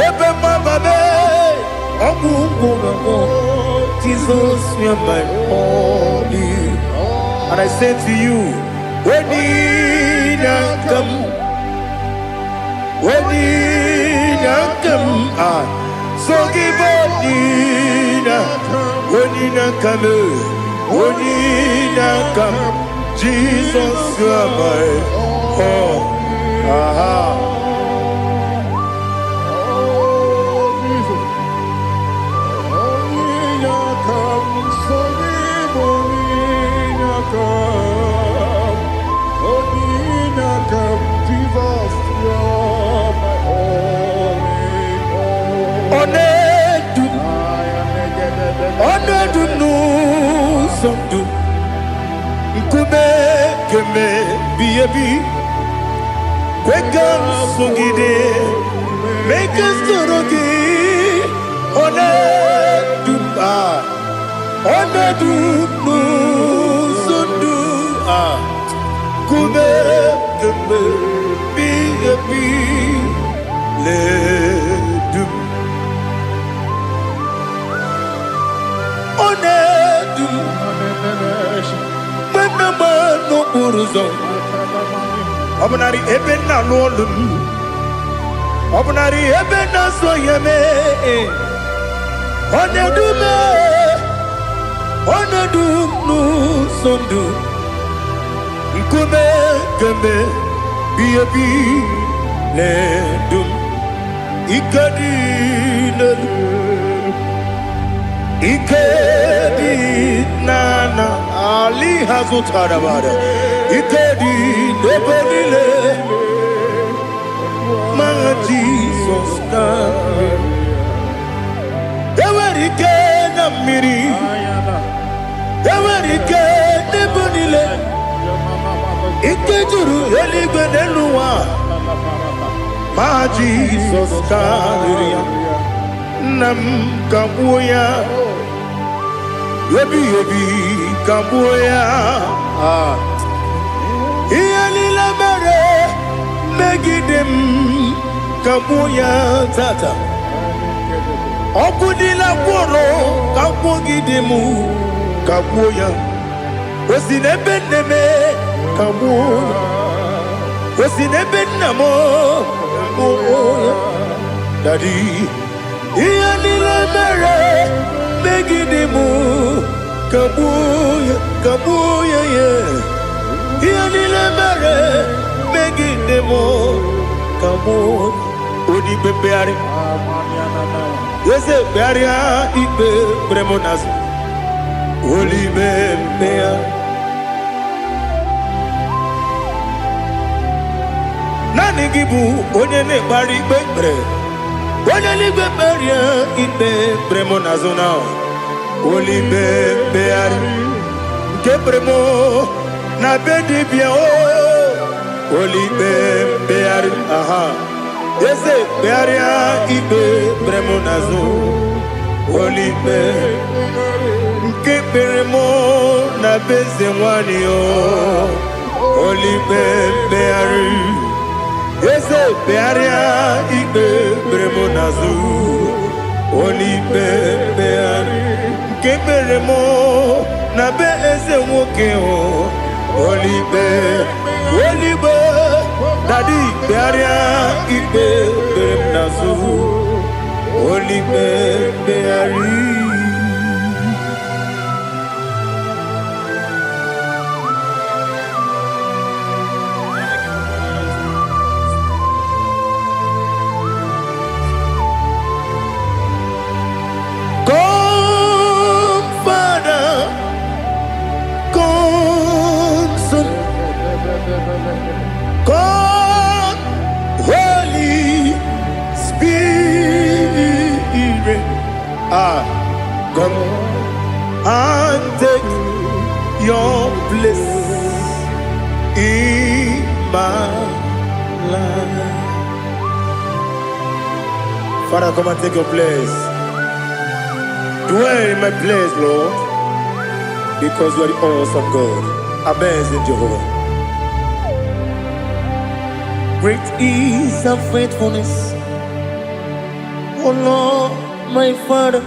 ebe mmababe ọgwụ ugboro agwụ. Jesus, you are my all. And I say to you, when you come, when you come, ah, so give up, when you come, when you come, Jesus, you are my all. Aha. Oh, Jesus. Onye come, so onye come, onye come, Jesus, you're my only hope. Ọ na-edu m, ọ na-edu m n'ụzọ ndụ, nkume kemebi ebi, kwe ka m sogide, mee ka m soro gị. Ọ na-edu m, ah, ọ na-edu m n'ụzọ ndụ, ah, nkume kemebi ebi na-edu m. Ọ na-edu m mgbe m na-agba n'okporo ụzọ. Ọ bụnarị ebe nna alụ ọlụ m, ọ bụnarị ebe na-azụ ihe mee. Ọ na-edu m, ọ na-edu m n'ụzọ ndụ. Nkume kemgbe bi ebi na-edu m. Ike dị n'elu, ike dị n'ala, ali ha zụtara bara. Ike dị n'ebe niile, ma Jizọs karịrị. Enwere ike na mmiri, enwere ike n'ebe niile. Ike juru eluigwe n'elu ụwa, ma Jizọs karịrị ya. Nna m, kagbuo ya. Ebighị ebi, kagbuo ya. Ah. Ihe niile mere megide m, kagbuo ya tata. Ọkụ niile gwụrụ kagbuogide m, kagbuo ya. O si n'ebe nne m, kagbuo ya. O si n'ebe nna m, kagbuo ya. Daddy, ihe niile mere megide m, kagbuo ya, kagbuo ya ya. Ihe niile mere megide m, kagbuo. Onye ikpe mkpegharị, eze, kpegharịa ikpe kpere m n'azụ. Olibe mkpegharị. Naanị gị bụ onye na-ekpegharị ikpe kpere. Onye eluigwe, kpegharịa ikpe kpere m n'azụ na olibe mkpegharị nke kpere m na be dibịa o. Olibe mkpegharị, aha, eze, kpegharịa ikpe kpere m n'azụ. Olibe nke kpere m na be eze nwanyị o. Olibe mkpegharị, eze, kpegharịa ikpe kpere m n'azụ. Olibe mkpegharị nke kpere m na be eze nwoke o. Olibe, olibe, daddy, kpegharịa ikpe kpere m n'azụ. Olibe mkpegharị. Come, Father, come, Son, come, Holy Spirit. Ah, come and take your place in my life. Father, come and take your place. Dwell in my place, Lord, because you are the awesome God. Amazing Jehovah. Great is thy faithfulness, O Lord, my Father.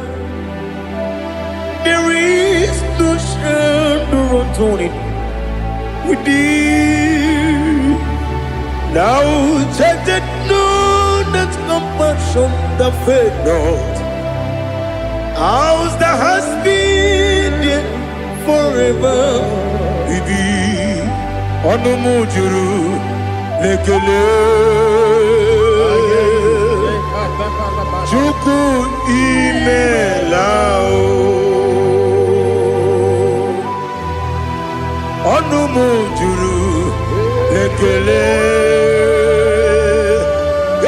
There is no shadow of turning with thee. Thou changest not thy compassions, they fail not. As thou hast been there forever with thee. Ọnụ m juru n'ekele. Chukwu, imela o. Ọnụ m juru n'ekele.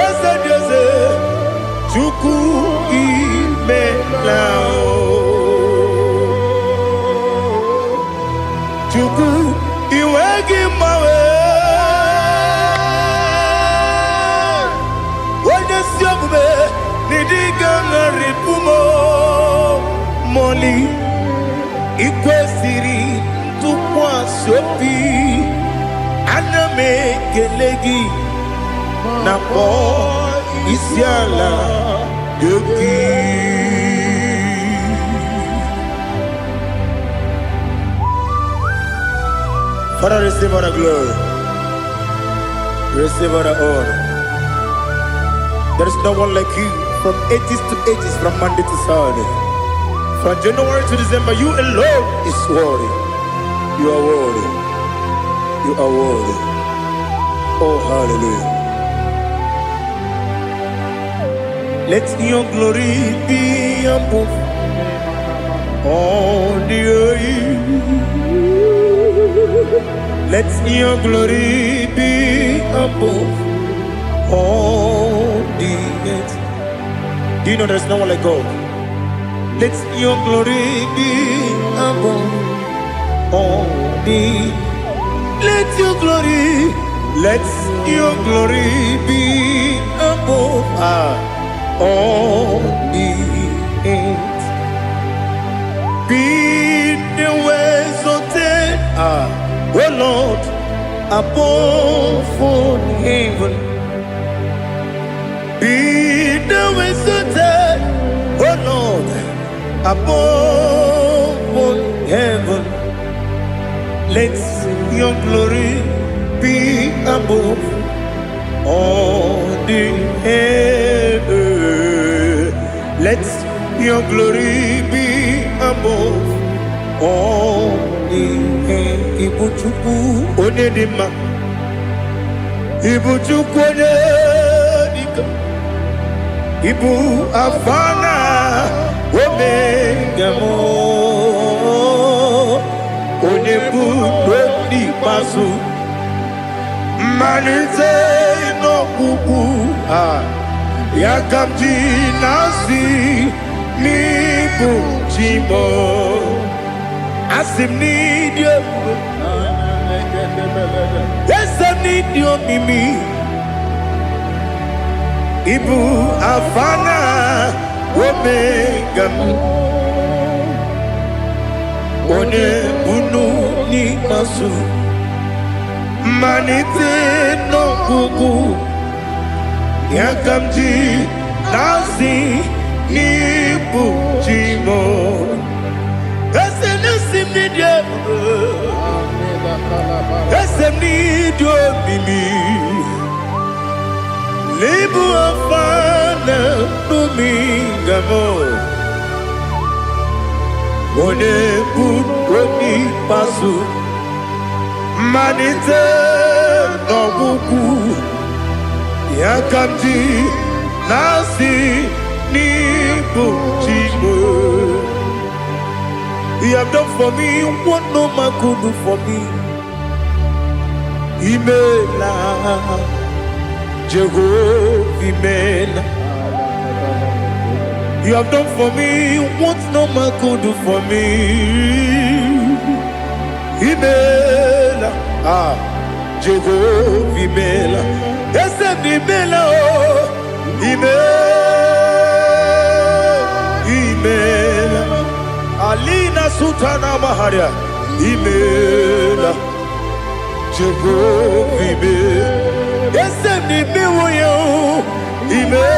Eze dị eze, Chukwu, imela o. Chukwu, iwe gị mgbanwe. Onye si omume n'ịdị ga-agharịpụ m mọli. Ikwesịrị ntụkwasị obi, ana m ekele gị na kpọọ isi ala gị. Father, receive all the glory. Receive all the honor. There is no one like you from ages to ages, from Monday to Saturday. From January to December, you alone is worthy. You are worthy. You are worthy. Oh, hallelujah. Let your glory be above all the earth. Let your glory be above all the earth. Do you know there's no one like God? Let your glory be above all the. Let your glory be above all the earth. Be thou exalted, O Lord, above all heaven. Be thou exalted, O Lord, above all heaven. Let your glory be above all the heaven. Let your glory be above all the heaven. Ibu Chukwu onye dị mma. Ibu Chukwu onye dike. Ibu Alfa na Omega m. Onye bụ n'ikpeazụ. Mmalite n'ọgwụgwụ a ya ka m ji na-asị n'ịbụ chi m. Asị m n'ịdị ebube, eze m n'ịdị omimi. Ịbụ Alfa na Omega m, onye bunu n'ikpeazụ, mmalite n'ọgwụgwụ ya ka m ji na-asị n'ịbụ chi m. Eze na-esi m n'ịdị ebube, eze m n'ịdị omimi. N'ịbụ Alfa na Omega m, onye bụ onye ikpeazụ, mmalite n'ọgwụgwụ ya ka m ji na-asị n'ịbụ chi m. You have done for me what no man could do for me. Imela, Jehovah, Imela. You have done for me what no man could do for me. Imela, ah, Jehovah, Imela. Eze m Imela, oh, Imela, Imela. Alina Sultana Maharia, Imela, Jehovah, Imela. Eze m imewo ya, oh, Imela,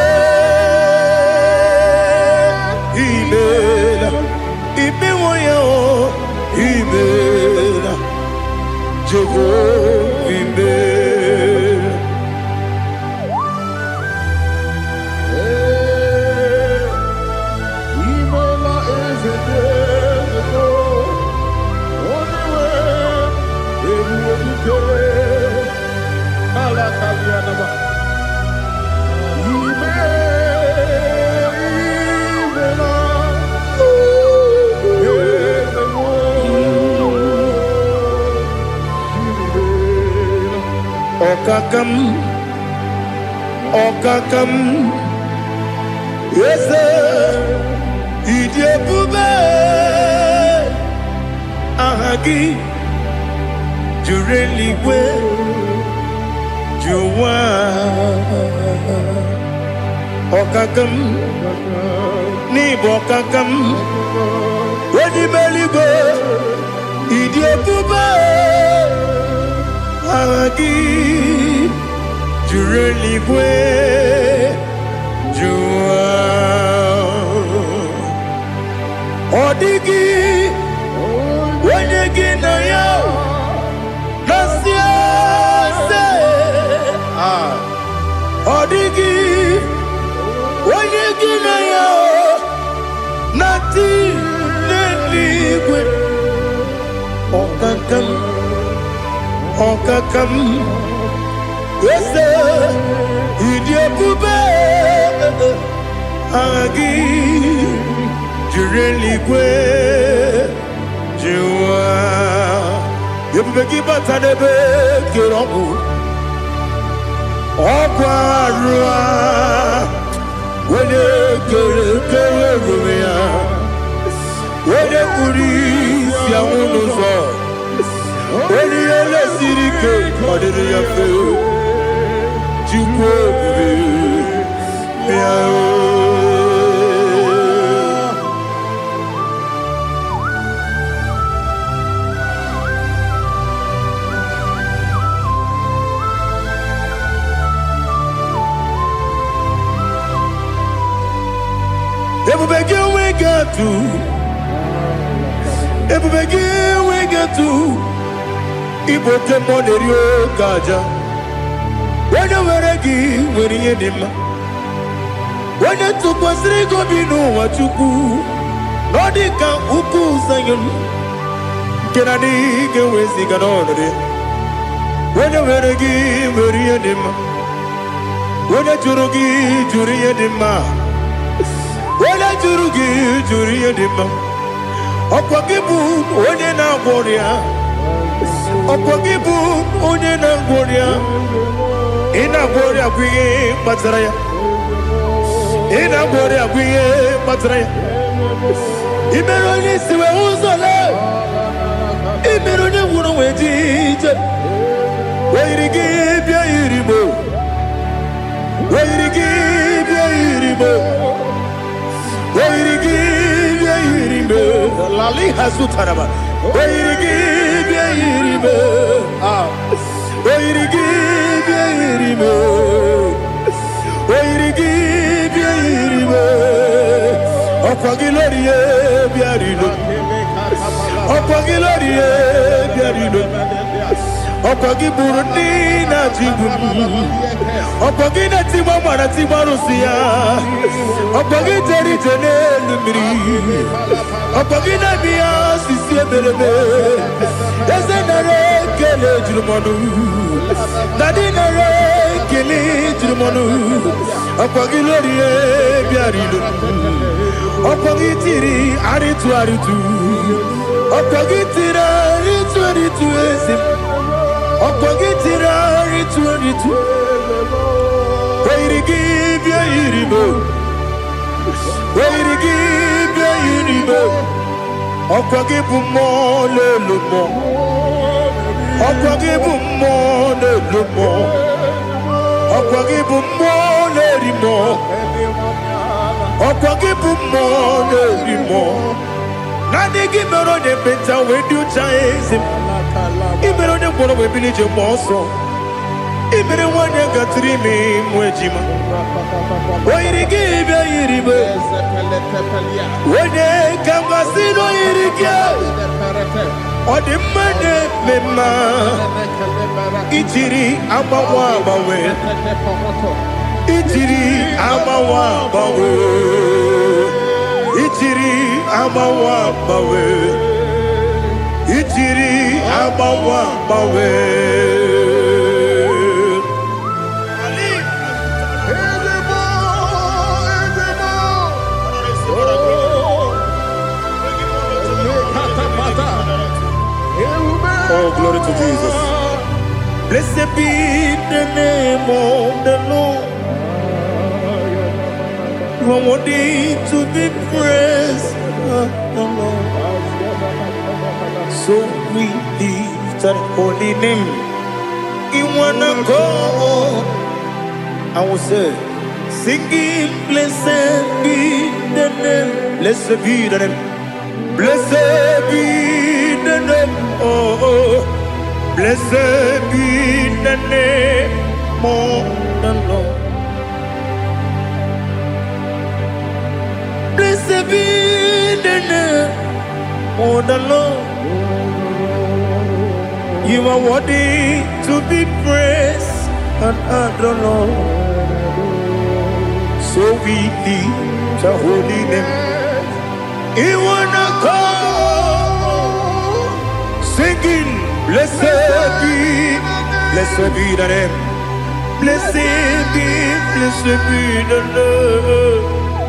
Imela, imewo ya, oh, Imela, Jehovah, Imela. Imela eze dị eze, onye nwe ebube dike ala kalianaba. Ime imela eze nwe imela. Ọkaka m, ọkaka m, eze, ịdị ebube, aha gị juru eluigwe ju ụwa. Ọkaka m, n'ịbụ ọkaka m, onye eluigwe, ịdị ebube, aha gị juru eluigwe ju ụwa. Ọ dịghị onye gị na ya na-asị eze. Ọkaka m, eze, ịdị ebube, aha gị jiri eluigwe jiwa. Ebube gị bata n'ebe kere ọgwụ, ọgwụ arụ a, onye kere kere ruru ya, onye kpuru isi anwụ n'ụzọ, onye ihe lesiri ike ọ dịrị ya mfe. Chukwu ebube, bịa o. Ebube gị enweghị atụ, ebube gị enweghị atụ, ịbụ oke mmụọ na-eri oke aja. Onye nwere gị nwere ihe dị mma. Onye tụkwasịrị gị obi n'ụwa, Chukwu, na ọ dị ka ukwu Zayọn nke na-adịghị ga-eweziga n'ọnọdụ ya. Onye nwere gị nwere ihe dị mma. Onye jụrụ gị jụrụ ihe dị mma. Onye jụrụ gị jụrụ ihe dị mma. Ọkwa gị bụ onye na-agwọ ọrịa. Ọkwa gị bụ onye na-agwọ ọrịa. Ị na-agwọ ọrịa bụ ihe kpatara ya. Ị na-agwọ ọrịa bụ ihe kpatara ya. Ị mere onye isi wee hụ ụzọ lee. Ị mere onye nwụrụ wee ji ije. O yiri gị bịa yiri m o. O yiri gị bịa yiri m o. O yiri gị bịa yiri m o. Lali hazutaraba. O yiri gị bịa yiri m o. Ah. O yiri gị bịa yiri m o. O yiri gị bịa yiri m o. Ọkwa gị lórí e bịa rilo. Ọkwa gị lórí e bịa rilo. Ọkwa gị gburu ndị na-achị igbu m. Ọkwa gị na-etigbu mara tigbu arụsị ya. Ọkwa gị jere ije n'elu mmiri. Ọkwa gị na-eme ya osisi emereme. Eze nara ekele juru m ọnụ. Dadi nara ekele juru m ọnụ. Ọkwa gị lórí e bịara ilo. Ọkwa gị tiri arịtụ arịtụ. Ọkwa gị tiri arịtụ arịtụ eze m. Ọkwa gị tiri arịtụ arịtụ. O yiri gị bịa yiri m o. O yiri gị bịa yiri m o. Ọkwa gị bụ mmụọ na-elu mmụọ. Ọkwa gị bụ mmụọ na-elu mmụọ. Ọkwa gị bụ mmụọ na-eri mmụọ. Ọkwa gị bụ mmụọ na-eri mmụọ. Naanị gị mere onye mkpenta wee dị ụcha eze m. Ị mere onye ngwọrọ wee bili ije mgbe ọsọ. Ị mere nwanyị gatụrụ ime mụ ejima. O yiri gị bịa yiri m. Onye ka mmasị na o yiri gị. Ọ dị mma na-eme mma. Ijiri agbanwe agbanwe. Ijiri agbanwe agbanwe. Ijiri agbanwe agbanwe. Ijiri agbanwe agbanwe. Oh, glory to Jesus. Blessed be the name of the Lord. You are worthy to be praised, the Lord. So we lift that holy name. In one accord, I will say, singing, blessed be the name. Blessed be the name. Blessed be the name. Oh, oh. Blessed be the name of the Lord. Blessed be the name of the Lord. You are worthy to be praised and adored, Lord. So we lift the holy name. You wanna come singing. Blessed be, blessed be the name. Blessed be, blessed be the Lord.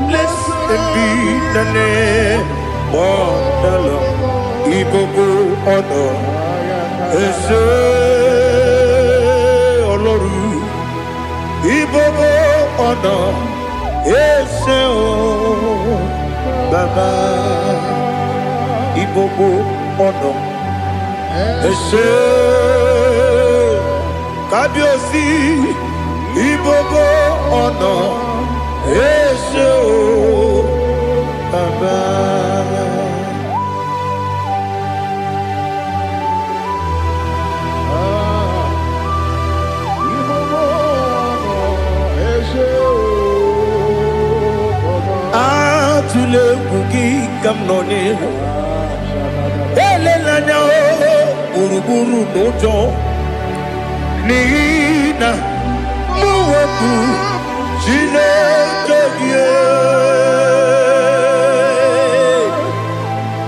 Blessed be the name of the Lord. Ìgbogbo ọ̀nà ẹ ṣé Ọlọ́run. Ìgbogbo ọ̀nà ẹ ṣé o Bàbá. Ìgbogbo ọ̀nà ẹ ṣé Kábíyèsí. Ìgbogbo ọ̀nà ẹ ṣé o Bàbá. Ẹ ṣé o, Bàbá. Atụla egwu gị ka m nọ n'ihu. Elela anya o gburugburu n'ụjọ n'ihi na mụ wepụ Chineke gị,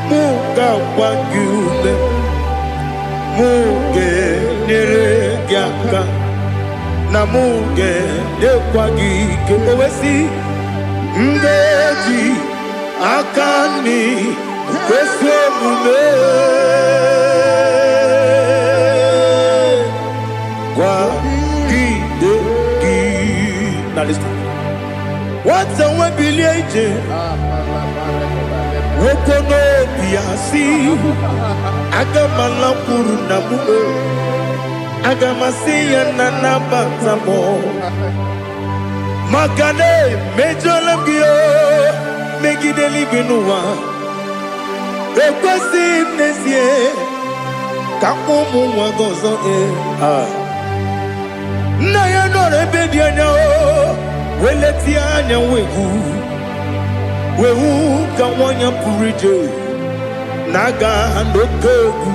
mụ ga-agwa gị ume, mụ ga-enyere gị aka na mụ ga-enyekwa gị ike. O wee sị, m ga-eji aka nri kwesị omume kwagide gị. Na listen. Nwata nwe bilie ije, nwoke n'obi ya si, aga m alakwuru na mụ, aga m asị ya na nabata m maka na emejọla m gị o megide eluigwe n'ụwa. Ekwesịghị m n'ezie ka m kpọọ ụmụ nwa gị ọzọ. Ee, ah. Nna ya nọrọ ebe dị anya o wee letie anya wee hụ ka nwa ya pụrụ ije na-aga n'oke egwu.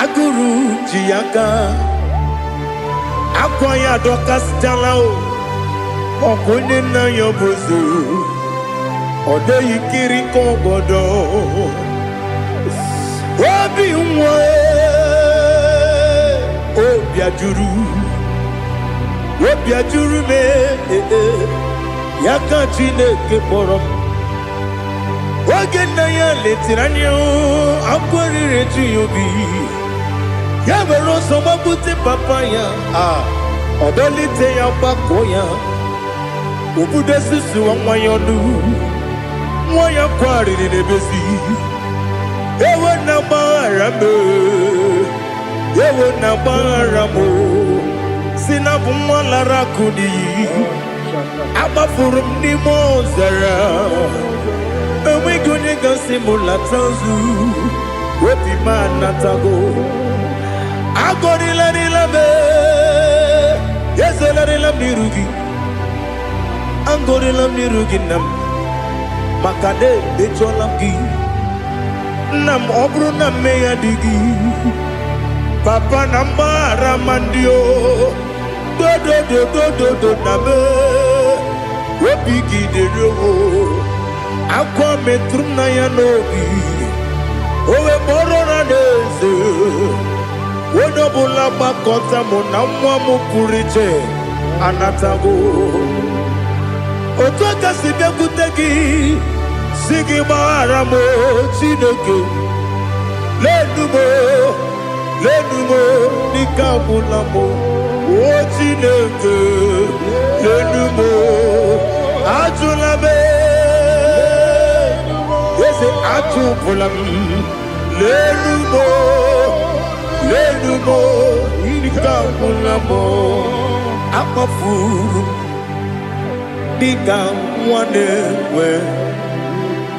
Agụrụ ji ya aka, akwa ya adọkasịchala o. Ọkwa onye nna ya bụ eze, ọ dịghị kiri ka ọgọdọ obi nwa obi ajụrụ, obi ajụrụ m. Ee, ya ka Chineke kpọrọ m. Oge nna ya letiri anya, akwa riri eju ya obi, ya were ọsọ gbapute papa ya. A ọ dọlite ya, gbakọọ ya, obudo susuwa nwa ya ọnụ. Nwa ya kwarịrị n'ebezi, ewo na gbaghara m, ewo na gbaghara m, si na bụ nwa lara akụ n'iyi, agbafuru m n'ime ọzara, enweghị onye gasị m lata ozu. Obi m anatago. Agọrịlarịla m, ezelarịla m n'iru gị, agọrịla m n'iru gị, nna m, maka na emejọla m gị, nna m. Ọ bụrụ na mmehie dị gị, papa, na mgbaghara ma ndị o dodododododo na me obi gị dịrị o. Akwa metụrụ m na ya n'obi, o wee kpọrọ na n'eze onye ọbụla gbakọta mụ na nwa m pụrụ iche anatago. Otu aka si bịakwute gị, si gị gbaghara m, Chineke. Lenu m, lenu m, n'ike agwụla m o. Chineke, lenu m, ajụla m eze, ajụpụla m. Lenu m, lenu m, ike agwụla m. Akpọfuru m dịka nwa na-enwe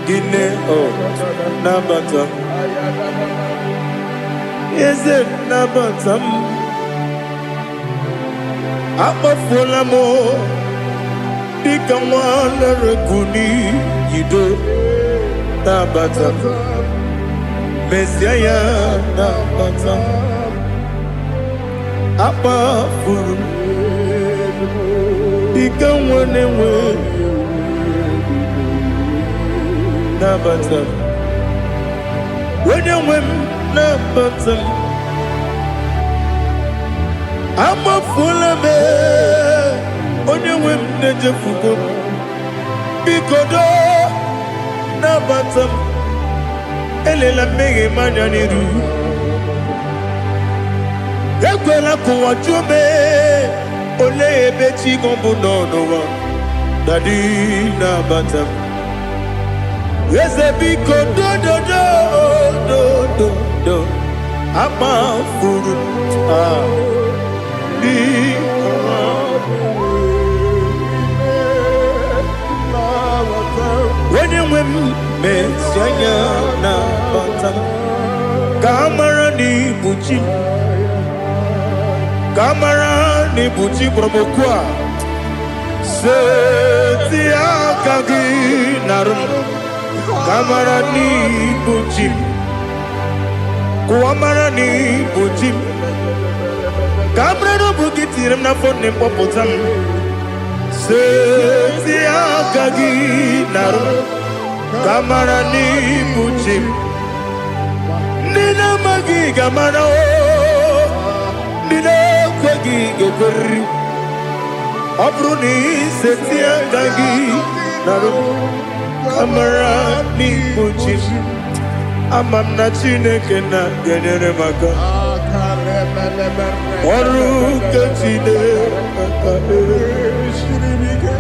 gịnị ọ nabata m. Eze, nabata m. Akpọfuola m dịka nwa lere n'iyido, nabata m. Mezie ya, nabata m. Akpafuru m dịka nwa na-enwe, nabata m. Onye nwe m. nabata m. Amafuola m, onye nwe m na-ejefugo m. Biko doo, nabata m. Elela mmehie m anya n'iru. Ekwela ka ụwa jụọ m, olee ebe chi gị bụ nọ n'ụwa? Daddy, nabata m. Eze, biko, dododo dododo, amafuru m ah dị. Onye nwe m, mezi anya nabata m, ka a mara na ibu chi m, ka a mara na ibu chi kpọrọ m okwu a. Seti aka gị narụ m, ka a mara na ibu chi m, ka ụwa mara na ibu chi m, ka a mara na ọ bụ gị tinyere m n'afọ nne m, kpọpụta m. Seti aka gị narụ m, ka a mara na ibu chi m. Ndị na-amaghị ga-amara o, ndị na-ekweghị ga-ekweriri. Ọ bụrụ na iseti aka gị narụ m, ka mara n'ibu chi m. Ama m na Chineke na ga-enyere m aka. Ọrụ nke Chineke Siri m ike.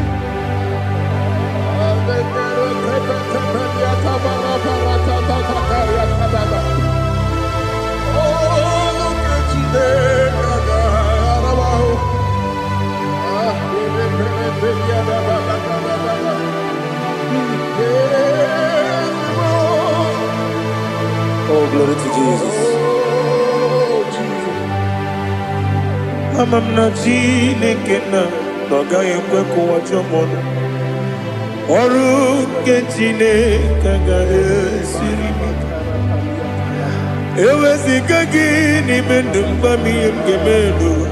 Oh, glory to Jesus. Ama m na Chineke na ọ gaghị ekwe ka ụwa jụọ m ọnụ. Ọrụ nke Chineke agaghị esiri m ike. Eweziga gị n'ime ndụ m, gwa m ihe m ga-eme n'ụwa.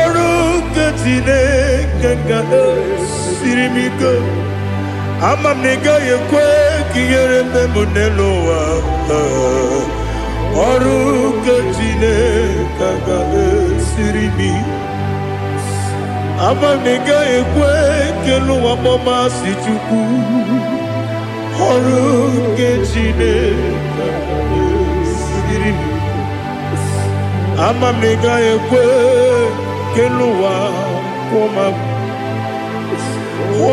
Ọrụ nke Chineke ga-esiri m ike. Ama m na ị gaghị ekwe ka ihere mme m n'elu ụwa. Ọrụ nke Chineke ga-esiri m ike. Ama m na ị gaghị ekwe ka elu ụwa kpọmasị Chukwu. Ọrụ nke Chineke ga-esiri m ike. Ama m na ị gaghị ekwe ka elu ụwa kwụọ m.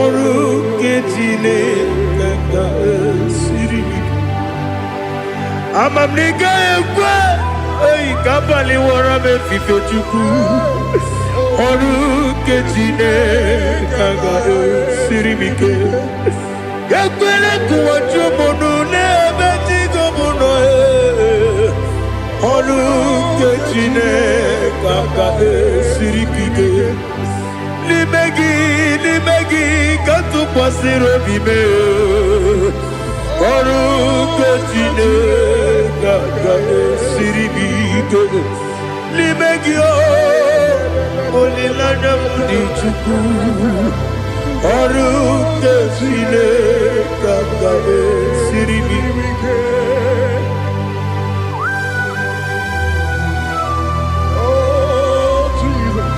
Ọrụ nke Chineke ga-esiri m ike. Ama m na ị gaghị ekwe eyi ka abalị wọrọ m efife. Chukwu, ọrụ nke Chineke ga-esiri m ike. Ekwele ka ụwa jụọ m ọnụ n'ebe chi gị bụ nọ. Ee. Ọrụ nke Chineke ga-esiri m ike. N'ime gị, n'ime gị ka m tụkwasịrị obi m. Ọrụ nke Chineke ga-esiri m ike. N'ime gị o, olileanya m dị. Chukwu, ọrụ nke Chineke ga-esiri m ike. Oh, Jesus.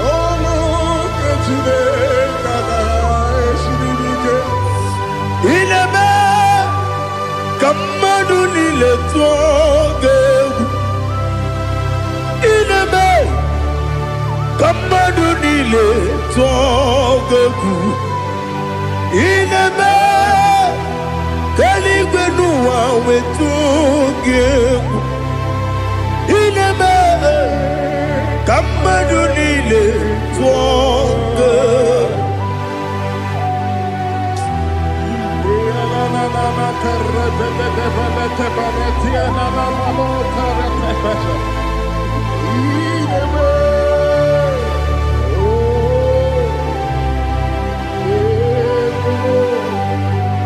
Oh, look at Chineke ga-esiri m ike. Ị na-eme ka mmadụ niile tụọ gị egwu. Ị na-eme ka mmadụ niile tụọ gị egwu. Ị na-eme ka eluigwe n'ụwa wetụọ gị egwu. Ị na-eme ka mmadụ niile tụọ gị egwu.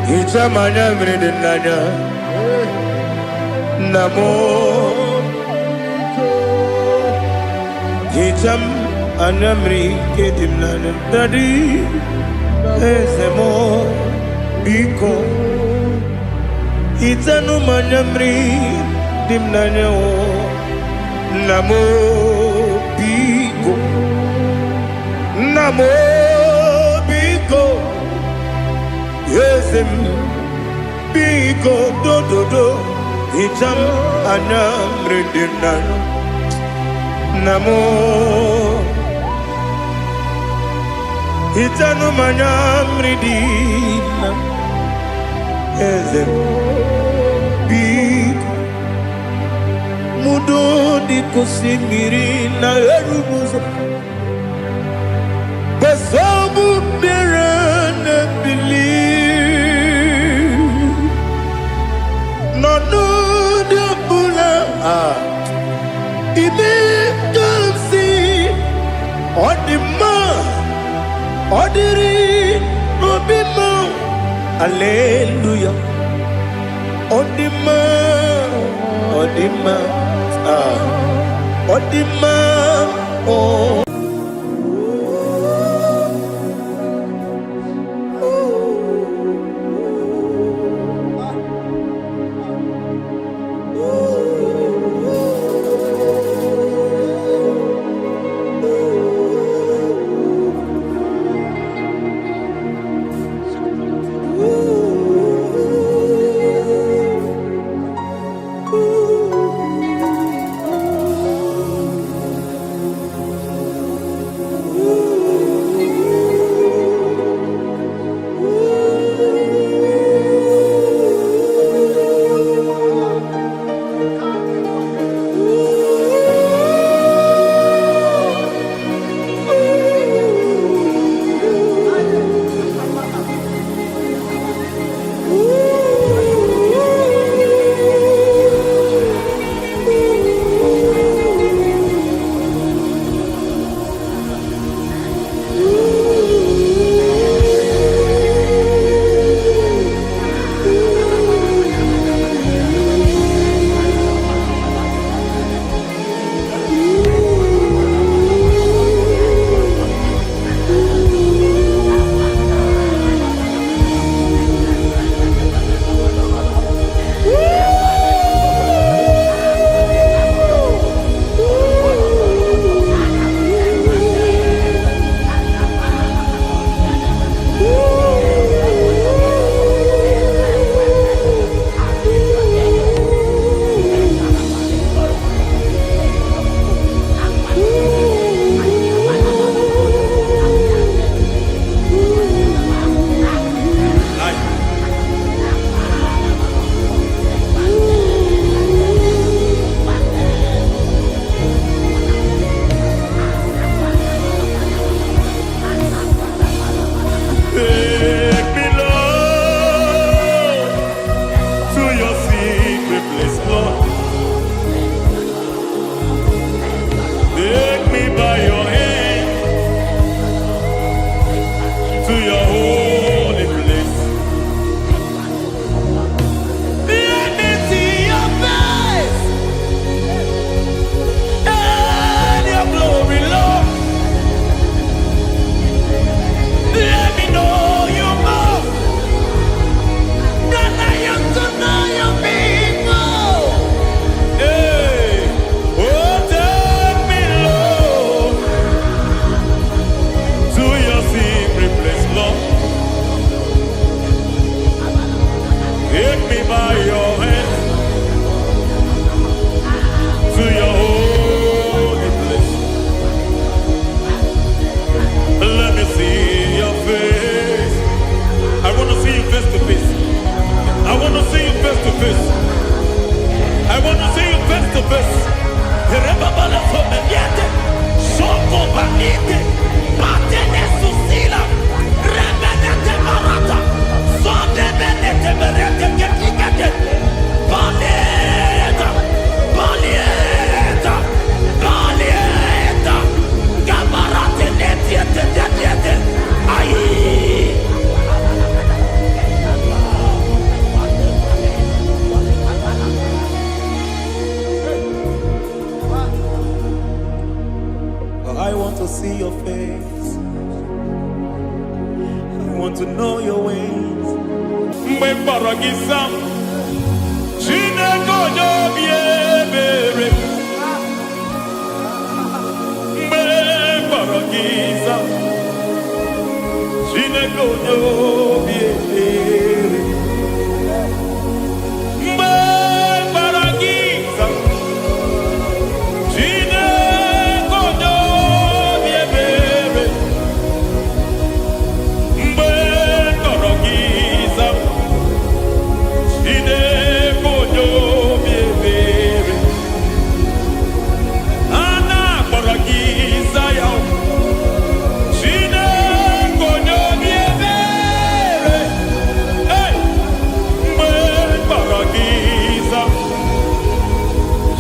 Hichaa m anya mmiri dị n'anya, nna m. Hichaa m anya mmiri nke dị m n'anya. Daddy, eze m, biko. Hichanụ m anya mmiri dị m n'anya o. Nna m o, biko. Nna m o, biko. Eze m, biko, dododo. Hicha m anya mmiri dị m n'anya. Nna m o, hichanụ m anya mmiri dị na eze m, biko. Mudo dịka osimiri na-eru m ụzọ, gbasọbụ mmiri na-ebili n'ọnọdụ ọbụla. Ah, ime ka m si ọ dị mma, ọ dịrị n'obi m. Aleluya, ọ dị mma, ọ dị mma. Ah, ọ dị mma o. Take me, Lord, to your secret place, Lord. Take me by your hand to your holy place. Let me see your face and your glory, Lord. Let me know you more than I am to know you people. Hey, oh, take me, Lord, to your secret place, Lord. Take me by your hand to your holy place. Let me see your face. I want to see you face to face. I want to see you face to face. I want to see you face to face. Rebabala fomeliete, soko banite, patene susila, rebenete barata, sodebenete berete ketikete, baleta, baleta, baleta, gabarate netiete tetiete, ayi. I want to see your face. I want to know your ways. Mgbe m kpọrọ gị, zaa m. Chineke onye obi ebere, mgbe kpọrọ gị za. Chineke onye obi ebere, mgbe kpọrọ gị za. Chineke onye obi ebere, mgbe kpọrọ gị za. Chineke onye obi ebere, a na-akpọrọ gị za ya. Chineke onye obi ebere, hey! Mgbe kpọrọ gị za.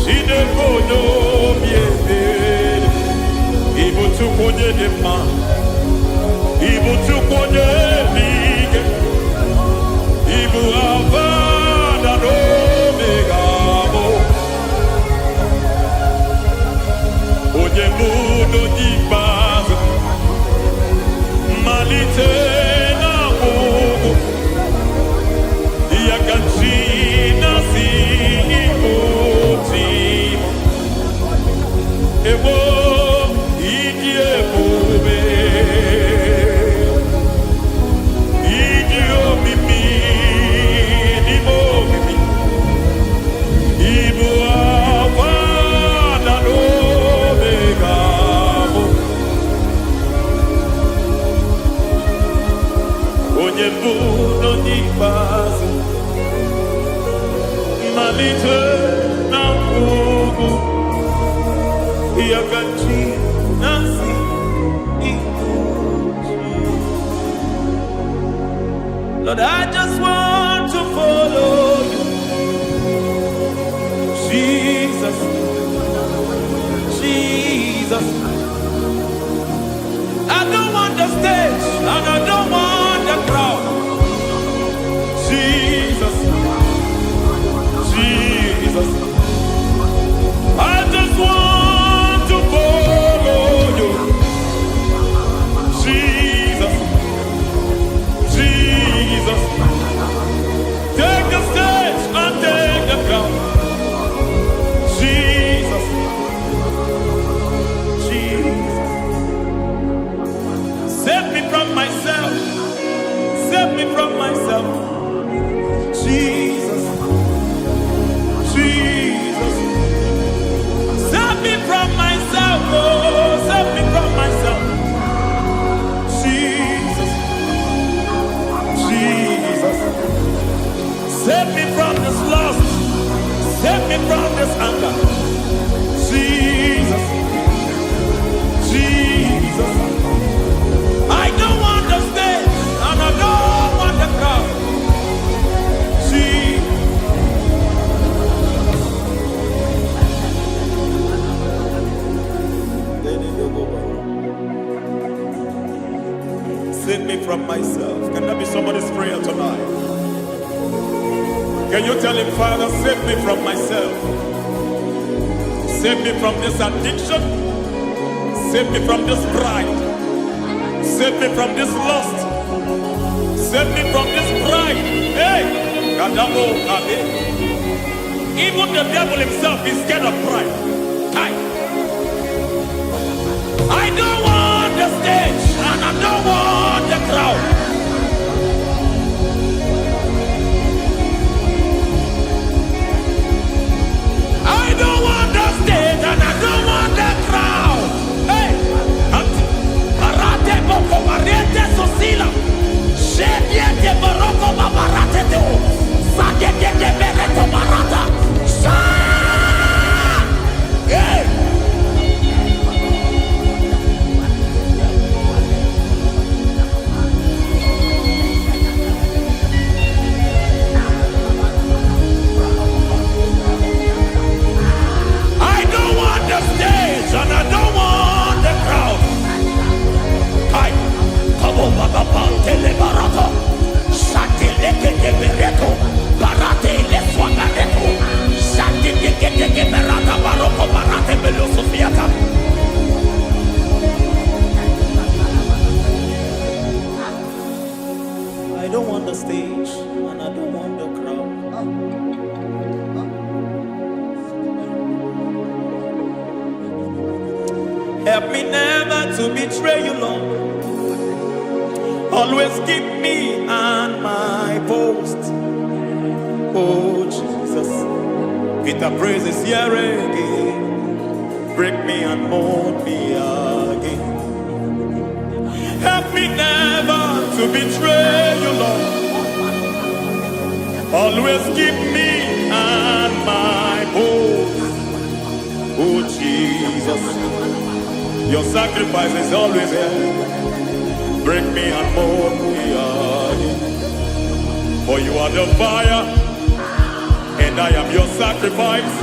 Chineke onye obi ebere, ị bụ Chukwu onye dị mma, ị bụ Chukwu onye dị ike, ị bụ Alfa na Omega mụ. Onye mbụ na onye ikpeazụ, mmalite na ọgwụgwụ, ya ka chi na-asị ịbụ chi m. Ewo, ịdị ebube, ịdị omimi n'ime omimi, ịbụ Alfa na Omega mụ. Onye mbụ na onye ikpeazụ, mmalite na ọgwụgwụ, ya ka chi na-asị ịbụ chi. Lord, I just want to follow you. Jesus, Jesus. I don't want the stage and I don't want the crowd. Jesus, Jesus. I just want to follow you. Jesus, Jesus. Take the stage and take the crown. Jesus, Jesus. Save me from myself. Save me from myself. Jesus, Jesus. Save me from myself. Oh, save me from myself. Jesus, Jesus. Save me from this lust. Save me from this anger. Jesus, Jesus. I don't want the stage and I don't want the crowd. Jesus. Save me from myself. Can that be somebody's prayer tonight? Can you tell him, Father, save me from myself? Save me from this addiction. Save me from this pride. Save me from this lust. Save me from this pride. Hey, Kadamo Kabe. Even the devil himself is scared of pride. Kai. I don't want the stage and I don't want the crowd. I don't want the stage and I don't want the crowd. Hey, Parate boko parete sosila. Shebiete baroko babarate teo. Sadete bereto barata. Sha! Hey! Help me never to betray you, Lord. Always keep me on my post. Oh, Jesus. Peter praises here again. Break me and mold me again. Help me never to betray you, Lord. Always keep me on my post. Oh, Jesus. Your sacrifice is always here. Break me and mold me again. For you are the fire, and I am your sacrifice.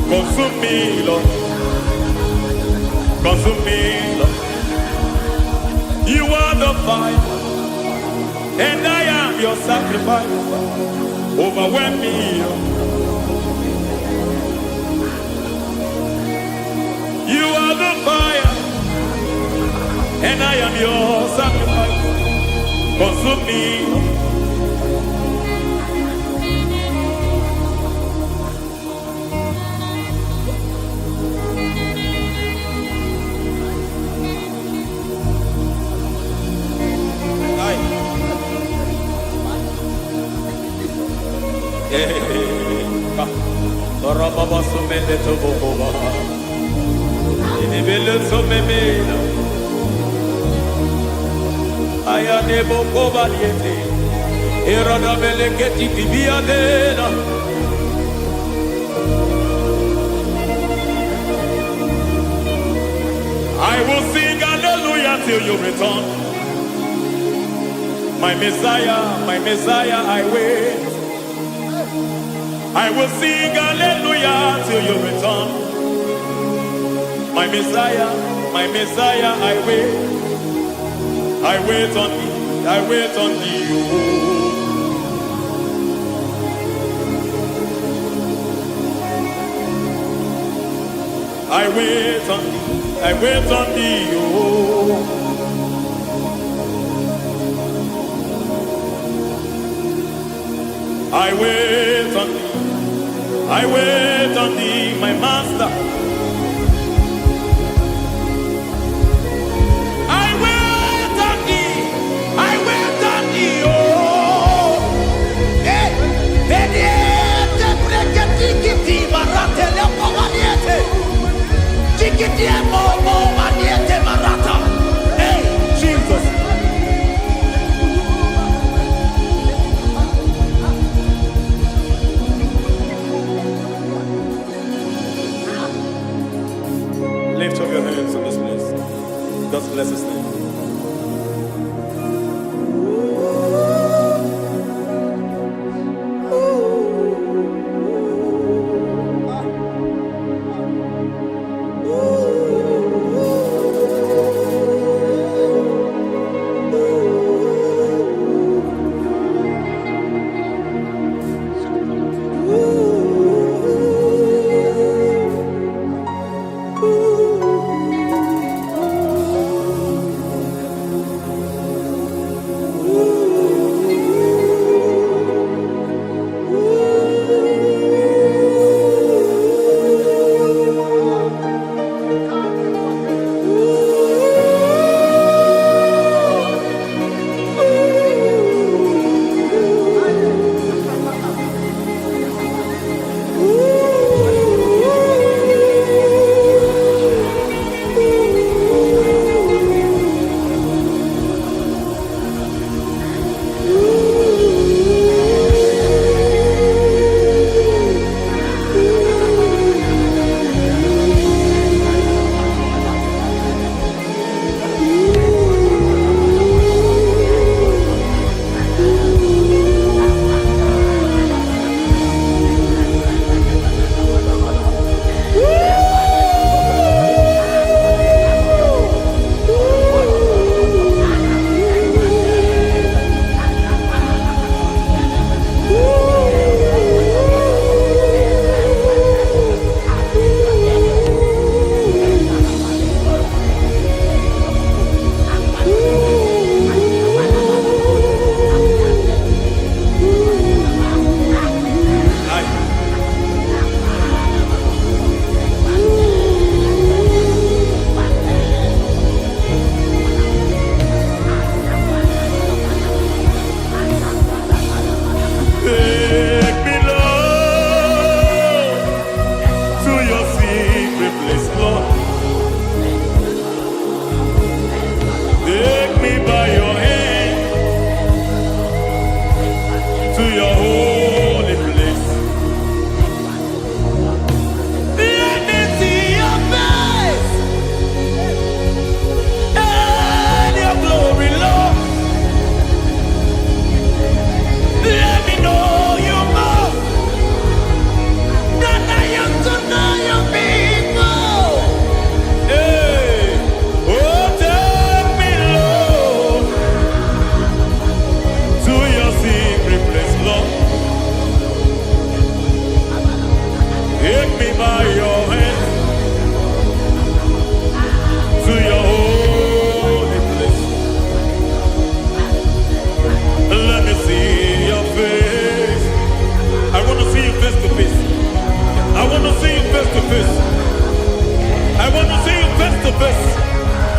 Consume me, Lord. Consume me, Lord. You are the fire, and I am your sacrifice. Overwhelm me, Lord. You are the fire, and I am your sacrifice. Consume me, Lord. Aye. Rababa. I will sing hallelujah till you return. My Messiah, I wait. I will sing hallelujah till you return. My Messiah, I wait. I wait on thee, I wait on thee. Oh. I wait on thee, I wait on thee. Oh. I wait on thee, I wait on thee, my master. I wait on thee, I wait on thee. Oh. Eh, veniete preketikiti maratele pomaniete. Tikitie momo maniete marata. Hey, Jesus. Lift up your hands in this place. Just bless his name.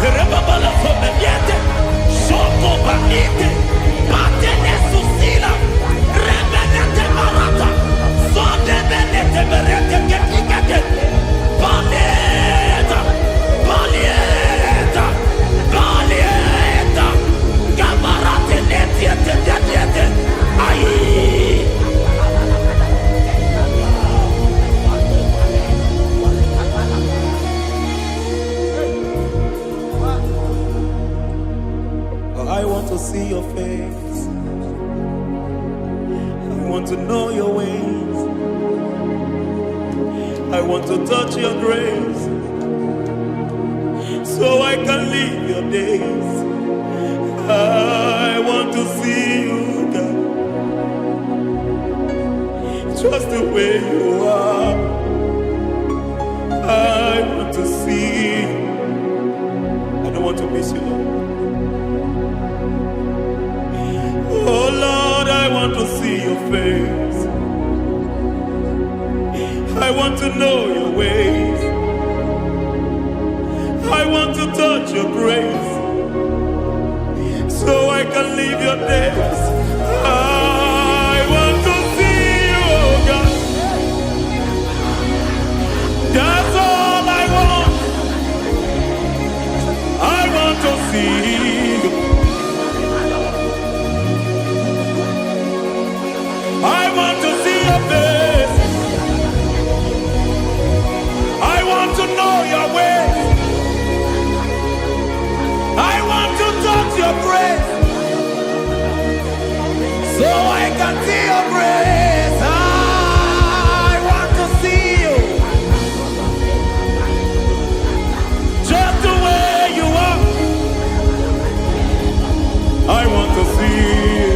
Rebabala fomeliete. Shoko banite. Batene susila. Rebenete barata. Sodebenete berete ketikete. Baleta. Baleta. Baleta. Gabarate netiete tetiete. Ayi. I want to see your face. I want to know your ways. I want to touch your grace so I can live your days. I want to see you, God, just the way you are. I want to see you. I don't want to miss you, Lord. Oh, Lord, I want to see your face. I want to know your ways. I want to touch your grace so I can live your days. I want to see you, oh God. That's all I want. I want to see you. I want to see your face. I want to know your ways. I want to touch your grace So I can see your grace. I want to see you. Just the way you are. I want to see you.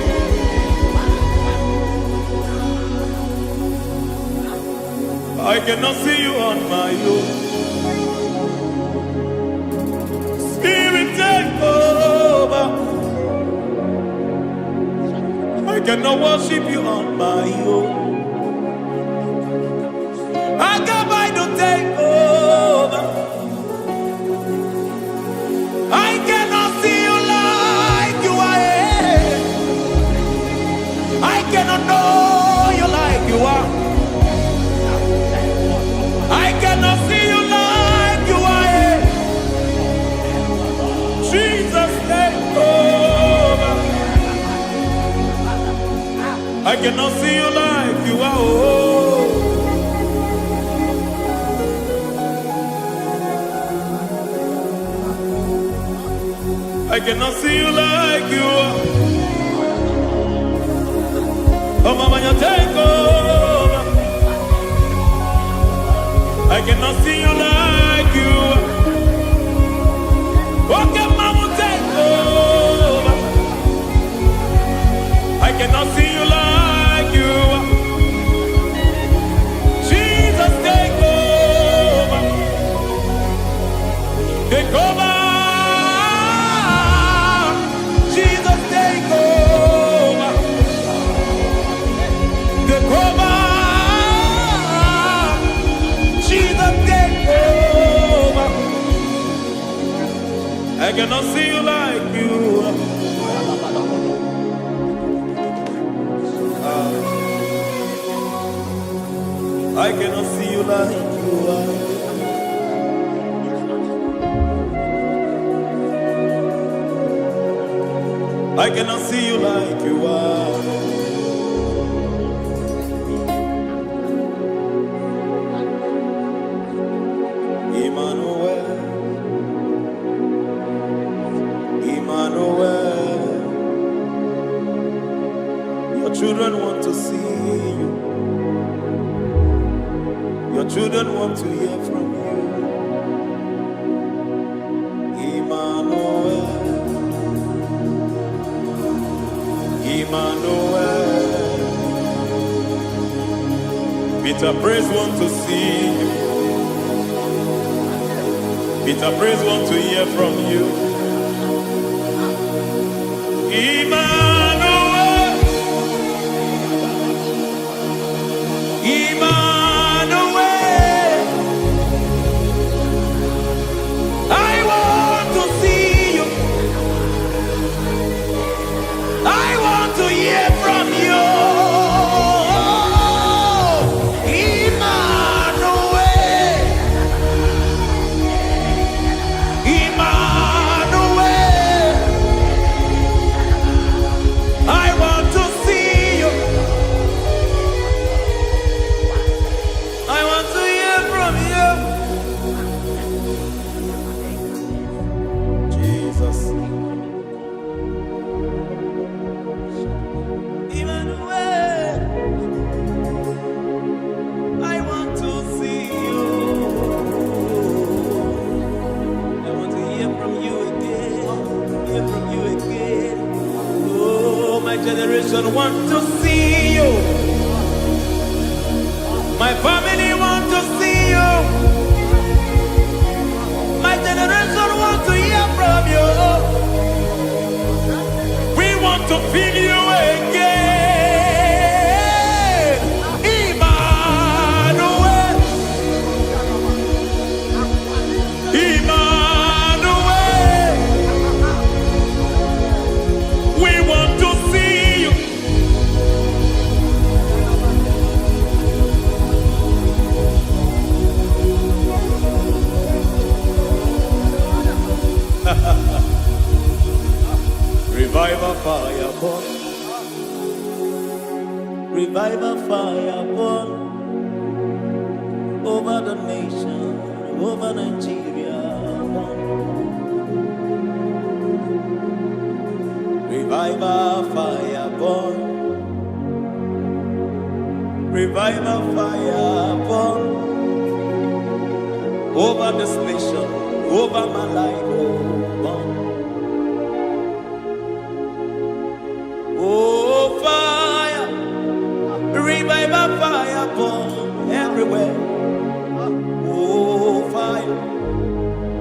I cannot see you on my own. Spirit, take over. I cannot worship you on my own. I got my to take over. I cannot see you like you are. I cannot know you like you are. I cannot see you like you are. Jesus, take over. I cannot see you like you are. Oh. I cannot see you like you are. Oh, mama, you take over. I cannot see you like you are. Okay, mama, take over. I cannot see you like you are. Jesus, take over. Take over. Jesus, take over. Take over. Jesus, take over. I cannot see you like you are. I cannot see you like you are. I cannot see you like you are. Emmanuel, Emmanuel. Your children want to see you. Your children want to hear from you. Emmanuel, Emmanuel. Peter Praise want to see you. Peter Praise want to hear from you. Emmanuel, Emmanuel. I want to My generation want to see you. My family want to see you. My generation want to hear from you. We want to feel you again. Emmanuel. Emmanuel. We want to see you. Revival fire burn. Revival fire burn over the nation, over Nigeria. Burn. Revival fire burn. Revival fire burn over this nation, over my life. Oh, burn. Oh, fire. Revival fire burn everywhere. Oh, fire.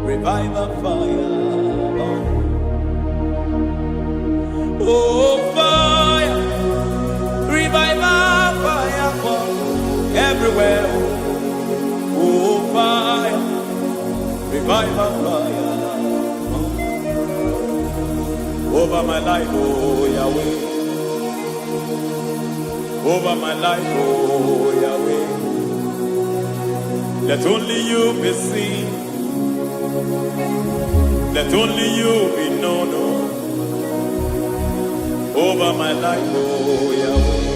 Revival fire burn. Oh, fire. Revival fire burn everywhere. Oh, fire. Revival fire burn. Over my life, oh Yahweh. Over my life, oh Yahweh. Let only you be seen. Let only you be known. Oh. Over my life, oh Yahweh.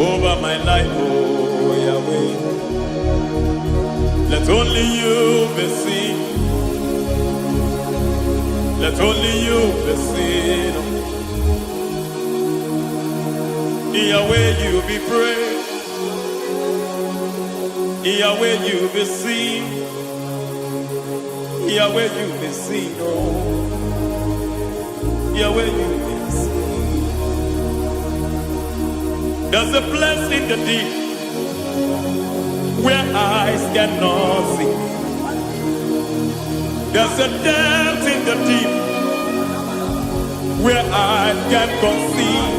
Over my life, oh Yahweh. Let only you be seen. Let only you be seen. Oh. Yahweh, you be praised. Yahweh, you be seen. Yahweh, you be seen. Oh, Yahweh, you be seen. There's a place in the deep where eyes cannot see. There's a depth in the deep where eyes can conceive.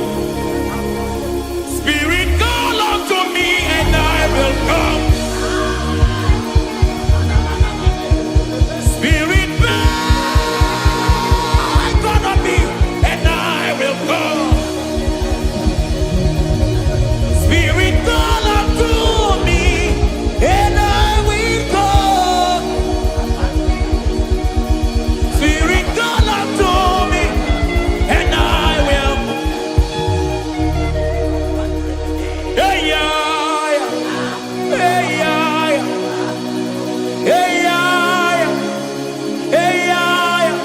Spirit, call unto me and I will come. Spirit, beckon on me and I will come. Spirit, call unto me and I will come. Spirit, call unto me and I will. Hey, yeah, yeah. Hey, yeah, yeah. Hey, yeah, yeah. Hey, yeah, yeah.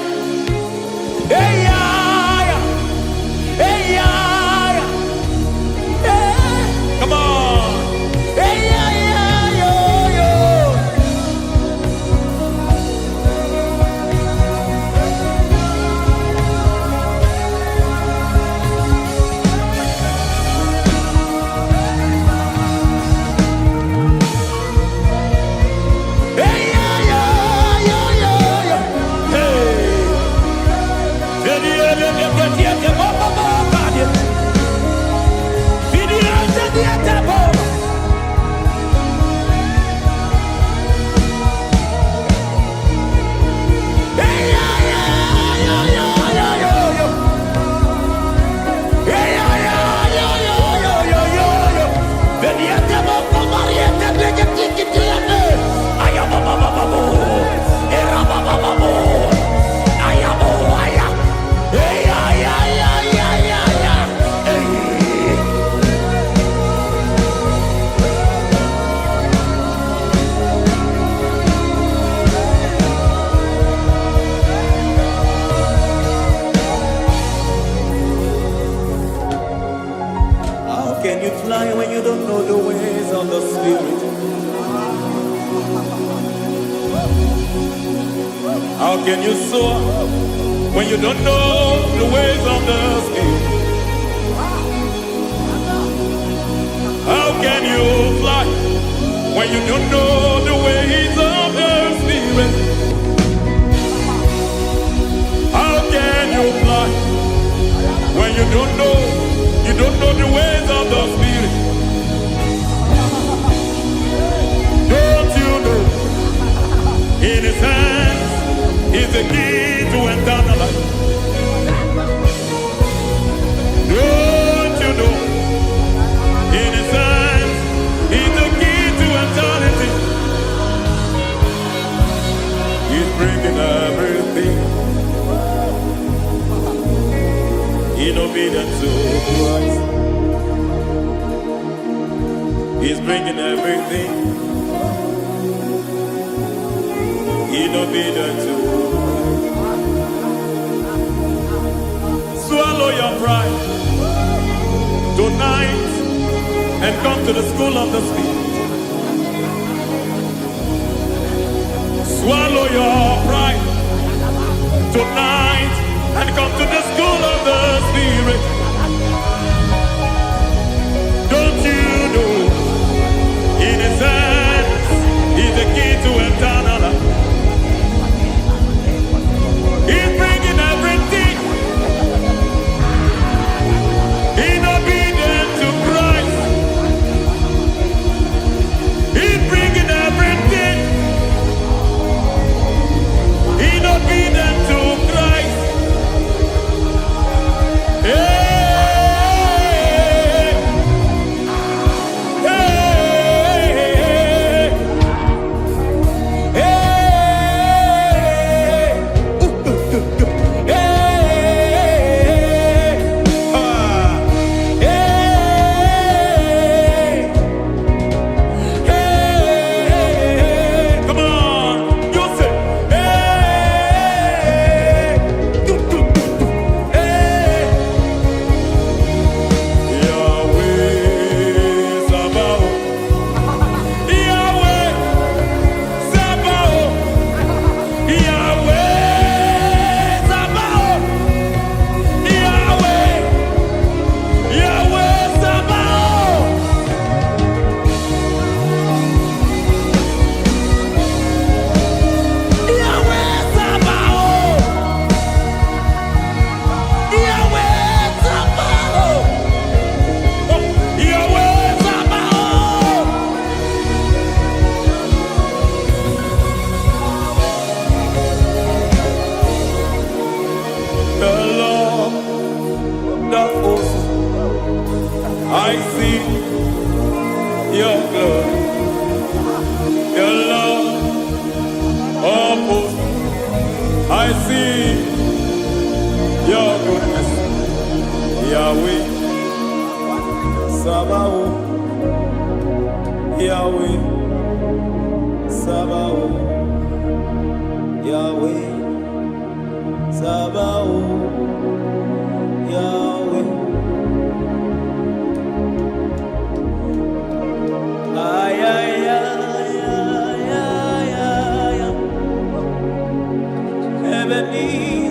Hey, yeah, yeah. Hey, yeah, yeah. Hey. Come on. Hey, yeah, yeah, yo, yo. Hey, yeah, yeah, yo, yo, yo. Hey. Hey, yeah, yeah, yo, yo, yo, yo, yo. Hey, yeah, yeah, yo, yo, yo, yo, yo, yo. Hey, yeah, yeah, yeah, yeah, yeah, yeah. Hey. How can you fly when you don't know the ways of the Spirit? How can you soar When you don't know the ways of the Spirit? How can you fly when you don't know the ways of the Spirit? How can you fly when you don't know the ways of the Spirit? Don't you know in His hands is the key to eternal life? Don't you know in His hands is the key to eternity? He's bringing everything in obedience to Christ. He's bringing everything in obedience to Christ. Swallow your pride tonight and come to the school of the Spirit. Swallow your pride tonight and come to the school of the Spirit. Don't you know in His hands is the key to eternal life? He's bringing everything in obedience to Christ. He's bringing everything in obedience to Christ. Hey, hey, hey, hey, hey, ah, hey, hey, come on, you say, hey, do, do, do, do, hey. Yahweh Sabaoth, Yahweh Sabaoth, Yahweh Sabaoth, Yahweh, Yahweh Sabaoth. Yahweh Sabaoth, Yahweh Sabaoth, oh, Yahweh Sabaoth. The Lord of hosts, I see your glory. The Lord of hosts, I see your goodness. Yahweh Sabaoth, Yahweh Sabaoth, Yahweh Sabaoth, Yahweh. Ay, ay, ay, ay, ay, ay, ay. Ebe niile.